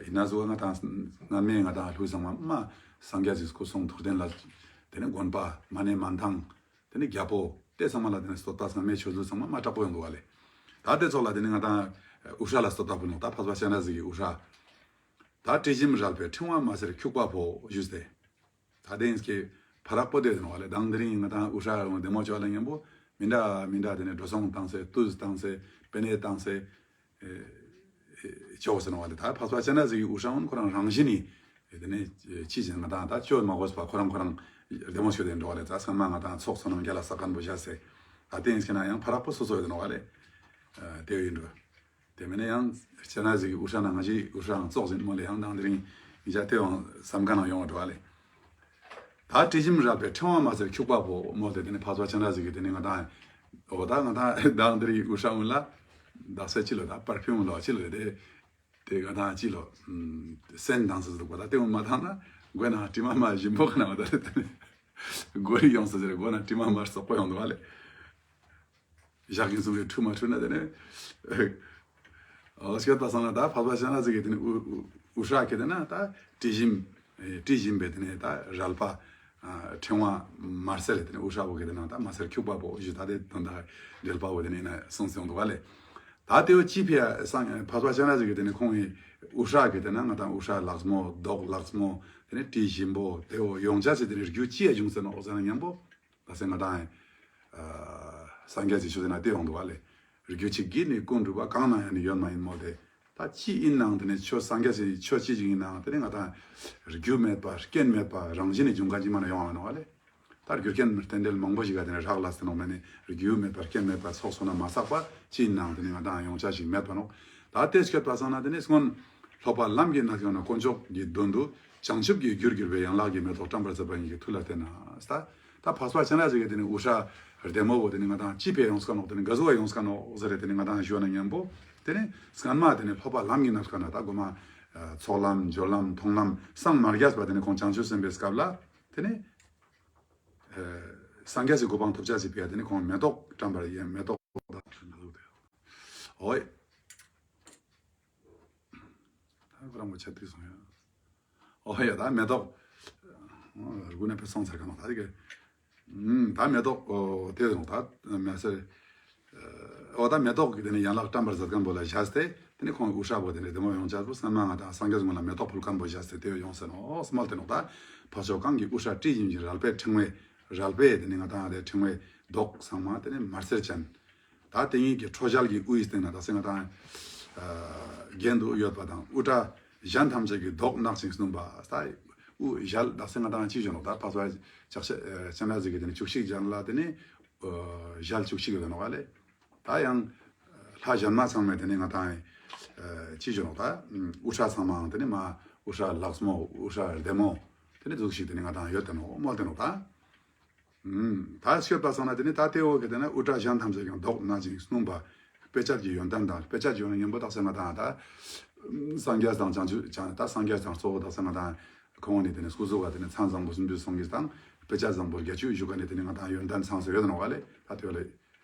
ཡིན་ན་ཟུག་ང་དང་སྔ་མའི་ང་དང་གླུ་ཚང་མ་མ་སངས་རྒྱས་ཀྱི་སྐུ་གསུང་ཐུགས་རྟེན་ལ་དེ་ནེ་དགོན་པ་མ་ཎི་མན་ཐང་དེ་ནེ་རྒྱལ་པོ་དེ་ཚང་མ་ལ་དེ་ནེ་བསྟོད་པ་སྔ་མའི་ཆོས་ལུགས་ཚང་མ་མ་དྲག་པོ་ཡོང་དུག་ག་ལེ། ད་དེ་ཙོགས་ལ་དེ་ནེ་ང་དང་དབུ་སྐྲ་ལ་བསྟོད་པ་ཕུལ་ནོག་ད་འཕགས་པ་སྤྱན་རས་གཟིགས་ཀྱི་དབུ་སྐྲ། ད་དྲི་ཞིམ་རལ་པའི་ཕྲེང་བ་མ་སེར་འཁྱུག་པ་པོ་ཞུས་ཏེ། ད་དེ་ཡིན་སྐད་ཕ་རག་པོ་དེ་ནོག་ལེ། དང་དེ་རིང་ང་དང་དབུ་སྐྲ་རུང་བདེ་མོ་ཅོ་ལ་མཉམ་པོ་མི་འདྲ་མི་འདྲ་དེ་ནེ་འགྲོ་སོང་བཏང་སེ་ཏུས་བཏང་སེ་པེ་ནེ་བཏང་སེ་ཨེ་ཨེ་ཅོ་ཟེར་ནོག་ལེ། ད་འཕགས་པ་སྤྱན་རས་གཟིགས་ཀྱི་དབུ་སྐྲ་འོན་ཁོ་རང་རང་བཞིན་ནི་དེ་ནེ་ཅི་ཞིག་ང་དང་ད་ཅོ་མ་དགོས་པ་ཁོ་རང་ཁོ་རང་བདེ་མོ་ཅོ་དེ་འགྲོ་ལེ། ད་ཚང་མ་ང་དང་ཚོགས་བསོད་ནམས་རྒྱལ་ལ་བསགས་མཁན་པོ་བཞག་སེ་ད་དེ་ཡིན་སྐད་ན་ཡང་ཕ་རག་པོ་སོ་སོ་ཡོད་ནོག་ལེ། ཨ་དེ་ཡིན་འགྲོ། དེ་མིན་ན་ཡང་སྤྱན་རས་གཟིགས་ཀྱི་དབུ་སྐྲ་ན་ང་ཞའི་དབུ་སྐྲའང་ཙོགས་ཟིན་མོལ་ལེ་ཡང་དང་དེ་རིང་ཉིན་ཞག་དེའང་བསམ་ག་ནང་ཡོང་བ་འགྲོ་བ་ལེ། ད་དྲི་ཞིམ་རལ་པའི་ཕྲེང་བ་མ་སེར་འཁྱུག་པ་པོ་མོལ་ཏེ་དེ་ནེ་འཕགས་པ་སྤྱན་རས་གཟིགས་ཀྱི་དེ་ནེ་ང་དང་འོ་ད་ང་དང་དང་དེ་རིང་དབུ་སྐྲ་འོན་ལ་དག་ས་ཅི་ལོ་ད་པར་ཕིའུམ་ལོ་ཅི་ལོ་དེ་དེ་ང་དང་ཅི་ལོ་སེན་དང་སེ་ཟུག་པ་ད་དེ་འོན་མ་དང་ན་མགོ་ན་དྲི་མ་མ་ཞིམ་པོ་ཁ་ན་བ་ད་དེ་ནེ་མགོ་རི་ཡོང་སེ་ཟེར་མགོ་ན་དྲི་མ་མ་སོག་པོ་ཡོང་འགྲོ་བ་ལེ། ཞག་གིན་སུམ་རེ་འཁྲུ་མ་འཁྲུ་ན་དེ་ནེ། འོ་སྐྱོད་པ་སང་ན་ད་འཕགས་པ་སྤྱན་རས་གཟིགས་ཀྱི་དེ་ནེ་དབུ་དབུ་སྐྲ་གི་དེ་ན་ད་དྲི་ཞིམ་དྲི་ཞིམ་པའི་དེ་ནེ་ད་རལ་པ་ཕྲེང་བ་མ་སེར་དེ་ནེ་དབུ་སྐྲ་བོ་གི་དེ་ན་ད་མ་སེར་འཁྱུག་པ་པོ་ཞུ་ད་དེ་དོན་དག་འགྲེལ་པ་བོ་དེ་ནེ་ན་གསུངས་སེ་ཡོང་འདུག་བ་ལེ། ད་དེ་བོ་ཅི་ཕི་ཡ་སང་འཕགས་པ་སྤྱན་རས་གཟིགས་ཀྱི་དེ་ནེ་ཁོང་གི་དབུ་སྐྲ་གི་དེ་ན་ང་དང་དབུ་སྐྲ་ལགས་མོ་མདོག་ལགས་མོ་དེ་ནེ་དྲི་ཞིམ་པོ་དེ་བོ་ཡོང་ཆ་སེ་དེ་ནེ་རྒྱུ་ཅི་ཡ་བྱུང་སེ་ནོག་ཟེར་ན་མཉམ་པོ། ད་སེ་ང་དང་ཨ་སངས་རྒྱས་ཀྱི་ཆོས་དེ་ན་དེ་ཡོང་འདུག་བ་ལེ། རྒྱུ་ཅིག་གིས་ནི་ཀུན་གྲུབ་པ་གང་ན་ཡང་ནི་ཡོད་མ་ཡིན་མོལ་ཏེ། ད་ཅི་ཡིན་ནའང་དེ་ནི་ཆོས་སངས་རྒྱས་ཀྱི་ཆོས་ཅི་ཞིག་ཡིན་ནའང་དེ་ནི་ང་དང་རྒྱུ་མེད་པ་རྐྱེན་མེད་པ་རང་བཞིན་ནི་འབྱུང་ཁན་ཅིག་མ་ན་ཡོང་བ་ནོག་བ་ལེ། ད་རྒྱུ་རྐྱེན་རྟེན་འབྲེལ་མང་པོ་ཞིག་ག་དེ་ནི་རག་ལས་ཏེ་ནོག་མེད་ནི་རྒྱུ་མེད་པ་རྐྱེན་མེད་པ་ཚོགས་བསོད་ནམས་མ་བསགས་པ་ཅི་ཡིན་ནའང་དེ་ནི་ང་དང་ཡོང་ཆ་ཞིག་མེད་པ་ནོག་ད་དེ་སྐྱོད་པ་སང་ན་དེ་ནི་སྔོན་སློབ་པ་ལམ་གྱི་ནགས་ཁྱོང་ན་དཀོན་མཆོག་གི་མདུན་དུ་ བྱང་ཆུབ་ཀྱི་རྒྱུར་གྱུར་པའི་ཡན་ལག་གི་མེ་ཏོག་བཀྲམ་པར་མཛད་པ་ཉིད་ཀྱི་མཐུ་ལ་བརྟེན་ན། ད་ད་འཕགས་པ་སྤྱན་རས་གཟིགས་ཀྱི་དེ་ནི་དབུ་སྐྲ་ལྡེ་མོ་བོ་དེ་ནི་ང་དང་ཅི་ཕི་ཡོངས་ཀ་ནོག། དེ་ནི་ག་ཟུག་ཡོངས་ཀ་ནོག་ཟེར་རེ་དེ་ནི་ང་དང་ཞུ་ན་མཉམ་པོ་དེ་ནི་སྔན་མ་དེ་ནི་སློབ་པ་ལམ་གྱི་གནས་སྐབས་ན་ད་གོ་མ་ཚོགས་ལམ་སྦྱོར་ལམ་མཐོང་ལམ་སངས་མ་རྒྱས་པ་དེ་ནི་ཁོང་བྱང་ཆུབ་སེམས་དཔའི་སྐབས་ལ་དེ་ནི་སངས་རྒྱས་སི་གོ་འཕང་ཐོབ་ཅེས་སི་ཕི་ཡ་དེ་ནི་ཁོང་མེ་ཏོག་བཀྲམ་པར་ཡིན། མེ་ཏོག་ད་ཁོ་རང་གོ་ཆ་ཏི་སོང་ཡ། འོ་ཡ་ད་མེ་ཏོག་རྒུ་ན་ཕེ་སོང་ཚར་ག་ནོག་ད་དེ་གི་ད་མེ་ཏོག་དེ་རུང་ད་མེ་སེར་འོ་ད་མེ་ཏོག་གི་དེ་ནི་ཡན་ལག་བཀྲམ་པར་མཛད་མཁན་པོ་ལ་བཞག་སྟེ་དེ་ནི་ཁོང་གི་དབུ་སྐྲ་བོ་དེ་ནི་ལྡེ་མོ་ཡོང་ཅེས་པོ་སྔན་མ་ང་དང་སངས་རྒྱས་སྔོན་ལ་མེ་ཏོག་ཕུལ་མཁན་པོ་བཞག་སྟེ་དེ་ཡོང་ཟེར་ནོག་སྨོ། དེ་ནོག་ད་འཕགས་མཆོག་གང་གི་དབུ་སྐྲ་སྤྲིན་བཞིན་གྱི་རལ་པའི་ཕྲེང་བའི་རལ་པའི་དེ་ནི་ང་དང་དེ་ཕྲེང་བའི་མདོག་ཚང་མ་དེ་ནི་དམར་སེར་ཅན། ད་དེ་ཉིད་ཀྱི་ཁྲོ་རྒྱལ་གྱི་དབུའི་སྟེང་ན་ད་སེ་ང་དང་རྒྱན་དུ་ཡོད་པ་དང་དབུ་སྐྲ་གཞན་ཐམས་ཅད་ཀྱི་མདོག་ནག་ཅིང་སྣུམ་པ། ད་དབུ་ཞལ་ད་སེ་ང་དང་ཅི་ཞུ་ནོག་ད་འཕགས་པ་སྤྱན་རས་གཟིགས་ཀྱི་དེ་ནི་བཅུ་གཅིག་ཞལ་ལ་དེ་ནི་ཞལ་བཅུ་གཅིག་ཡོད་ནོག་ལེ། ད་ཡང་ལྷ་གཞན་མ་ཚང་མས་དེ་ནི་ང་དང་ཅི་ཞུ་ནོག་ད་དབུ་སྐྲ་ཚང་མའང་དེ་ནི་མ་དབུ་སྐྲ་ལགས་མོ་དབུ་སྐྲ་ལྡེ་མོ་དེ་ནི་ཟུག་ཤིག་དེ་ནི་ང་དང་ཡོད་དེ་ནོག་མོལ་ཏེ་ནོག་ད། ད་སྐྱོད་པ་སང་ན་དེ་ནི་ད་དེ་འོ་གི་དེ་ན་དབུ་སྐྲ་གཞན་ཐམས་ཅད་ཀྱང་མདོག་ནག་ཅིང་སྣུམ་པ། དཔེ་བྱད་ཀྱི་ཡོན་ཏན་དང་དཔེ་བྱད་ཀྱི་ཡོན་ཏན་ཉམ་པོ་དག་ས་ང་དང་ད་སངས་རྒྱས་དང་བྱང་ཆུབ་བྱང་ད་སངས་རྒྱས་དང་གཙོ་བོ་དག་ས་ང་དང་ཁོང་ནི་དེ་ནི་སྐུ་གཟུགས་ཀ་དེ་ནི་མཚན་བཟང་པོ་སུམ་ཅུ་སོ་གཉིས་དང་དཔེ་བྱད་བཟང་པོ་བརྒྱད་ཅུ་བཞུགས་ཀ་ནི་དེ་ནི་ང་དང་ཡོན་ཏན་ཚང་སེ་ཡོད་ནོག་ལེ། ད་དེ་བ་ལེ་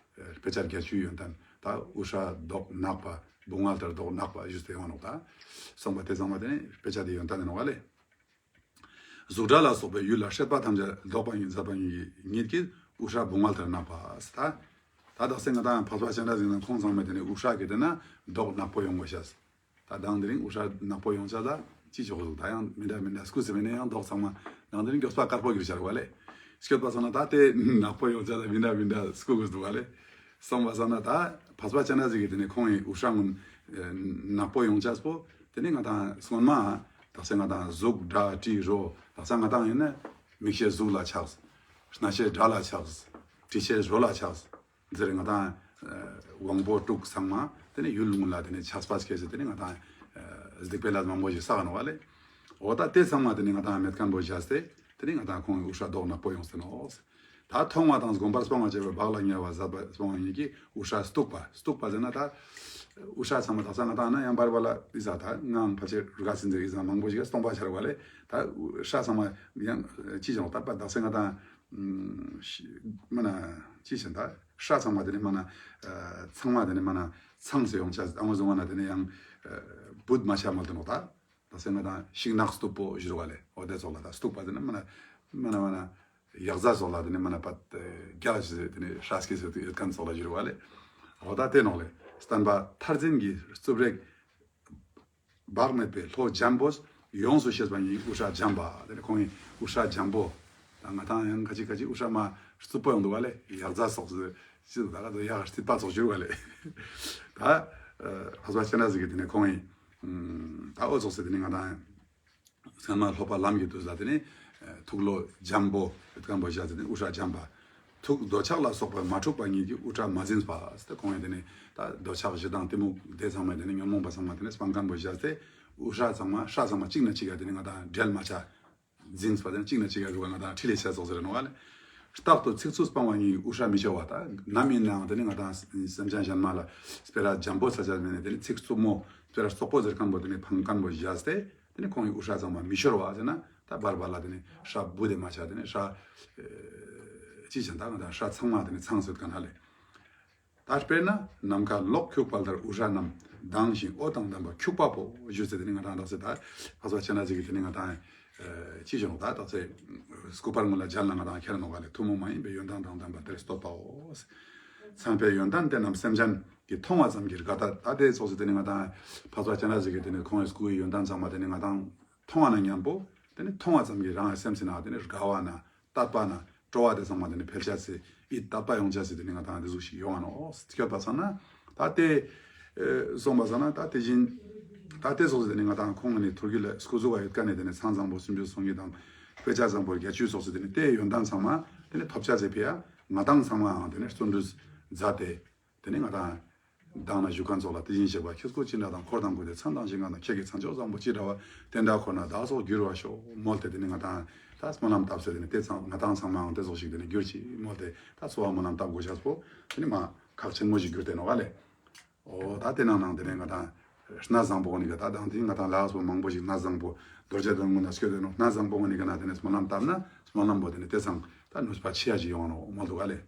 དཔེ་བྱད་བརྒྱད་ཅུའི་ཡོན་ཏན་ད་དབུ་སྐྲ་མདོག་ནག་པ་བུང་བ་ལྟར་མདོག་ནག་པ་བཞུགས་ཏེ་ཡོང་ནོག་ད་སོང་པ་དེ་ཚང་མ་དེ་ནི་དཔེ་བྱད་དེ་ཡོན་ཏན་ནི་ནོག་ལེ། གཟུགས་སྒྲ་ལ་སོགས་པའི་ཡུལ་ལ་སྲེད་པ་ཐམས་ཅད་བཟློག་པ་ཉིད་མཛད་པ་ཉིད་ཀྱིས་དབུ་སྐྲ་བུང་བ་ལྟར་ནག་པ། ད་ད་དག་སེ་ང་དང་འཕགས་པ་སྤྱན་རས་གཟིགས་དང་ཁོང་ཚང་མའི་དེ་ནི་དབུ་སྐྲ་གི་དེ་ན་མདོག་ནག་པོ་ཡོང་དགོས་ཤེས། ད་དང་དེ་རིང་དབུ་སྐྲ་ནག་པོ་ཡོང་ཆ་ད་ཅི་ཆོག་གཟུགས་ད་ཡང་མི་འདྲ་མི་འདྲ་སྐུ་ཚེ་མི་ནི་ཡང་མདོག་ཚང་མ་དང་དེ་རིང་མགྱོགས་པ་དཀར་པོ་གྱུར་ཆ་རུག་ལེ། སྐྱོད་པ་སང་ན་ད་དེ་ནག་པོ་ཡོང་ཆ་ད་མི་འདྲ་མི་འདྲ་སྐུ་གུ་འདུག་ལེ། སོང་པ་སང་ན་ད་འཕགས་པ་སྤྱན་རས་གཟིགས་ཀྱི་དེ་ནི་ཁོང་ཡི་དབུ་སྐྲ་ངོ་ནག་པོ་ཡོང་ཆ་པོ་དེ་ནི་ང་དང་སྔོན་མ་དག་ས་ང་དང་གཟུགས་སྒྲ་དྲི་རོ་དག་ས་ང་དང་ཡིན་ན་མིག་ཤེས་གཟུགས་ལ་ཆགས། རྣ་ཤེས་སྒྲ་ལ་ཆགས། དྲི་ཤེས་རོ་ལ་ཆགས། ཟེར་ང་དང་དབང་པོ་དྲུག་ཚང་མ་དེ་ནི་ཡུལ་ངོ་ལ་དེ་ནི་ཆགས་པ་སྐྱེས་ཏེ་དེ་ནི་ང་དང་སྡིག་པའི་ལས་མང་པོ་ཞིག་བསགས་ནོག་ལེ། འོ་ད་དེ་ཚང་མ་དེ་ནི་ང་དང་མེད་མཁན་པོ་བཞག་སྟེ་དེ་ནི་ང་དང་ཁོང་གི་དབུ་སྐྲ་མདོག་ནག་པོ་ཡོང་སྟེ་ནོག། ད་མཐོང་བ་དང་སྒོམ་པར་སྤང་བར་བྱ་བའི་བག་ལ་ཉལ་བ་མཛད་པ་སྤང་བ་ཉིད་ཀྱིས་དབུ་སྐྲ་སྟུག་པ། སྟུག་པ་ཟེར་ན་ད་དབུ་སྐྲ་ཚང་མ་དག་ས་ང་དང་ན་ཡང་བར་བར་ལ་ཨི་ཟ་ད་ངའང་ཕལ་ཆེར་རུ་ག་སིན་ཟེར་ཨི་ཟ་མང་པོ་ཞིག་སྟོང་པ་ཤར་བ་ལེ། ད་དབུ་སྐྲ་ཚང་མ་ཡང་ཅི་བྱུང་ད་པ་དག་ས་ང་དང་མ་ན་ཅི་བྱུང་ད་སྐྲ་ཚང་མ་དེ་ནི་མ་ན་ཚང་མ་དེ་ནི་མ་ན་ཚང་སེ་ཡོང་ཆ་ཨ་མ་བཟུང་བ་ན་དེ་ནི་ཡང་བུད་མ་ཆ་མ་ལྟ་ནོག་ད། དག་ས་ང་དང་ཤིང་ནགས་སྟུག་པོ་བཞུར་བ་ལེ། འོ་དེ་ཙོགས་ལ་ད་སྟུག་པ་དེ་ནི་མ་ན་མ་ན་མ་ན་ཡག་ཟ་ཙོགས་ལ་དེ་ནི་མ་ན་པ་རྒྱ་ལ་ཞིག་དེ་ནི་སྐྲ་སྐྱེས་སེ་ཡོད་མཁན་ཙོགས་ལ་བཞུར་བ་ལེ། འོ་ད་དེ་ནོག་ལེ། བསྟན་པ་མཐར་འཛིན་གྱི་རྩུབ་རེག་བག་མེད་པའི་ལྷོ་འཇམ་པོས་ཡོངས་སུ་ཤེས་པ་ཉིད་དབུ་སྐྲ་འཇམ་པ། དེ་ནི་ཁོང་གི་དབུ་སྐྲ་འཇམ་པོ། ད་ང་དང་ཡང་ཁ་ཅིག་ཁ་ཅིག་དབུ་སྐྲ་མ་རྩུབ་པོ་ཡོང་འདུག་བ་ལེ། ཡག་ཟ་ཙོགས་སེ་ཅི་ད་ག་ཡག་རྩིད་པ་ཙོགས་བཞུར་བ་ལེ། ད་འཕགས་པ་སྤྱན་རས་གཟིགས་ཀྱི་དེ་ནི་ཁོང་གི་ད་འོ་ཙོགས་སེ་དེ་ནི་ང་དང་སྔན་མ་སློབ་པ་ལམ་གྱི་དུས་ལ་དེ་ནི་ཐུགས་བློ་འཇམ་པོ་ཡོད་མཁན་པོ་བཞག་སྟེ་དེ་ནི་དབུ་སྐྲ་འཇམ་པ། ཐུགས་འདོད་ཆགས་ལ་སོགས་པ་མ་འཁྲུགས་པ་ཉིད་ཀྱིས་དབུ་སྐྲ་མ་འཛིངས་པ། ཁོང་ཡང་དེ་ནི་ད་འདོད་ཆགས་ཞེ་སྡང་གཏི་མུག་དེ་ཚང་མ་དེ་ནི་ཉོན་མོངས་པ་ཚང་མ་དེ་ནི་སྤང་མཁན་པོ་བཞག་སྟེ་དབུ་སྐྲ་ཚང་མ་སྐྲ་ཚང་མ་གཅིག་ན་གཅིག་ག་དེ་ནི་ང་དང་འབྲལ་མ་ཆ། འཛིངས་པ་དེ་ནི་གཅིག་ན་གཅིག་ག་རུ་བ་ང་དང་ཁྲིད་ལས་བྱ་ཙོགས་ཟེར་ནོག་ལེ། རྟག་ཏུ་ཚིག་རྩུབ་སྤང་བ་ཉིད་ཀྱིས་དབུ་སྐྲ་མི་ཤོར་བ། ད་ནམ་ཡིན་ནའང་དེ་ནི་ང་དང་སེམས་ཅན་གཞན་མ་ལ་སྤེ་ར་འཇམ་པོ་ས་ཆ་མེད་ནས་དེ་ནི་ཚིག་རྩུབ་མོ་སྤེ་ར་རྩོག་པོ་ཟེར་མཁན་པོ་དེ་ནི་སྤང་མཁན་པོ་བཞག་སྟེ། དེ་ནི་ཁོང་གི་དབུ་སྐྲ་ཚང་མ་མི་ཤོར་བ་ཟེར་ན་ད་བར་བར་ལ་དེ་ནི་སྐྲ་བུད་དེ་མ་ཆ་དེ་ནི་སྐྲ་ཅི་བྱེད་ད་ང་དང་སྐྲ་ཚང་མ་དེ་ནི་ཚང་སེ་ཡོད་མཁན་ཧ་ལེ། ད་དཔེར་ན་ནམ་མཁའ་གློག་འཁྱུག་པ་ལྟར་དབུ་སྐྲ་རྣམས་མདངས་ཤིང་འོད་དང་ལྡན་པ་འཁྱུག་པ་པོ་བཞུགས་སེ་དེ་ནི་ང་དང་དག་སེ་ད་འཕགས་པ་སྤྱན་རས་གཟིགས་ཀྱི་དེ་ནི་ང་དང་ཅི་བྱུང་ད་དག་སེ་སྐུ་པར་ངོ་ལ་མཇལ་ན་ང་དང་ཁྱེར་ནོག་ག་ལེ། ཐུན་མོང་མ་ཡིན་པའི་ཡོན་ཏན་དང་ལྡན་པ་དེར་བསྟོད་པའོ། མཚན་དཔེའི་ཡོན་ཏན་དེ་རྣམས་སེམས་ཅན་གྱིས་མཐོང་བ་ཙམ་གྱིས་དགའ་སྟེ། ད་དེ་ཙོགས་སེ་དེ་ནི་ང་དང་འཕགས་པ་སྤྱན་རས་གཟིགས་ཀྱི་དེ་ནི་ཁོང་གི་སྐུའི་ཡོན་ཏན་ཚང་མ་དེ་ནི་ང་དང་མཐོང་བ་ན་མཉམ་པོ་དེ་ནི་མཐོང་བ་ཙམ་གྱིས་རང་གི་སེམས་སི་ནང་དེ་ནི་དགའ་བ་ན་དད་པ་ན་སྤྲོ་བ་དེ་ཚང་མ་དེ་ནི་འཕེལ་ཆ་སི་ཡིད་དད་པ་ཡོང་ཆ་སི་དེ་ནི་ང་དང་དེ་ཟུག་ཞིག་ཡོང་བ་ནོག། སྐྱོད་པ་སང་ན་ད་དེ་སོང་པ་སང་ན་ད་དེ་བཞིན་ད་དེ་ཙོགས་སེ་དེ་ནི་ང་དང་ཁོང་གི་ནི་ཐུགས་རྒྱུད་ལ་སྐུ་གཟུགས་ལ་ཡོད་མཁན་ནི་དེ་ནི་མཚན་བཟང་པོ་སུམ་ཅུ་སོ་གཉིས་དང་དཔེ་བྱད་བཟང་པོ་བརྒྱད་ཅུ་ཙོགས་སེ་དེ་ནི་དེའི་ཡོན་ཏན་ཚང་མ་དེ་ནི་ཐོབ་ཆ་སི་ཕི་ཡ་ང་དང་ཚང་མའང་དེ་ནི་བརྩོན་འགྲུས་མཛད་དེ། དེ་ནི་ང་དང་ དང་ན་བཞུགས་མཁན་ཚོགས་ལ་དེ་བཞིན་གཤེགས་པ་ཁྱེད་སྐུ་ཅི་འདྲ་དང་འཁོར་དང་ཀུན་ཏུ་མཚན་དང་ཞིང་ཁམས་དང་ཁྱེད་ཀྱི་མཚན་མཆོག་བཟང་པོ་ཅི་འདྲ་བ་དེ་འདྲ་ཁོ་ན་བདག་སོགས་འགྱུར་བར་ཤོག་མོལ་ཏེ་དེ་ནི་ང་དང་ད་སྨོན་ལམ་བཏབ་ཟེར་དེ་ནི་དེ་ཚང་ང་དང་ཚང་མའང་དེ་ཙོགས་ཤིག་དེ་ནི་འགྱུར་ཅིག་མོལ་ཏེ་ད་གསོལ་བ་སྨོན་ལམ་བཏབ་དགོས་ཤེས་པོ་དེ་ནི་མ་ཁག་ཆེན་མོ་ཞིག་གྱུར་ཏེ་ནོག་ལེ། འོ་ད་དེ་ནང་ནང་དེ་ནི་ང་དང་གནས་བཟང་པོ་ནི་ག་ད་དང་དེ་ང་དང་ལགས་སོ་མང་པོ་ཞིག་གནས་བཟང་པོ་རྡོ་རྗེ་གདན་ཀུན་ན་སྐྱོད་དེ་ནོག་གནས་བཟང་པོ་ནི་ག་ན་དེ་ནི་སྨོན་ལམ་བཏབ་ན་སྨོན་ལམ་པོ་དེ་ནི་དེ་ཚང་ད་ནུས་པ་ཆེ་ཡ་ཞིག་ཡོང་ནོག་མོལ་འདུག་ག་ལེ།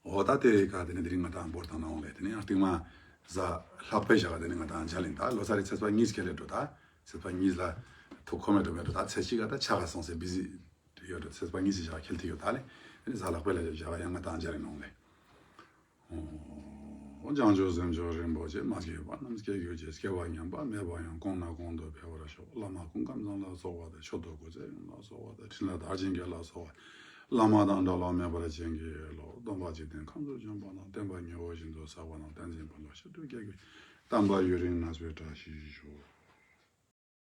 འོ་ད་དེ་ཀ་དེ་ནི་དེ་རིང་ང་དང་བོར་དང་ནང་ལེ། དེ་ནི་ཡང་སྟིང་མ་གཟའ་ལྷག་པའི་ཞག་དེ་ནི་ང་དང་མཇལ་ཡིན། ད་ལོ་གསར་རི་ཚེས་པ་གཉིས་ཁེལ་ལེ་འགྲོ། ད་ཚེས་པ་གཉིས་ལ་ཐུག་ཁོམ་མེད་འགྲོ་མེད་འགྲོ། ད་ཚེས་གཅིག་ག་ད་ཆ་ག་སོང་སེ་བི་ཟི་ཡོད་འགྲོ། ཚེས་པ་གཉིས་སི་ཞག་ཁེལ་ཏེ་ཡོད། ད་ལེ་དེ་ནི་གཟའ་ལྷག་པའི་ལ་ཞག་ཡང་ང་དང་མཇལ་ཡིན་ནོག་ལེ། འོ། བྱང་ཆུབ་སེམས་མཆོག་རིན་པོ་ཆེ། མ་སྐྱེས་པ་རྣམས་སྐྱེ་གྱུར་ཅིག་སྐྱེས་པ་ཉམས་པ་མེད་པ་ཡང་། གོང་ནས་གོང་དུ་འཕེལ་བར་ཤོག་བླ་མ་སྐུ་ཁམས་བཟང་ལ་སོགས་པ་དང་མཆོག་ཏུ་སྐུ་ཚེ་ཡུན་ལ་སོགས་པ་དང་འཕྲིན་ལས་དར་ཞིང་རྒྱས་ལ་སོགས་པ། བླ་མ་དང་འབྲལ་བ་མེད་པར་བྱིན་གྱིས་རློབས། སྟོན་པ་འཇིག་རྟེན་ཁམས་སུ་བྱོན་པ་དང་། བསྟན་པ་ཉི་འོད་བཞིན་དུ་གསལ་བ་རྣམས། བསྟན་འཛིན་ཕུན་ཚོགས་ཞབས་སུ་མཆིའོ། དམ་པ་ཡུན་རིང་གནས་པའི་བཀྲ་ཤིས་ཤོག